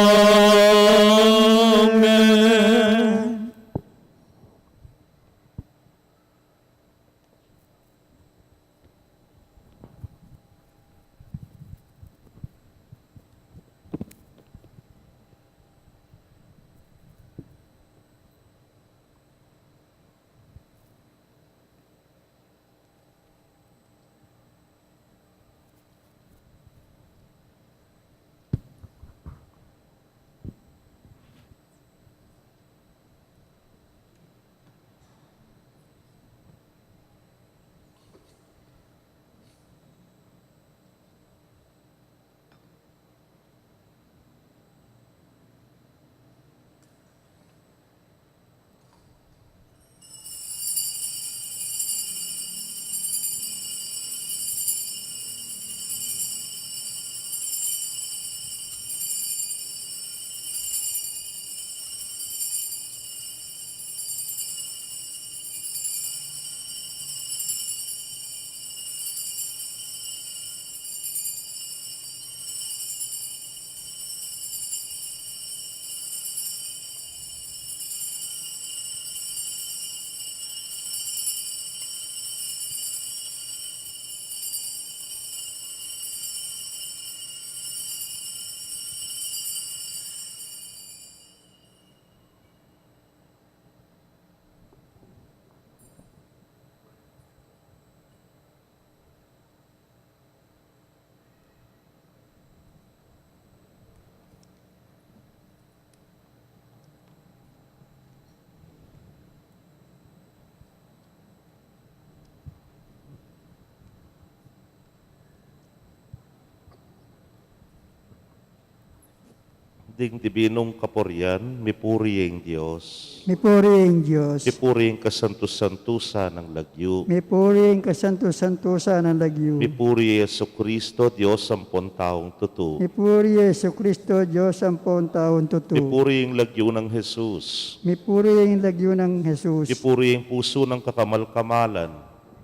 Ding dibinung kapurian, mipuri ing Dios. Mipuri ing Dios. Mipuri ing kasantus-santusan nang lagyu. Mipuri ing kasantus-santusan nang lagyu. Mipuri i Jesucristo, Dios ampon taung tutu. Mipuri i Jesucristo, Dios ampon taung tutu. Mipuri ing lagyu nang Jesus. Mipuri ing lagyu nang Jesus. Mipuri ing pusu nang kakamal-kamalan.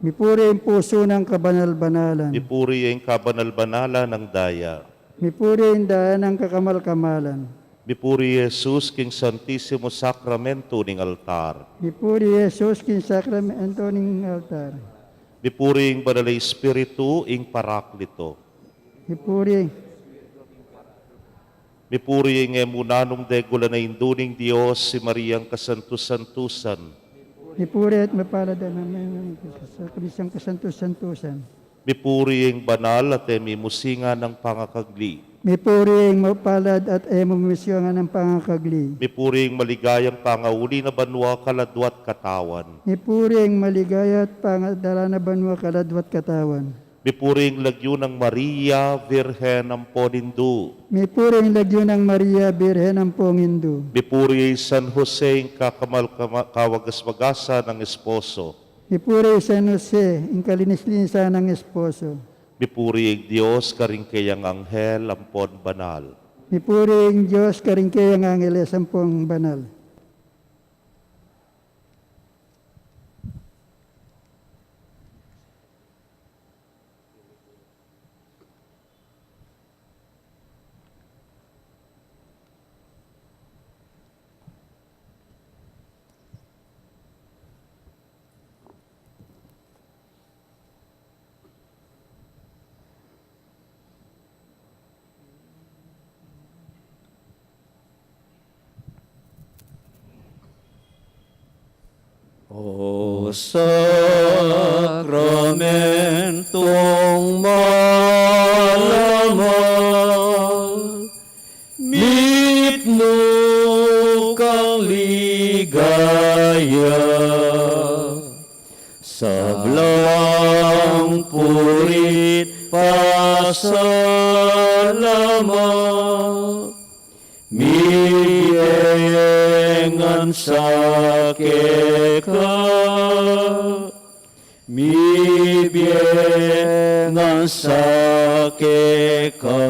Mipuri ing pusu nang kabanal-banalan. Mipuri ing kabanal-banalan nang daya. Mipuri ing daya nang kakamal-kamalan. Mipuri i Jesus king Santisimo Sakramento ning altar. Mipuri i Jesus king Sakramento ning altar. Mipuri ing Banal a Espiritu, ing Paraklito. Mipuri. Mipuri ing e mu nanung degulan a Indu ning Dios, i Mariang kasantus-santusan. Mipuri at mapalad a mame-, sa kamisang kasantus-santusan. Mipuri ing banal at e mimusingan a pangakagli. Mipuri ing mapalad at e mimusingan a pangakagli. Mipuri ing maligayang pangauli na banua, kaladwa't katawan. Mipuri ing maligaya at pangadala na banua, kaladwa't katawan. Mipuri ing lagyu nang Maria, Birhen ampon Indu. Mipuri ing lagyu nang Maria, Birhen ampon Indu. Mipuri i San Jose, ing kakamal-, kama-, kawagas-wagasan nang esposo. Mipuri i San Jose, ing kalinis-linisan nang esposo. Mipuri ing Dios karing keyang anghel ampon banal. Mipuri ing Dios karing keyang angeles ampon banal. O sakramentong malamang, mitmu kang ligaya, sablang puri't pasalamat, mibie ngan sa keka, mibie ngan sa keka.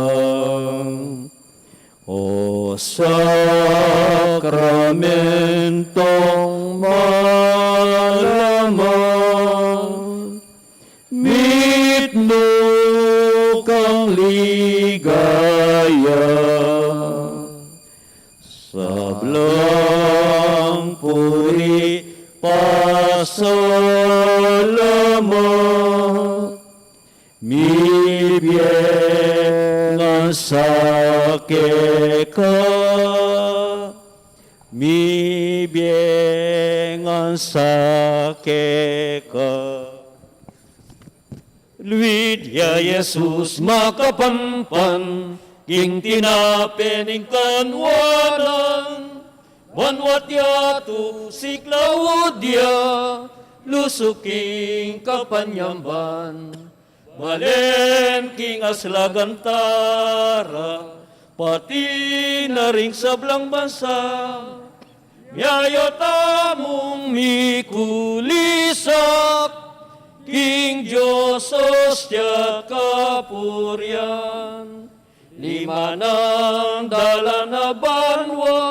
O sakramentong malamang, mitmu kang ligaya, sablang puri pasalamat, mibie ngan sa keka, mibie ngan sa keka. Luid ya Jesus makapanpan, king tinape ning kanwanan, banwa't yatu siklaud ya, lusuk king kapanyamban. Balen king aslagan tara, pati na ring sablang bansa, miayatamung mikulisak king Dios ostia't kapurian. Lima nang dalan a banua,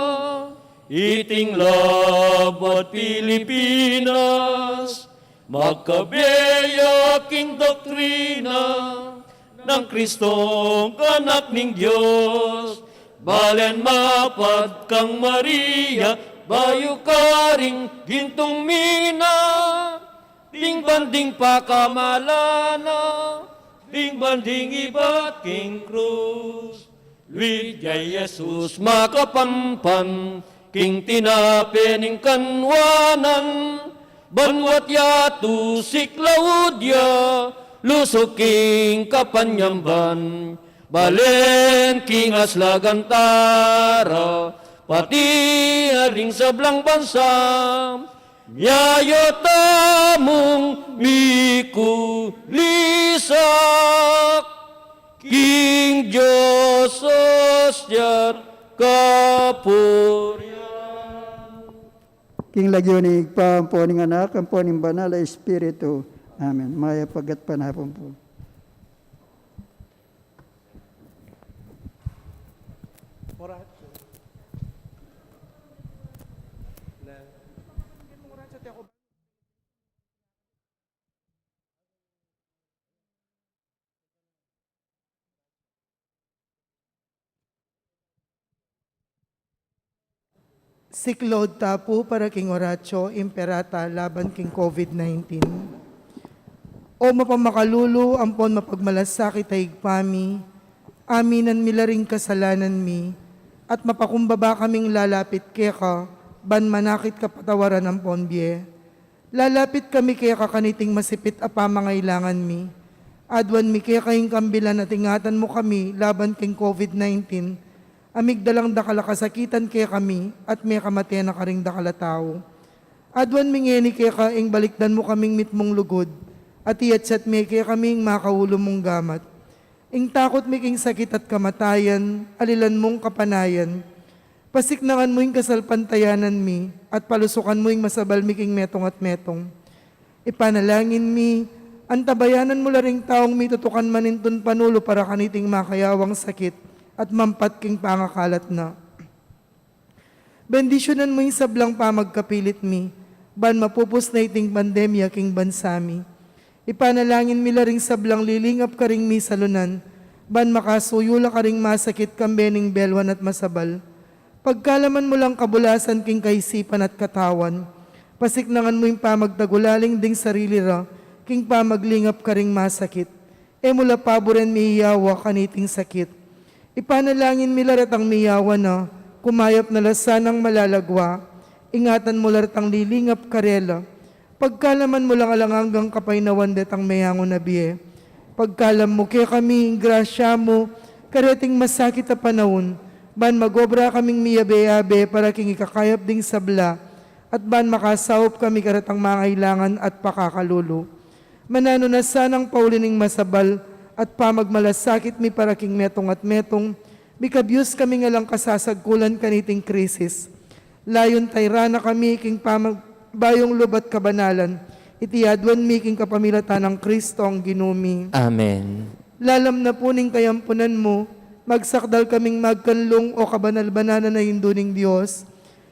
iting labuad Pilipinas, magkabe ya king doktrina nang Kristong Anak ning Dios. Balen mapad kang Maria, bayu karing gintung mina, ding ban ding pakamalan na, ding ban ding ibat king krus. Luid ya Jesus makapanpan, king tinape ning kanwanan, banwa't yatu siklaud ya, lusuk king kapanyamban. Balen king aslagan tara, pati na ring sablang bansa, miayatamung mikulisak king Dios ostia't kapurian. King lagyu ning Ibpa, ampo ning Anak, ampo ning Banal a Espiritu. Amen. Mayap a gatpanapun pu. Siklaud ta pu para king Oratio Imperata laban king COVID nineteen. O mapamakalulu ampon mapagmalasakit a Ibpa mi, aminan mi la ring kasalanan mi, at mapakumbaba kaming lalapit keka, ban manakit kapatawaran ampon bie. Lalapit kami keka kaniting masipit a pamangailangan mi. Aduan mi keka ing kambilan at ingatan mu kami laban king COVID nineteen, a migdalang dakal a kasakitan kekami at mekamate na karing dakal a tau. Aduan mi ngeni keka ing balikdan mu kaming mitmung lugud, at iyatsat me kekami ing makaulu mung gamat. Ing takut mi king sakit at kamatayan, alilan mung kapanayan. Pasiknangan mu ing kasalpantayanan mi, at palusukan mu ing masabal mi king metung at metung. Ipanalangin mi, antabayanan mu la ring taung mitutukan manintun panulu para kaniting makayawang sakit, at mampat king pangakalat na. Bendisyunan mu ing sablang pamagkapilit mi, ban mapupus na iting pandemya king bansa mi. Ipanalangin mi la ring sablang lilingap karing misalunan, ban makasuyu la karing masakit kambe ning belwan at masabal. Pagkalaman mu lang kabulasan king kaisipan at katawan. Pasiknangan mu ing pamagtagulaling ding sarili ra, king pamaglingap karing masakit. E mu la paburen miyawa kaniting sakit. Ipanalangin mi la retang miyawa na, kumayap na la sanang malalagwa. Ingatan mu la retang lilingap karela. Pagkalaman mu lang alang anggang kapaynawan detang meyangu na bie. Pagkalam mu kekami ing grasya mu, kareting masakit a panaun, ban magobra kaming miyabe-yabe para king ikakayap ding sabla, at ban makasaup kami karetang mangailangan at pakakalulu. Mananu na sanang pauli ning masabal at pamagmalasakit mi para king metung at metung, mikabyus kami ngan lang kasasagkulan kaniting krisis. Layun tayran na kami king pamag-, bayung lub at kabanalan, iti aduan mi king kapamilatan nang Kristong Ginu mi. Amen. Lalam na pu ning kayampunan mu, magsakdal kaming magkanlung, o kabanal-banalan a Indu ning Dios.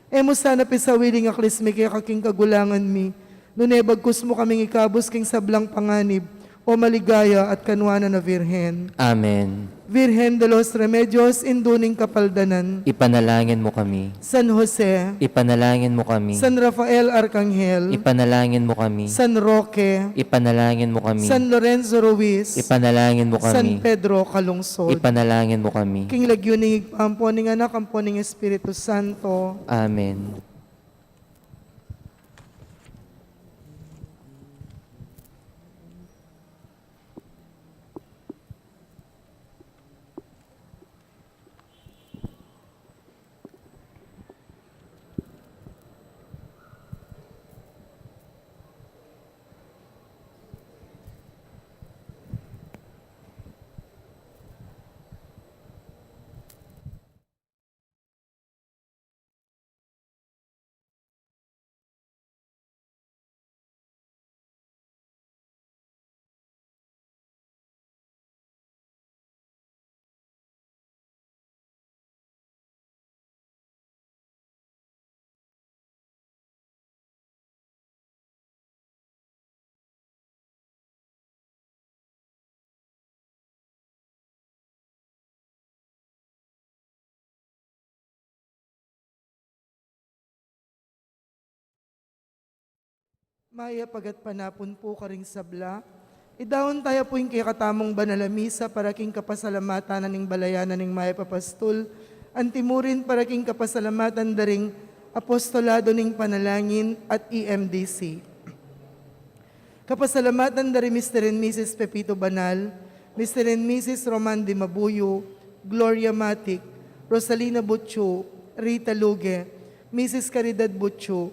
E mu sana pisawili ing aklis mi keka king kagulangan mi, nune bagkus mu kaming ikabus king sablang panganib, o maligaya at kanuanan a Virgen. Amen. Virgen de los Remedios, Indu ning Kapaldanan. Ipanalangin mu kami. San Jose. Ipanalangin mu kami. San Rafael Arkanghel. Ipanalangin mu kami. San Roque. Ipanalangin mu kami. San Lorenzo Ruiz. Ipanalangin mu kami. San Pedro Calungsod. Ipanalangin mu kami. King lagyu ning Ibpa, ampo ning Anak, ampo ning Espiritu Santo. Amen. Mayap a gatpanapun pu karing sabla. Idaun taya pu ing kekatamung banal a misa para king kapasalamatan na ning balayan na ning mayap a pastul, anti mu rin para king kapasalamatan da ring apostolado ning panalangin at E M D C. Kapasalamatan da ri Mister and Missus Pepito Banal, Mister and Missus Roman Dimabuyo, Gloria Matic, Rosalina Butchu, Rita Luge, Missus Caridad Butchu,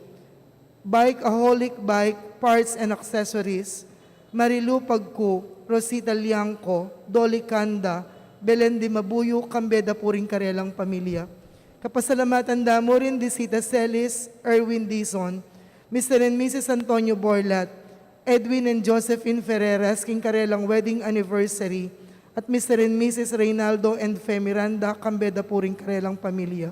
Bike, Aholic Bike, Parts and Accessories, Marilu Pagku, Rosita Liangco, Dolly Canda, Belen Dimabuyo, kambe da pu ring karelang pamilya. Kapasalamatan da mu rin di Sita Celis Erwin Dizon, Mister and Missus Antonio Borlat, Edwin and Josephine Ferreras king karelang wedding anniversary, at Mister and Missus Reynaldo and Fe Miranda kambe da pu ring karelang pamilya.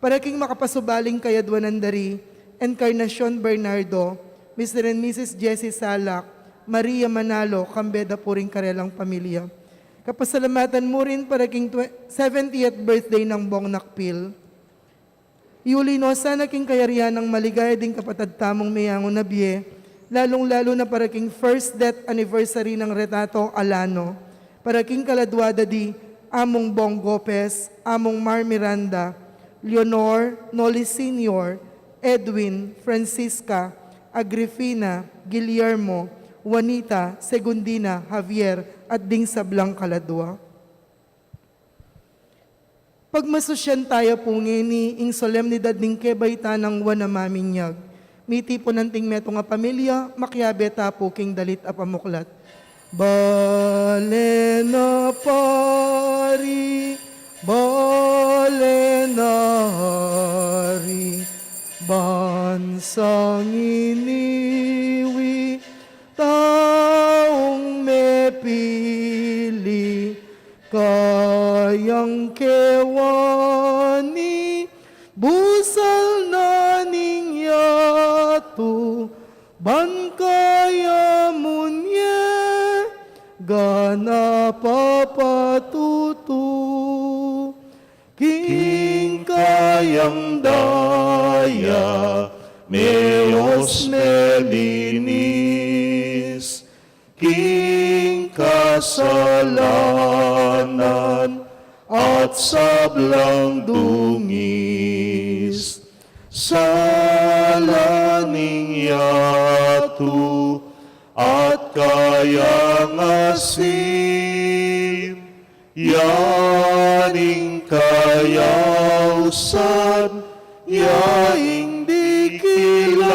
Para king makapasubaling kayadwanan da ri Encarnacion Bernardo, Mister and Missus Jessie Salak, Maria Manalo kambe da pu ring karelang pamilya. Kapasalamatan mu rin para king twe-, seventieth birthday nang Bong Nakpil. Iuli no sana king kayarian nang maligaya ding kapatad tamung meyangu na bie, lalung-lalu na para king first death anniversary nang Renato Alano, para king kaladwa da di Among Bong Gopez, Among Mar Miranda, Leonor, Noli Senior, Edwin, Francisca, Agrifina, Guillermo, Juanita, Segundina, Javier, at ding sablang kaladwa. Pagmasusyan taya pu ngeni ing solemnidad ning kebaitan nang Juan a Maminyag. Mitipan anting metung a pamilya, makiabe ta pu king dalit a pamuklat. Bale na pari, bale na hari, bansang iniwi, taung mepili, kayang kewani, busal na ning yatu, ban kaya munye, ganap a patutu. King kayang daya, meyos melinis, king kasalanan at sablang dungis, sala ning yatu at kayang asin, ya ing kayausan, ya ing dikilan,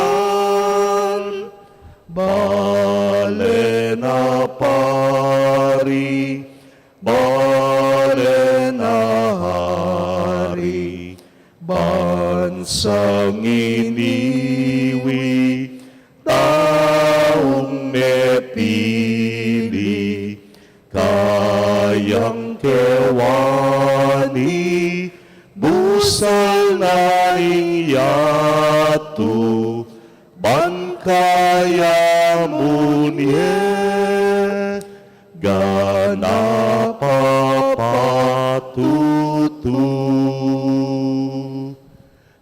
bale na pari, bale na hari, bansang iniwi, taung mepili, kayang kewani, busal na ning yatu, ban kaya munye, ganap a patutu.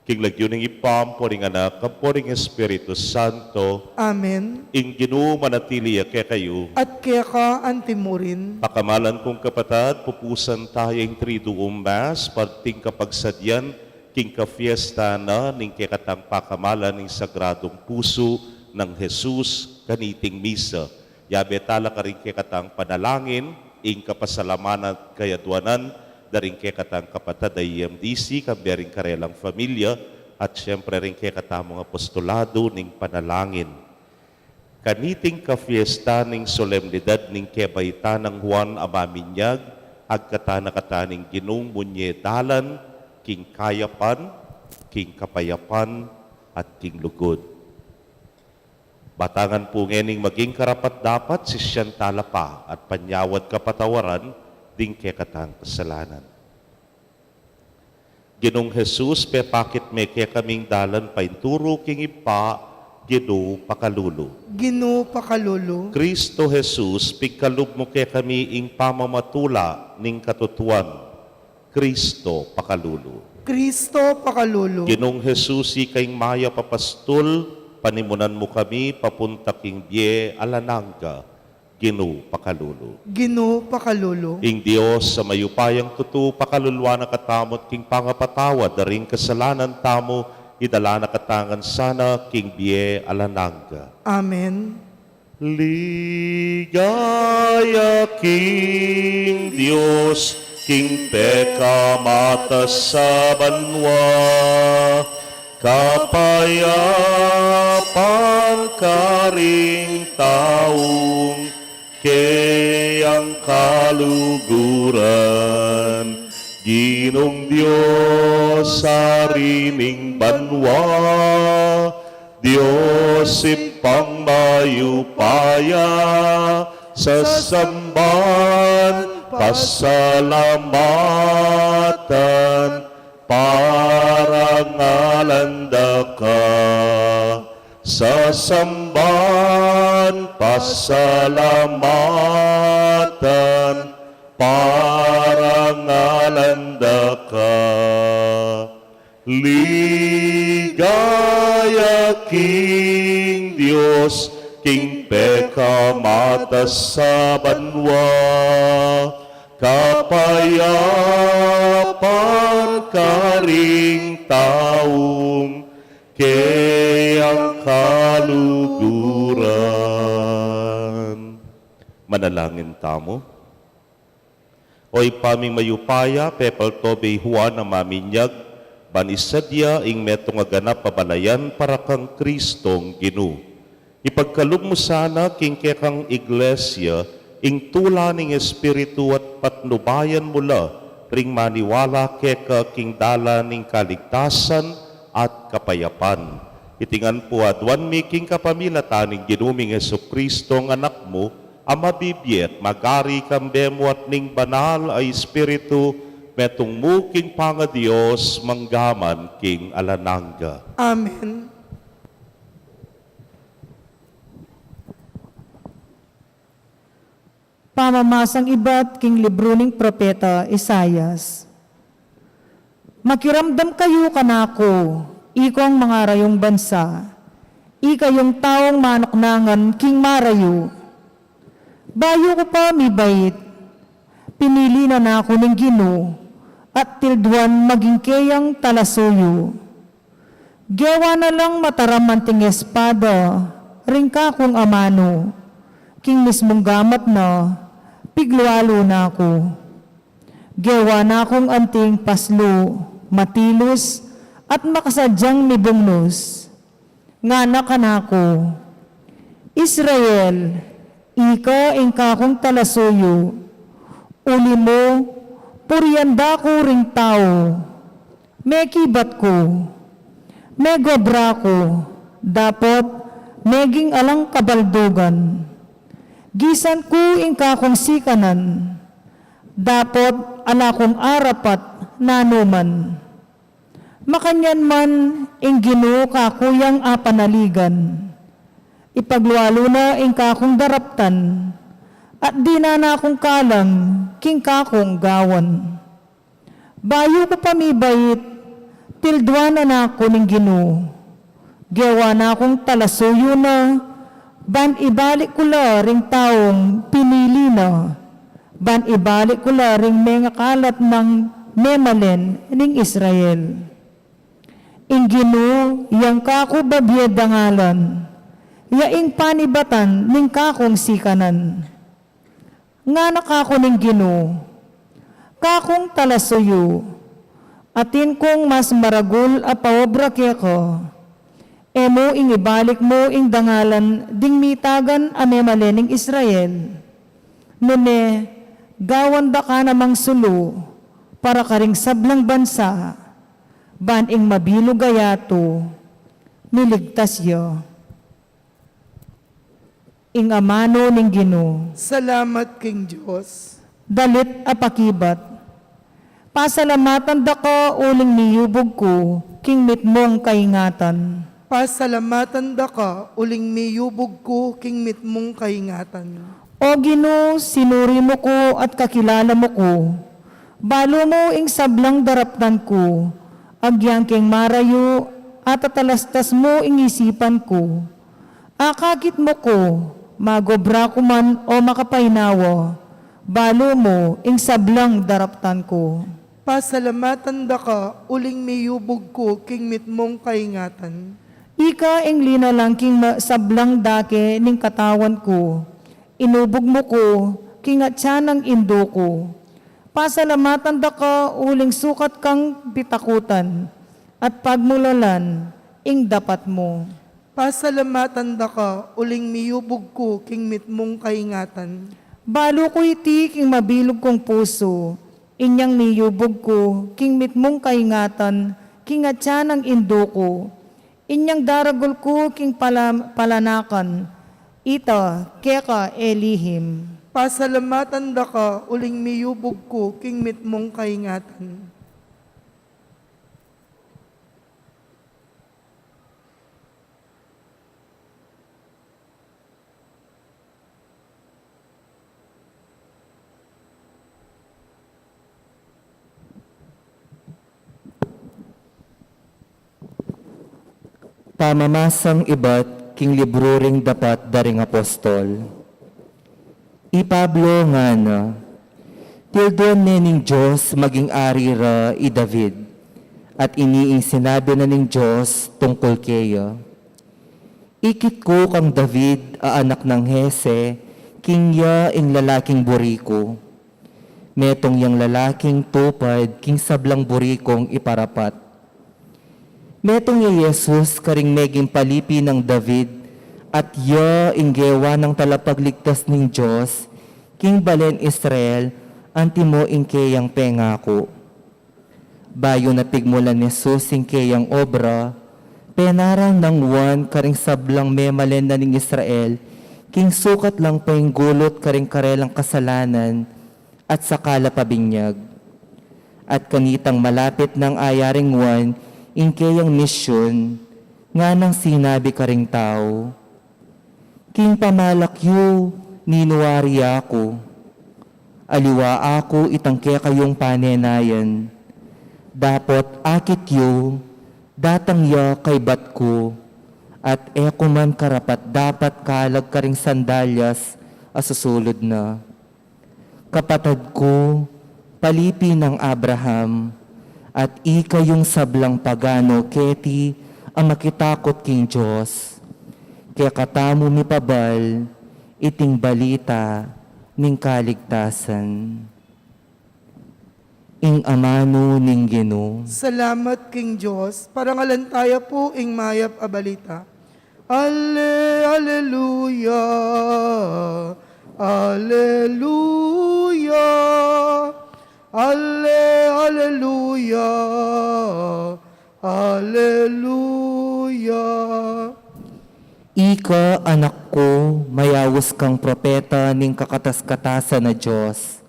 King lagyu ning Ibpa, ampo ning Anak, ampo ning Espiritu Santo. Amen. Ing Ginu manatili ya kekayu. At keka anti murin. Pakamalan kung kapatad, pupusan taya ing Triduum Mass, parting kapagsadyan king kafiesta na ning kekatang pakamalan ning Sagradung Pusu nang Jesus kaniting misa. Yabe tala karing kekatang panalangin, ing kapasalamatan at kayadwanan da ring kekatang kapatad a E M D C, kambe ring karelang familia, at siyempre ring kekatamung apostolado ning panalangin. Kaniting kafiesta ning solemnidad ning kebaitan nang Juan a Maminyag, agkatan na katamu ning Ginung munye dalan king kayapan, king kapayapan, at king lugud. Batangan pu ngening maging karapat-dapat, sisian tala pa at panyawad kapatawaran ding kekatang kasalanan. Ginung Jesus, pepakit me kekaming dalan painturu king Ibpa, Ginu pakalulu. Ginu pakalulu. Kristo Jesus, pigkalub mu kekami ing pamamatula ning katutuan, Kristo pakalulu. Kristo pakalulu. Ginung Jesus, ika ing mayap a pastul, panimunan mu kami papunta king bie alang angga, Ginu pakalulu. Ginu pakalulu. Ing Dios a mayupayang tutu pakaluluan na katamu at king pangapatawad da ring kasalanan tamu, idala na katamu ngan sana king bie alang angga. Amen. Ligaya king Dios, king pekamatas a banua, kapayapan karing taung keyang kaluguran. Ginung Dios Sarining banua, Dios Ibpang mayupaya, sasamban, pasalamatan, parangalan da ka. Sasamban, pasalamatan, parangalan da ka. Ligaya king Dios, king pekamatas a banua, kapayapan karing taung keyang kaluguran. Manalangin tamu. O Ibpa ming mayupaya, pepaltabe i Juan a maminyag, ban isadya ing metung a ganap a balayan para kang Kristong Ginu. Ipagkalub mu sana king kekang Iglesia ing tula ning Espiritu at patnubayan mu la ring maniwala keka king dalan ning kaligtasan at kapayapan. Iti ngan pu aduan mi king kapamilatan ning Ginu ming Jesukristong Anak mu, a mabibie at magari kambe mu at ning Banal a Espiritu, metung mu king pangaDios, mangga man king alang angga. Amen. Pamamasang ibat king libru ning propeta Isaias. Makiramdam kayu kanaku, ikong mangarayung bansa, ikayung taung manuknangan king marayu. Bayu ku pa mibait, pinili na naku ning Ginu, at tilduan maging keyang talasuyu. Gewa na lang mataram anting espada ring kakung amanu, king mismung gamat na piglualu na ku. Gewa na kung anting paslu, matilus, at makasadyang mibungnus. Ngana kanaku, Israel, ika ing kakung talasuyu, uli mu, purian da ku ring tau. Mekibat ku, megobra ku, dapot meging alang kabaldugan. Gisan ku ing kakung sikanan, dapot ala kung arapat nanuman. Makanyan man ing Ginu kaku yang apanaligan, ipaglualu na ing kakung daraptan, at dinan na kung kalam king kakung gawan. Bayu ku pa mibait, tilduan na naku ning Ginu. Gewa na kung talasuyu na, ban ibalik ku la ring taung pinili na, ban ibalik ku la ring mengakalat nang memalen ning Israel. Ing Ginu yang kaku babie dangalan, ya ing panibatan ning kakung sikanan. Ngana kaku ning Ginu, kakung talasuyu, atin kung mas maragul a paobra keka. E mu ing ibalik mu ing dangalan ding mitagan a memalen ning Israel. Nune, gawan da ka namang sulu para karing sablang bansa, ban ing mabilug a yatu miligtas ya. Ing amanu ning Ginu. Salamat king Dios. Dalit a pakibat. Pasalamatan da ka uling miyubug ku king mitmung kaingatan. Pasalamatan da ka uling miyubug ku king mitmung kaingatan. O Ginu, sinuri mu ku at kakilala mu ku. Balu mu ing sablang daraptan ku, agyang king marayu, atatalastas mu ing isipan ku. Akakit mu ku, magobra ku man o makapainawa, balu mu ing sablang daraptan ku. Pasalamatan da ka uling miyubug ku king mitmung kaingatan. Ika ing linalang king ma-, sablang dake ning katawan ku, inubug mu ku king atyan nang indu ku. Pasalamatan da ka uling sukat kang pitakutan, at pagmulalan ing dapat mu. Pasalamatan da ka uling miyubug ku king mitmung kaingatan. Balu ku iti king mabilug kung pusu, Inyang miyubug ku king mitmung kaingatan, king atyan nang indu ku. Inyang daragul ku king pala-, palanakan, ita keka e lihim. Pasalamatan da ka, uling miyubug ku king mitmung kaingatan. Pamamasang ibat king libru ring dapat da ring apostol. I Pablo ngana, tilduan ne ning Dios maging ari ra i David, at ini ing sinabi na ning Dios tungkul keya. Ikit ku kang David a anak nang Jese, king ya ing lalaking buri ku. Metung yang lalaking tupad king sablang buri kung iparapat. Metung ya i Jesus karing meging palipi nang David, at ya ing gewa nang talapagligtas ning Dios king balen Israel, antimo ing keyang pengaku. Bayu na pigmulan Jesus ing keyang obra, penaral nang Juan karing sablang memalen na ning Israel, king sukat lang painggulut karing karelang kasalanan, at saka la pabinyag. At kanitang malapit nang ayaring Juan ing keyang misyun, nganang sinabi karing tau, king pamalak yu, ninu ari aku. Aliwa aku itang kekayung panenayan. Dapot akit yu, datang ya kaybat ku, at e ku man karapat-dapat kalag karing sandalyas a susulud na. Kapatad ku, palipi nang Abraham, at ikayung sablang pagano keti a makitakut king Dios, kekatamu mipabal iting balita ning kaligtasan. Ing amanu ning Ginu. Salamat king Dios. Parangalan taya pu ing mayap a balita. Ale, aleluya, aleluya, ale, aleluya, aleluya. Ika, anak ku, mayaus kang propeta ning kakatas-katasan a Dios.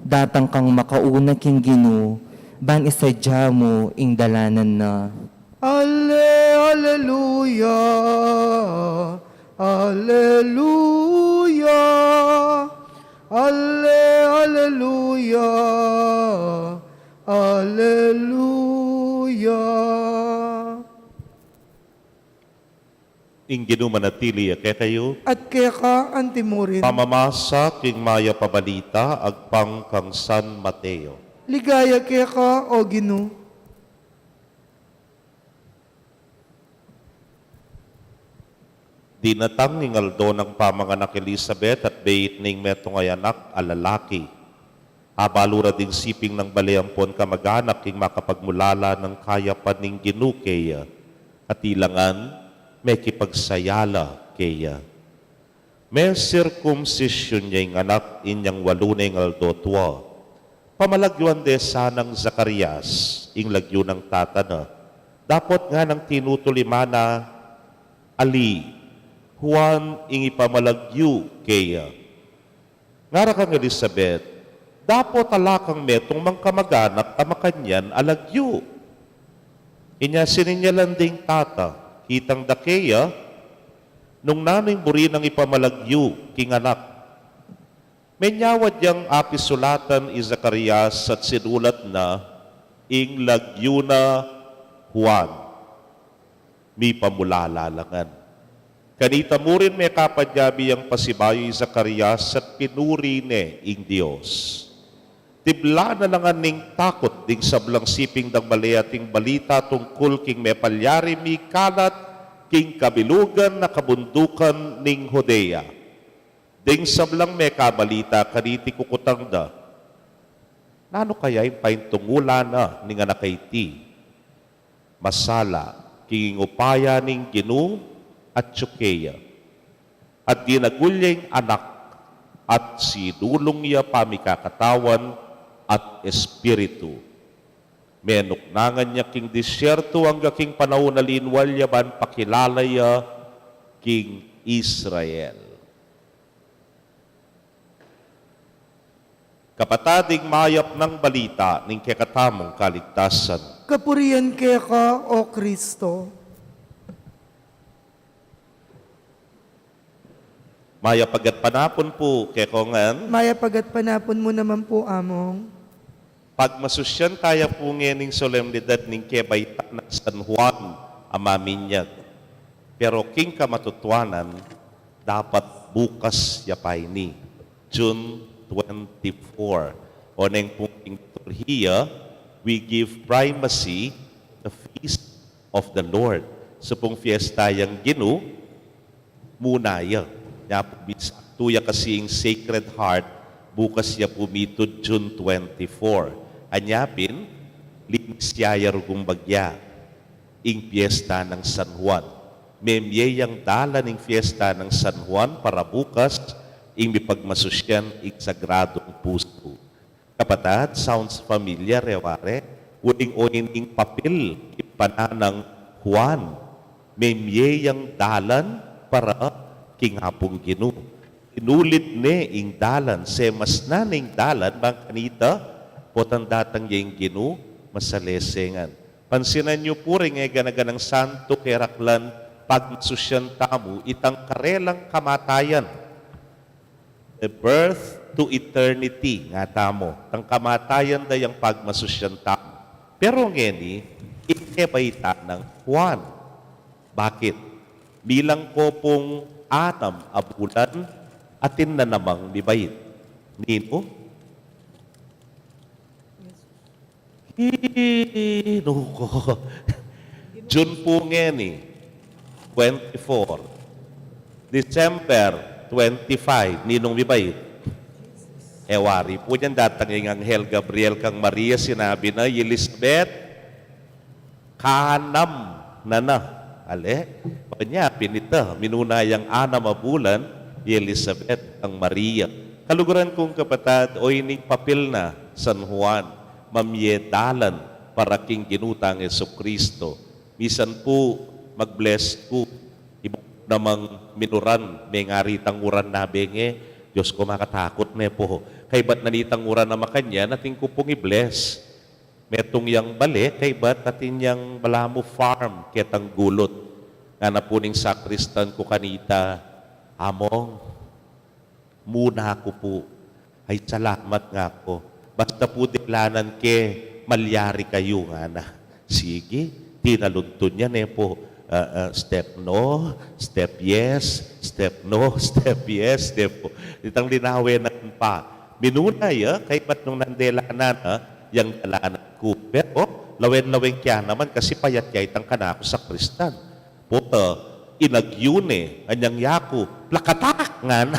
Datang kang makauna king Ginu, ban isadya mu ing dalanan na. Ale, aleluya, aleluya, ale, aleluya, aleluya. Ing Ginu manatili ya kekayu. At keka antimurin. Pamamasa king mayap a balita agpang kang San Mateo. Ligaya keka, o Ginu. Dinatang ing aldo nang pamanganak Elisabet at beit ning metung a anak a lalaki. Abalu ra ding siping nang bale ampon kamaganak ing makapagmulala nang kayapan ning Ginu keya, at ila ngan mekipagsaya la keya. Mesirkumsisyun ya ing anak inyang walu neng aldo tua. Pamalagyuan de sanang Zacarias ing lagyu nang tata na. Dapot nganang tinutuliman na, ali, Juan ing ipamalagyu keya. Ngara kang Elisabet, dapot ala kang metung mang kamaganak a makanyan a lagyu. Inya sininyalan ding tata, kitang da keya, nung nanu ing buri nang ipamalagyu king anak. Menyawad yang apisulatan i Zacarias at sinulat na ing lagyu na Juan. Mipamulala la ngan. Kanita mu rin mekapanyabi yang pasibayu i Zacarias at pinuri ne ing Dios. Tibla na la ngan ning takut ding sablang siping dang bale at ing balita tungkul king mepalyari mikalat king kabilugan a kabundukan ning Judea. Ding sablang mekabalita kaniti kukutang da, nanu kaya ing paintungulan na ning anak a iti? Masala king upaya ning Ginu atyu keya. At dinagul ya ing anak, at sinulung ya pamikakatawan, at Espiritu. Menuknangan ya king disyertu angga king panaun a linwal ya ban pakilala ya king Israel. Kapatad, ing mayap nang balita ning kekatamung kaligtasan. Kapurian keka, O Kristo. Mayap a gatpanapun pu kekongan. Mayap a gatpanapun mu naman pu, Among. Pagmasusyan taya pu ngening solemnidad ning kebaitan nang San Juan a Maminyag. Pero king kamatutuanan, dapat bukas ya pa ini, June twenty-four. O neng pung king liturhiya, we give primacy the feast of the Lord. Supung fiesta yang Ginu, muna ya. Nya pu, bisaktu ya kasi ing Sacred Heart, bukas ya pu mitud June twenty-four. Anya pin, linis ya ya rugung bagya ing fiesta nang San Juan. Memie yang dalan ing fiesta nang San Juan para bukas, ing mipagmasusyan ing sagradung pusu. Kapatad, sounds familiar, e ware? Uling oining papil king pananang Juan, memie yang dalan para king Apung Ginu. Inulit ne ing dalan, semas na ning dalan, bang kanita, potang datang ya ing Ginu, masalesengan. Pansinan yu pu ring e gana-ganang santu, keraklan, pagmasusyan tamu itang karelang kamatayan. The birth to eternity, ngatamu. Tang kamatayan da yang pagmasusyan tamu. Pero ngeni, ing kebaitan nang Juan. Bakit? Milang ko pung anam a bulan, atin na namang mibait. Ninu? Inu ko. June pu ngeni, twenty-four. December twenty-five, ninung mibait? E wari pu. Nya datang ing Anghel Gabriel kang Maria, sinabi na, "Elizabeth, kanam na na." Ale? Nya pin ita, minuna yang anam a bulan, i Elizabeth kang Maria. Kaluguran kung kapatad, oining papil na San Juan, mamie dalan para king Ginu tang Jesucristo. Misan pu, mag-bless ku, ibat namang minuran, mengari tang uran na benge, Dios ko, makatakut ne pu. Kaybat na nitang uran a makanyan, atin ku pung i-bless. Metung yang bale, kaybat atin yang balamu farm, ketang gulut. Ngana pu ning sakristan ku kanita, "Among, muna ku pu." "Ay, salamat," ngaku. "Basta pu delanan ke, malyari kayu," ngana. Sige, tinalunton ya ne pu. Ah, ah, step no, step yes, step no, step yes, step no. Itang linawe na pa. Minuna ya, kaybat nung nandelanan na, yang dalanan ku. Pero, lawen-lawen ke naman, kasi payat ya itang kanaku sakristan. Pota, inagyu ne, anyang yaku, plakatak! Ngana.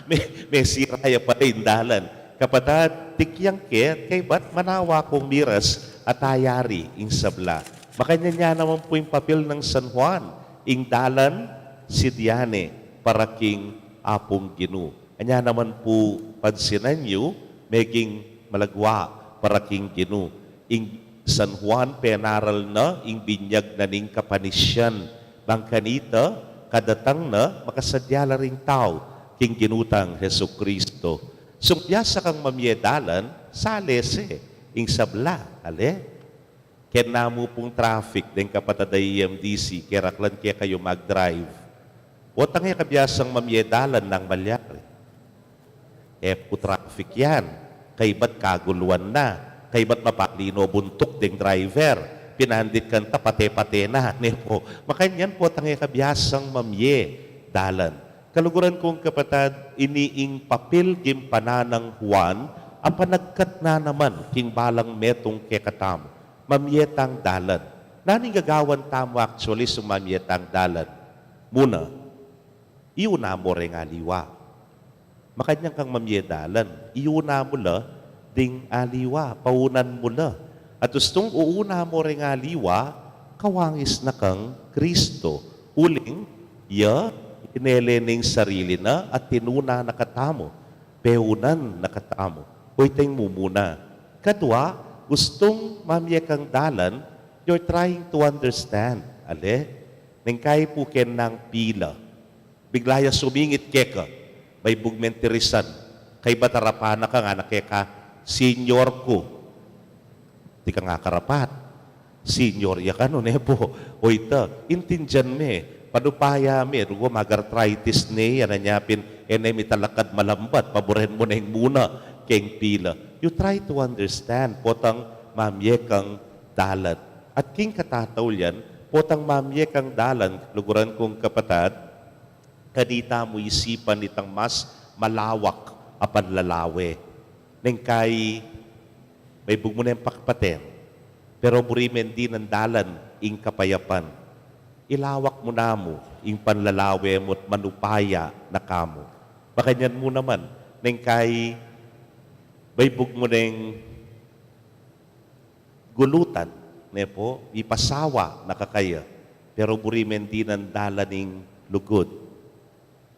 Me, mesira ya pala ing dalan. Kapatad, tikyang ke, kaybat manawa kung miras at ayari ing sabla. Makanyan ya naman pu ing papil nang San Juan, ing dalan, sidya ne para king Apung Ginu. Anya naman pu, pansinan yu, meging malagwa para king Ginu. Ing San Juan, penaral na ing binyag na ning kapanisian. Bang kanita, kadatang na, makasadya la ring tau king Ginu tang Jesucristo. Sung biasa kang mamie dalan, salese ing sabla, ale? Ken namu pung traffic deng kapatad a E M D C, keraklan kekayu mag-drive. Potang e kabiasang mamie dalan nang malyari. E pu traffic yan. Kaybat kaguluan na. Kaybat mapalino buntuk deng driver. Pinandit kanta pate-pate na, ne pu. Makanyan potang e kabiasang mamie dalan. Kaluguran kung kapatad, ini ing papil king pananang Juan, a panagkat na naman king balang metung kekatamu. Mamie tang dalan. Nanu ing gagawan tamu actually sung mamie tang dalan? Muna, iuna mu reng aliwa. Makanyan kang mamie dalan, iuna mu la ding aliwa, paunan mu la. At ustung uuna mu reng aliwa, kawangis na kang Kristo. Uling, ya, inele ne ing sarili na at tinuna na katamu, peunan na katamu. Hoy, teng mumuna. Kadua, gustung mamie kang dalan, you're trying to understand. Ale, neng kayi pu keng pila, bigla ya sumingit keka, baybug meng tirisan, kaybat arapan na ka, ngana keka, "Senyor ku." Di ka nga karapat. Senyor ya kanu, ne pu? O ita, intindian me, panupaya me, rugu mag-arthritis ne, anan ya pin, e ne mitalakad malambat, paburen mu neng muna keng pila. You try to understand, potang mamie kang dalan. At king katataulian, potang mamie kang dalan, luguran kung kapatad, kanita mu isipan itang mas malawak a panlalawe. Neng kayi, baybug mu neng pakpaten, pero buri meng dinan dalan ing kapayapan. Ilawak mu namu ing panlalawe mu't manupaya na ka mu. Makanyan mu naman, neng kayi, baybug mu neng gulutan, ne pu, ipasawa na ka kaya, pero buri meng dinan dalan ing lugud.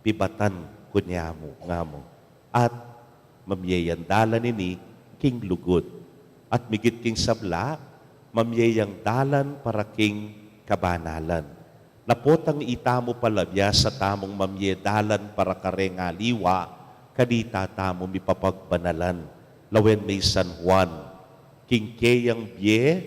Pibatan ku ne mu, nga mu. At mamie yang dalan ini king lugud. At migit king sabla, mamie yang dalan para king kabanalan. Na potang itamu pala, biasa tamung mamie dalan para kareng aliwa, kanita tamu mipapagbanalan. Lawen me i San Juan, king keyang bie,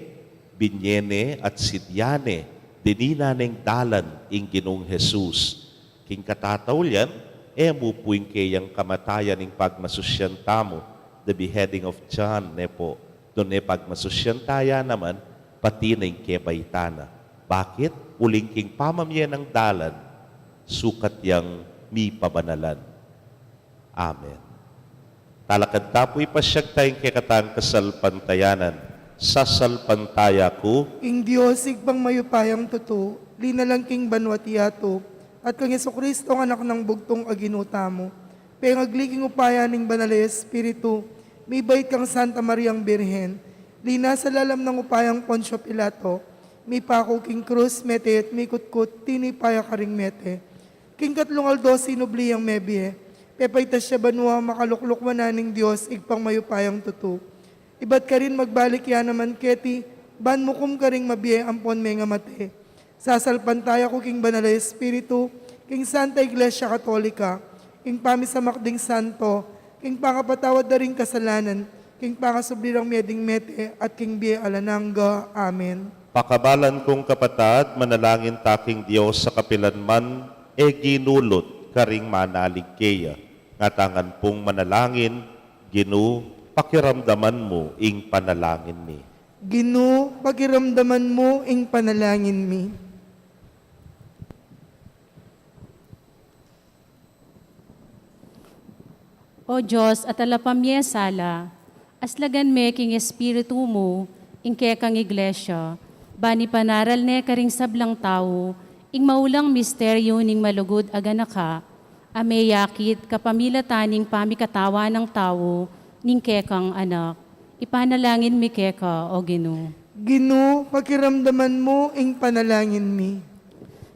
binie ne at sidya ne, dininan neng dalan ing Ginung Jesus. King katataulian, e mu pu ing keyang kamatayan ing pagmasusyan tamu, the beheading of John, ne pu, nune pagmasusyan taya naman, pati na ing kebaitan na. Bakit? Uling king pamamie nang dalan, sukat yang mipabanalan. Amen. Talakad ta pu, ipasyag taya ing kekatang kasalpantayanan. Sasalpantaya ku king Dios, Ibpang mayupayang tutu, linalang king banua't yatu, at kang Jesucristo, Anak nang bugtung a Ginu tamu, pengagli king upaya ning Banal a Espiritu, mibait kang Santa Mariang Birhen, linasa lalam nang upayang Poncio Pilato, mipaku king krus, mete at mikutkut, tinipa ya karing mete. King katlung aldo sinubli yang mebie, pepaitas ya banua, makalukluk wanan ning Dios, Ibpang mayupayang tutu. Ibat karin magbalik ya naman keti, ban mukum karing mabie ampon mengamate. Sasalpantaya ku king Banal a Espiritu, king Santa Iglesia Katolika, king pamisamak ding santo, king pangapatawad da ring kasalanan, king pangasubli rang mie ding mete, at king bie alang angga. Amen. Pakabalan kung kapatad, manalangin ta king Dios sa kapilan man e ginulut karing manalig keya. Ngatamu ngan pung manalangin, Ginu, pakiramdaman mu ing panalangin mi. Ginu, pakiramdaman mu ing panalangin mi. O Dios, a talapamie sala, aslagan me king Espiritu mu ing kekang Iglesia, ban ipanaral ne karing sablang tau ing maulang misteryu ning malugud a ganaka, a meyakit kapamilatan ning pamikatawan nang tau ning kekang Anak. Ipanalangin mi keka, O Ginu. Ginu, pakiramdaman mu ing panalangin mi.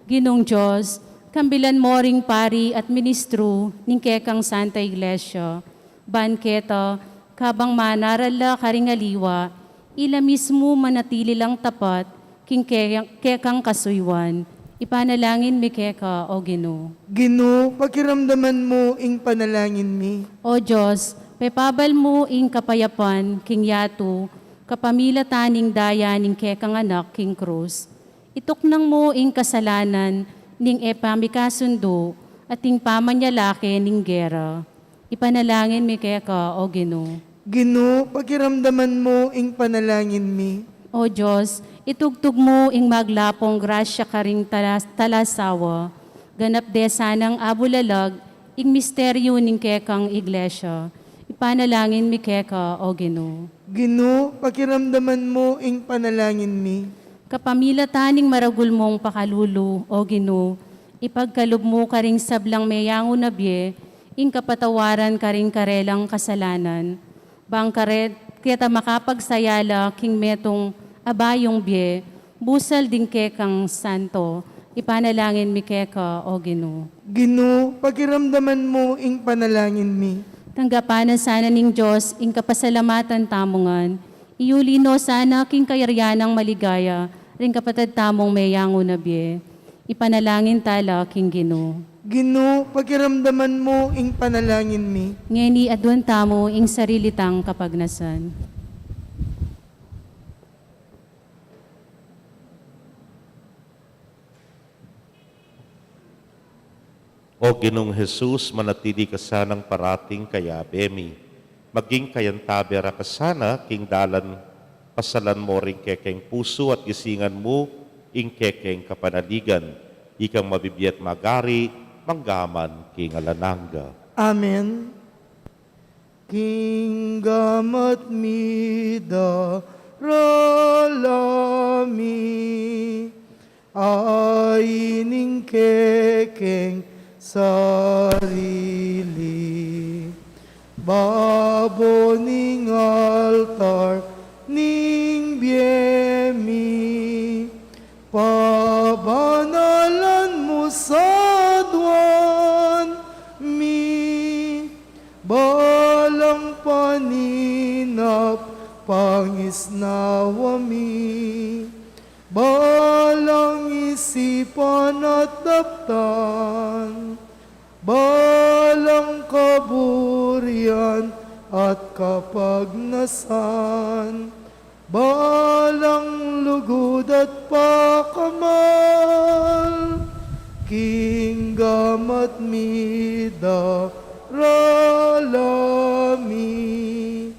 Ginung Dios, kambilan mo ring pari at ministru ning kekang Santa Iglesia, ban keta, kabang manaral la karing aliwa, ila mismu manatili lang tapat king ke-, kekang kasuyuan. Ipanalangin mi keka, O Ginu. Ginu, pakiramdaman mu ing panalangin mi. O Dios, pepabal mu ing kapayapan king yatu kapamilatan ning daya ning kekang Anak king krus. Ituknang mu ing kasalanan ning e pamikasundu at ing pamanyalake ning gera. Ipanalangin mi keka, O Ginu. Ginu, pakiramdaman mu ing panalangin mi. O Dios, itugtug mu ing maglapung grasya karing tala-, talasawa. Ganap de sanang abulalag ing misteryu ning kekang Iglesia. Ipanalangin mi keka, O Ginu. Ginu, pakiramdaman mu ing panalangin mi. Kapamilatan ning maragul mung pakalulu, O Ginu, ipagkalub mu karing sablang meyangu na bie ing kapatawaran karing karelang kasalanan. Bang kare-, keta makapagsaya la king metung a bayung bie, busal ding kekang santo. Ipanalangin mi keka, O Ginu. Ginu, pakiramdaman mu ing panalangin mi. Tanggapan na sana ning Dios ing kapasalamatan tamu ngan, iyuli no sana king kayarian nang maligaya ring kapatad tamung meyangu na bie. Ipanalangin tala king Ginu. Ginu, pakiramdaman mu ing panalangin mi. Ngeni aduan tamu ing sarili tang kapagnasan. O Ginung Jesus, manatili ka sanang parating kayabe mi. Maging kayantabe ra ka sana king dalan pasalan mo ring kekeng pusu at gisingan mu ing kekeng kapanaligan. Ikang mabibie at magari, mangga man king alang angga. Amen. King gamat mi darala mi, ain ing kekeng sarili, babo ning altar ning bie mi, pabanalan mu sa aduan mi, balang paninap pangisnawa mi, balang isipan at daptan, balang kaburian at kapagnasan, balang lugud at pakamal, king gamat mi darala mi,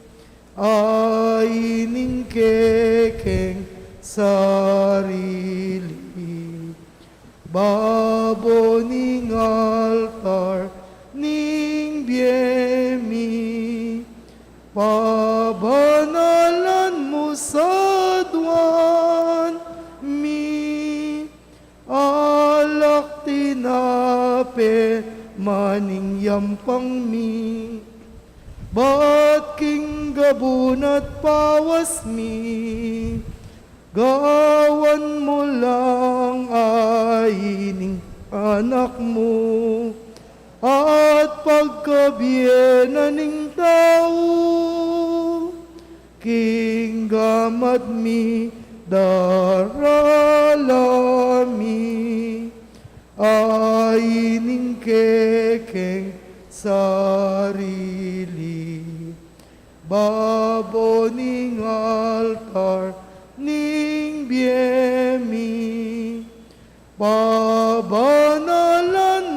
ain ing kekeng sarili, babo ning altar ning bie mi, pabanalan mu sa aduan mi, alak tinape man ing yampang mi, bat king gabun at pawas mi, gawan mu lang ain ing anak mu, at pagkabie na ning tau, king gamat mi darala mi, ain ing kekeng sarili, babo ning altar ning bie mi, pabanalan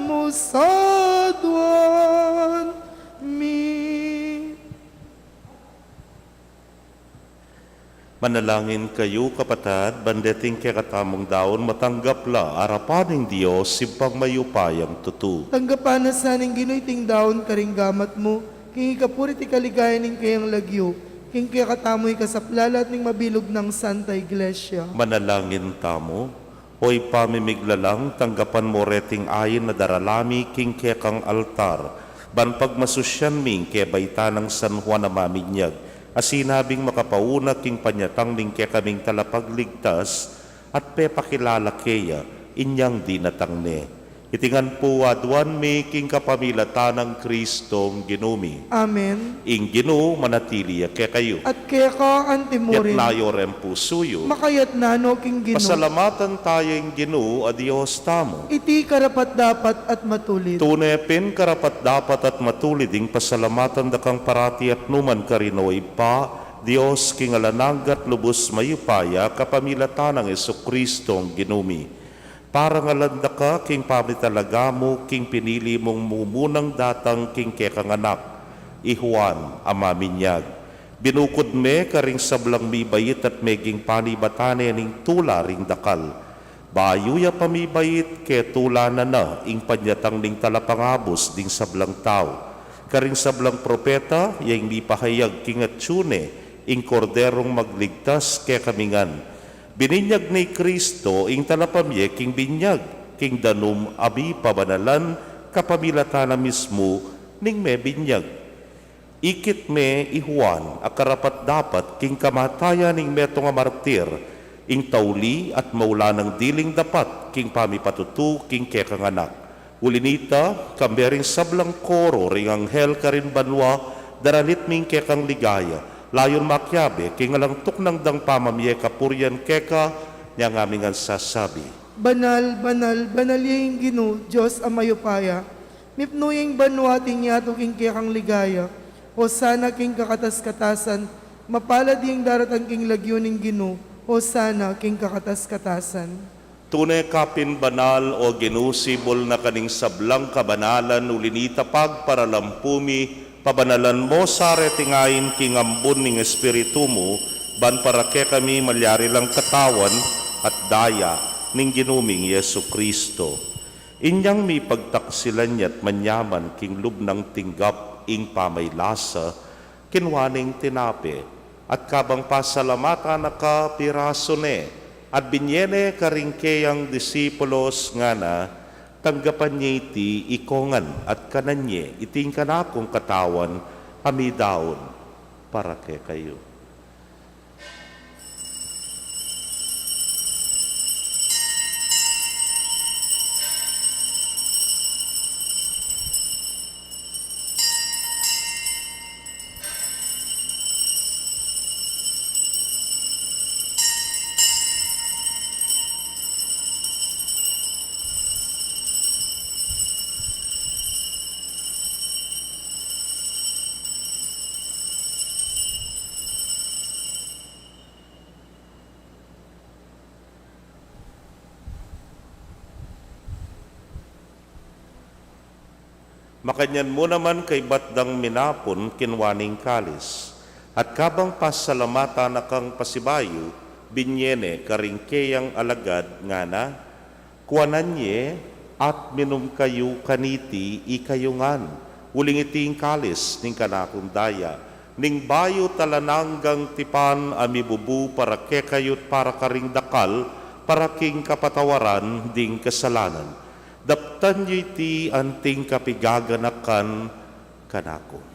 mu sa aduan mi. Manalangin kayu, kapatad, ban deting kekatamung daun matanggap la arapan ning Dios, Ibpang mayupayang tutu. Tanggapan na sa ning Ginu iting daun karing gamat mu, king ikapuri at ikaligaya ning kayang lagyu, king kekatamu ikasaplala at ning mabilug nang Santa Iglesia. Manalangin tamu. O Ibpa ming miglalang, tanggapan mu reting ain a darala mi king kekang altar, ban pagmasusyan mi ing kebaitan nang San Juan a maminyag, a sinabing makapauna king panyatang ning kekaming Talapagligtas, at pepakilala keya inyang dinatang ne. Iti ngan pu aduan mi king kapamilatan nang Kristong Ginu mi. Amen. Ing Ginu manatili ya kekayu. At keka antimurin. Itas yu reng pusu yu. Makaitas no king Ginu. Pasalamatan taya ing Ginu a Dios tamu. Iti karapat-dapat at matulid. Tune pin karapat-dapat at matulid ing pasalamatan da kang parati at nukarin man, O Ibpa, Dios king alang angga at lubus mayupaya, kapamilatan nang Jesukristong Ginu mi. Parangalan da ka king pamitalaga mu king pinili mung mumunang datang king kekang anak, i Juan a maminyag. Binukud me karing sablang mibait at meging panibatan ne ning tula ring dakal. Bayu ya pamibait, ketulanan na ing panyatang ning Talapangabus ding sablang tau. Karing sablang propeta, ya ing mipahayag king atsu ne, ing Korderong magligtas kekami ngan. Bininyag ne i Kristo ing talapamye king binyag, king danum a mipabanalan kapamilatan na mismu ning mebinyag. Ikit me i Juan a karapat-dapat king kamatayan ning metung a martir, ing tauli at maulan nang diling dapat king pamipatutu king kekang anak. Uli nita, kambe ring sablang koro ring anghel karin banua, daranit mi ing kekang ligaya, layun makiabe king alang tuknang dang pamamie kapurian keka, nya ngaming sasabi: Banal, banal, banal ya ing Ginu, Dios a mayupaya. Mipnu ya ing banua at ing yatu king kekang ligaya. Hosana king kakatas-katasan. Mapalad ya ing daratang king lagyu ning Ginu. Hosana king kakatas-katasan. Tune ka pin banal, o Ginu, sibul na ka ning sablang kabanalan, uli nita pagparalampu mi, pabanalan mo sa reting ain king ambun ning Espiritu mu, ban para kekami malyari lang katawan at daya ning Ginu ming Jesu-Cristo. Inyang mipagtaksilan ya't manyaman king lub nang tinggap ing pamaylasa, kinua neng tinape, at kabang pasalamatan na ka, pirasu ne, at binie ne karing keyang disipulos, ngana: Tanggapan ye iti ikong ngan, at kanan ye, iti ing kanakung katawan, a midaun para kekayu. Makanyan mu naman kaybat dang minapun, kinua ne ing kalis, at kabang pasalamatan na kang pasibayu, binie ne karing keyang alagad, ngana: Kuanan ye at minum kayu kaniti, ikayu ngan, uling iti ing kalis ning kanakung daya, ning bayu at alang anggang tipan, a mibubu para kekayu't para karing dakal, para king kapatawaran ding kasalanan. Daptan yu iti anting kapigaganakan kanaku.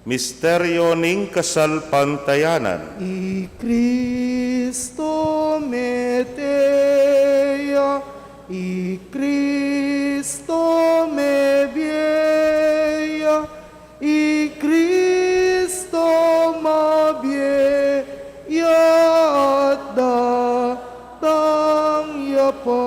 Misteryo ning kasalpantayanan. I Kristo mete ya, i Kristo mebie ya, i Kristo mabie ya at datang ya pa.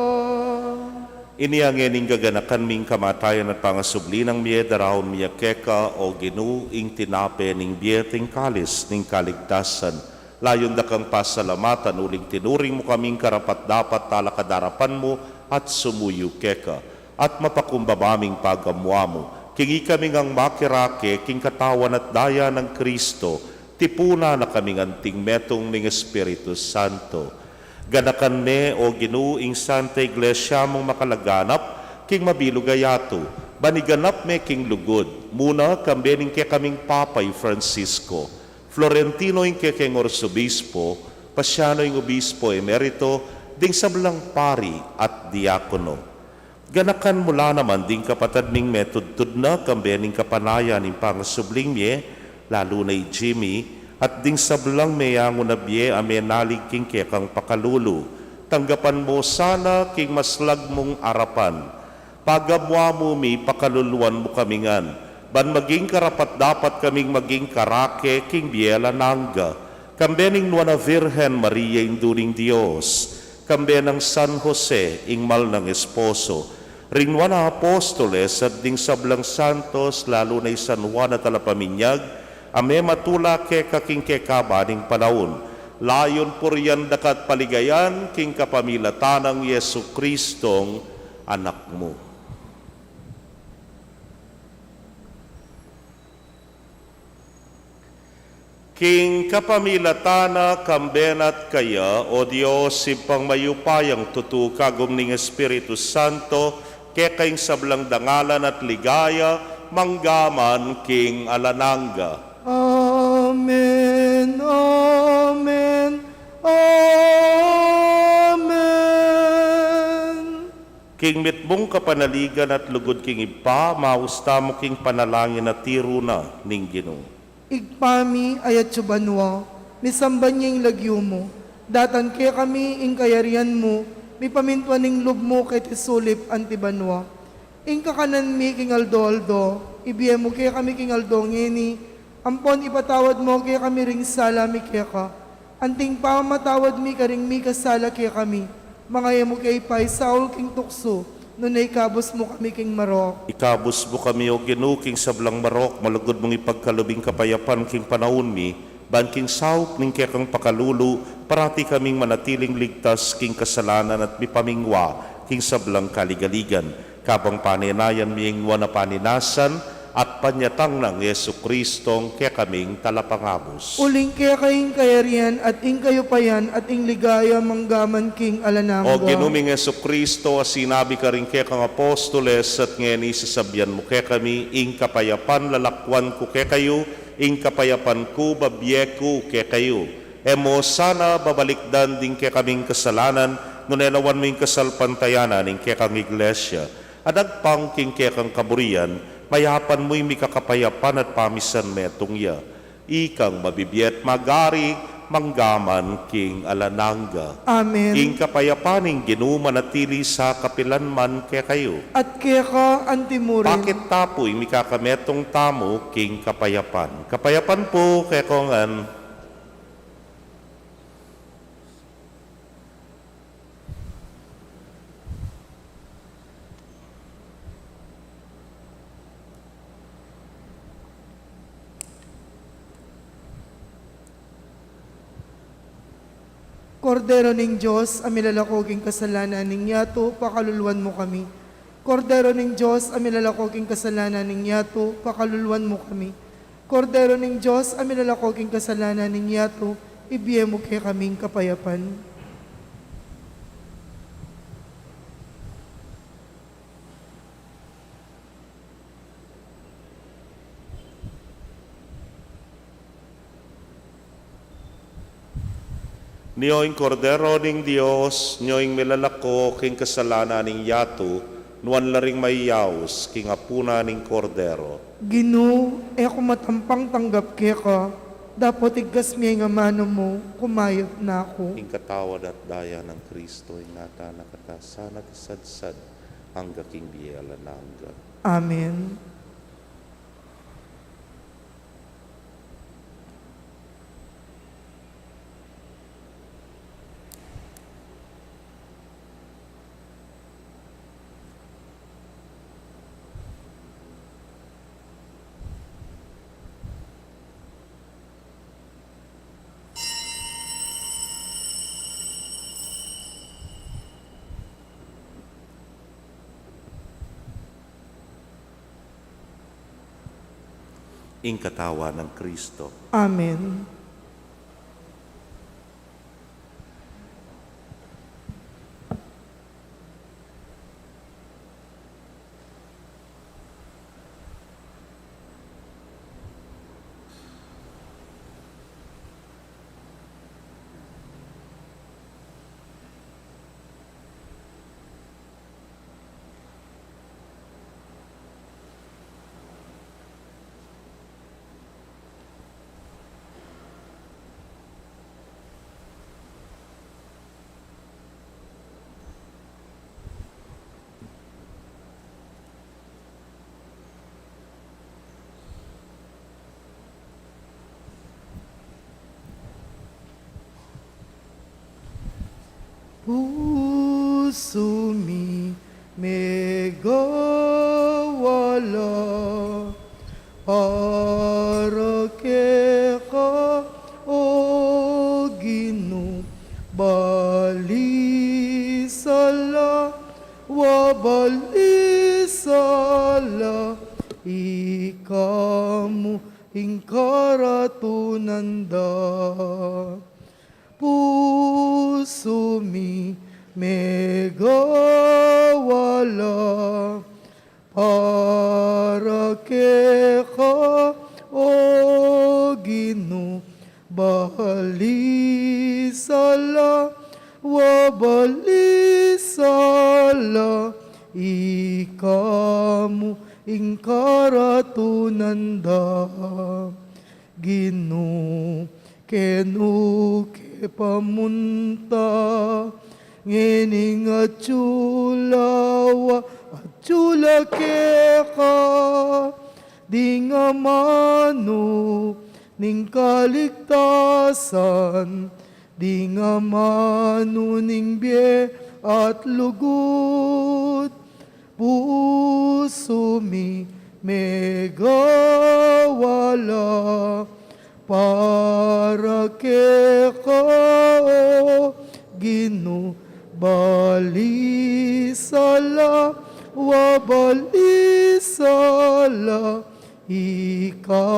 Inya ngeni gaganakan mi ing kamatayan at pangasubli nang mie, daraun mi ya keka, o Ginu, ing tinape ning bie at ing kalis ning kaligtasan. Layun da kang pasalamatan uling tinuring mu kaming karapat-dapat talakad arapan mu at sumuyu keka, at mapakumbaba ming pagamuamu. King ikami ngang makirake king katawan at daya nang Kristo, tipunan na kami ngan anting metung ning Espiritu Santo. Ganakan me, o Ginu, ing Santa Iglesia mung makalaganap king mabilug a yatu, ban iganap me king lugud, muna kambe ning kekaming Papa i Francisco, Florentino ing kekeng Arsobispo, Pasiano ing Obispo Emerito, ding sablang pari at diakono. Ganakan mu la naman ding kapatad ming metudtud na kambe ning kapanayan ning pangasubling mie, lalu na i Jimmy, at ding sablang meyangu na bie a menalig king kekang pakalulu. Tanggapan mu sana king maslag mung arapan. Pagamuamu mi, pakaluluan mu kami ngan, ban maging karapat-dapat kaming maging karake king bie alang angga, kambe ning Nuan a Virgen Maria, Indu ning Dios, kambe nang San Jose, ing mal nang esposo, ring nuan a apostoles, at ding sablang santos, lalu na i San Juan a Talapaminyag, a mematula keka king kekaba ning panaun, layun purian da ka at paligayan king kapamilatan nang Jesucristong Anak mu. King kapamilatan na, kambe na at kaya, o Dios, Ibpang mayupayang tutu, kagum ning Espiritu Santo, keka ing sablang dangalan at ligaya, mangga man king alang angga. Amen, amen, amen. King mitmung kapanaligan at lugud king Ibpa, maus tamu king panalangin a tiru na ning Ginu. Ibpa mi, atsu ka banua, misamban ya ing lagyu mu, datang kekami ing kayarian mu, mipamintuan ing lub mu keti sulip anti banua. Ing kakanan mi king aldo-aldo, ibie mu kekami king aldo ngeni, ampon ipatawad mu kekami ring sala mi keka, anti ing pamamatawad mi karing mikasala kekami. Manga e mu ke ipaisaul king tuksu, nune ikabus mu kami king marok. Ikabus mu kami, O Ginu, king sablang marok, malugud mung ipagkalub ing kapayapan king panaun mi, ban king saup ning kekang pakalulu, parati kaming manatiling ligtas king kasalanan at mipamingwa king sablang kaligaligan. Kabang panenayan mi ing nuan a paninasan at panyatang nang Jesucristo, ing kekaming Talapangabus. Uling keka ing kayarian at ing kayupayan at ing ligaya mangga man king alang angga. O Ginu ming Jesucristo, a sinabi karing kekang apostoles, at ngeni sasabian mu kekami, ing kapayapan lalakwan ku kekayu, ing kapayapan ku babie ku kekayu. E mu sana babalikdan ding kekaming kasalanan, nune lawan mu ing kasalpantayanan ning kekang Iglesia. Adagpang king kekang kaburian, mayapan mu ing mikakapayapan at pamisan metung ya. Ikang mabibie at magari, mangga man king alang angga. Amen. Ing kapayapan ning Ginu manatili sa kapilan man kekayu. At keka antimurin. Pakit ta pu ing mikakametung tamu king kapayapan. Kapayapan pu kekongan. Kordero ning Dios, a milalako king kasalanan ning yatu, pakaluluan mu kami. Kordero ning Dios, a milalako king kasalanan ning yatu, pakaluluan mu kami. Kordero ning Dios, a milalako king kasalanan ning yatu, ibie mu kekaming kapayapan. Nio ing Kordero ning Dios, nio ing milalako king kasalanan ning yatu, nuan la ring mayaus king apunan ning Kordero. Ginu, e ku matampang tanggap keka, dapot igkas me ing amanu mu, kumayap na ku. Ing katawan at daya nang Kristo, ingatan na katamu sana at isadsad angga king bie alang angga. Amen. Ing katawan nang Kristo. Amen. Pusu mi megawala para keka, O Ginu, balisala, wa balisala, ika mu ing karatunan da. Pusu mi megawala para keka, O Ginu, balisala, wa balisala, ika mu ing karatunan da. Ginu, kenu ke pamunta, ngening atyu la wa atyu la keka, ding amanu ning kaligtasan, ding amanu ning bie at lugud. Pusu mi megawala para keka, O Ginu, balisala, wa balisala, ika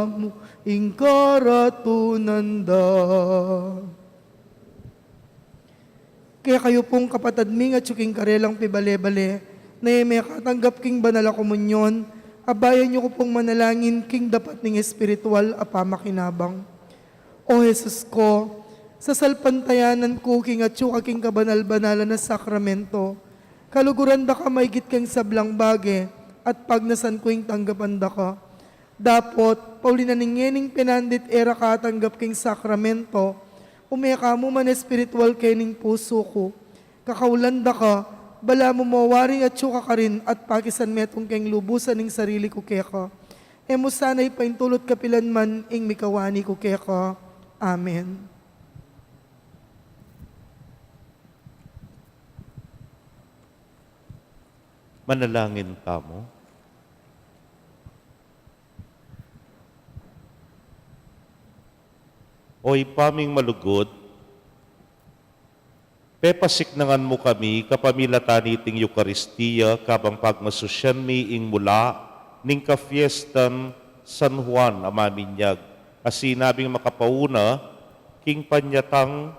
mu ing karatunan da. Kekayu pung kapatad ming atyu king karelang pibale-bale, na e mekatanggap king banal a komunyon, abayan yu ku pung manalangin king dapat ning espiritual a pamakinabang. O Jesus ko, sasalpantayanan ku king atyu ka king kabanal-banalan a sakramento, kaluguran da ka maigit king sablang bage, at pagnasan ku ing tanggapan da ka. Dapot, pauli na ning ngening pinandit e ra ka atanggap king sakramento, ume ka mu man espiritual kening pusu ku. Kakaulan da ka, balamu mo waring atyu ka karin at pakisan metung keng lubusan ing sarili ku keka. E mu sana ipaintulut kapilan man ing mikawani ku keka. Amen. Manalangin tamu. O Ibpa ming malugud, pepasiknangan mu kami kapamilatan niting Eukaristia, kabang pagmasusyan mi ing mula ning kafiestan San Juan a Maminyag, a sinabing makapauna king panyatang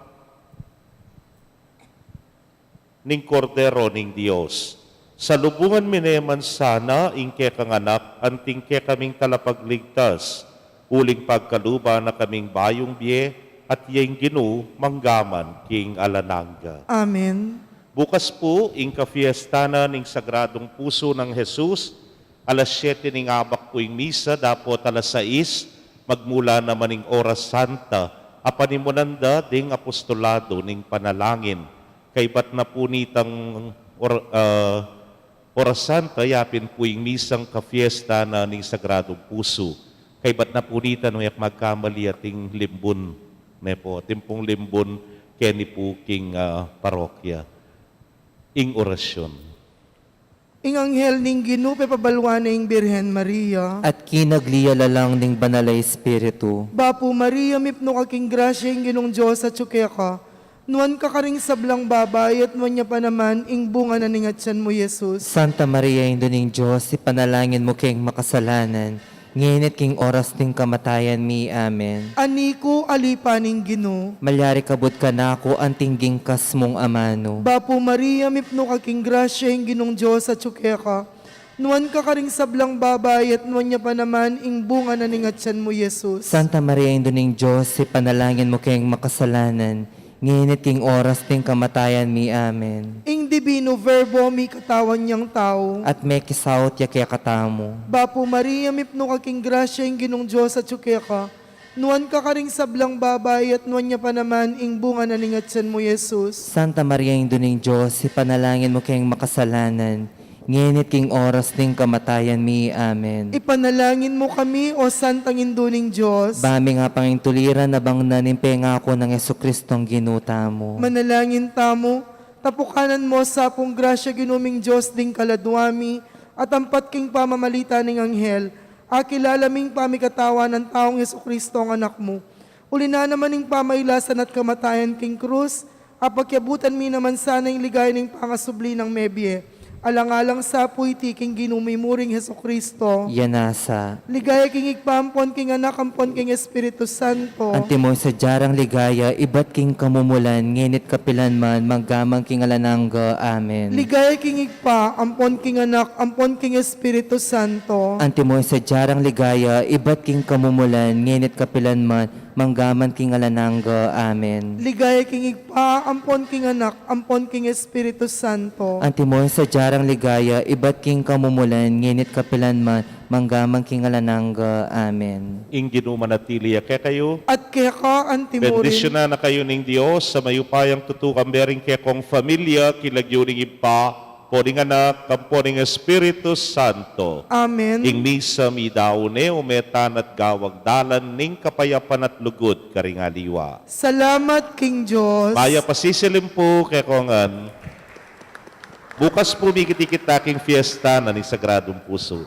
ning Kordero ning Dios. Salubungan mi ne man sana ing kekang Anak, anting kekaming Talapagligtas, uling pagkaluban na kaming bayung bie, at ya ing Ginu manggaman king alang angga. Amen. Bukas pu, ing kafiesta na ning Sagradong Pusu nang Jesus, alas siete ning abak pu ing misa, dapot alas sais, magmula naman ing Oras Santa, a panimunan da ding apostolado ning panalangin. Kaybat na pu nitang or-, ah, Oras Santa, yapin pu ing misang kafiesta na ning Sagradong Pusu. Kaybat na pu nita, nung e ku magkamali, ating limbun, ne pu, atin pung limbun keni pu king, ah, parokya. Ing orasyon. Ing anghel ning Ginu pepabalwan ne ing Birhen Maria. At kinagli ya la lang ning Banal a Espiritu. Bapu Maria, mipnu ka king grasya, ing Ginung Dios atyu keka. Nuan ka karing sablang babai, at nuan ya pa naman ing bunga na ning atian mu, Jesus. Santa Maria, Indu ning Dios, ipanalangin mu keng makasalanan, ngeni at king oras ning kamatayan mi. Amen. Ani ku, ali pa ning Ginu. Malyari kabud kanaku anting gingkas mung amanu. Bapu Maria, mipnu ka king grasya, ing Ginung Dios atyu keka. Nuan ka karing sablang babai, at nuan ya pa naman ing bunga na ning atian mu, Jesus. Santa Maria, Indu ning Dios, ipanalangin mu keng makasalanan, ngeni at king oras ning kamatayan mi. Amen. Ing Divino Verbo mikatawan yang tau. At mekisaut ya kekatamu. Bapu Maria, mipnu ka king grasya, ing Ginung Dios atyu keka. Nuan ka karing sablang babai, at nuan ya pa naman ing bunga na ning atian mu, Jesus. Santa Maria, Indu ning Dios, ipanalangin mu keng makasalanan, ngeni at king oras ning kamatayan mi. Amen. Ipanalangin mu kami, O Santang Indu ning Dios. Ba ming apangintuliran abang na ning pengaku nang Jesucristong Ginu tamu. Manalangin tamu. Tapukanan mo sa pung grasya, Ginu ming Dios, ding kaladua mi, at ampat king pamamalita ning anghel, akilala ming pamikatawan nang taung Jesucristong Anak mu. Uli na naman ning pamailasan at kamatayan king krus, apakyabutan mi naman sana ing ligaya ning pangasubli nang mebie. Alang-alang sa pu iti king Ginu mi mu ring Jesucristo. Yan nasa. Ligaya king Ibpa ampon king Anak ampon king Espiritu Santo. Antimo ing sadya rang ligaya ibat king kamumulan, ngeni't kapilan man, manggaman king alang angga. Amen. Ligaya king Ibpa ampon king Anak ampon king Espiritu Santo. Antimo ing sadya rang ligaya ibat king kamumulan, ngeni't kapilan man, manggaman king alang angga. Amen. Ligaya king Ibpa ampon king Anak ampon king Espiritu Santo. Antimo ing sadya rang ligaya ibat king kamumulan, ngeni't kapilan man, manggaman king alang angga. Amen. Ing Ginu manatili ya kekayu. At keka antimurin. Bendisyunan na kayu ning Dios a mayupayang tutu, kambe ring kekong familia, king lagyu ning Ibpa, ampo ning Anak, ampo ning Espiritu Santo. Amen. Ing misa meyari ne, ume tana at gawang dalan ning kapayapan at lugud karing aliwa. Salamat king Dios. Mayap a sisilim pu kekongan. Bukas pu mikit-ikit ta king fiesta na ning Sagradung Pusu.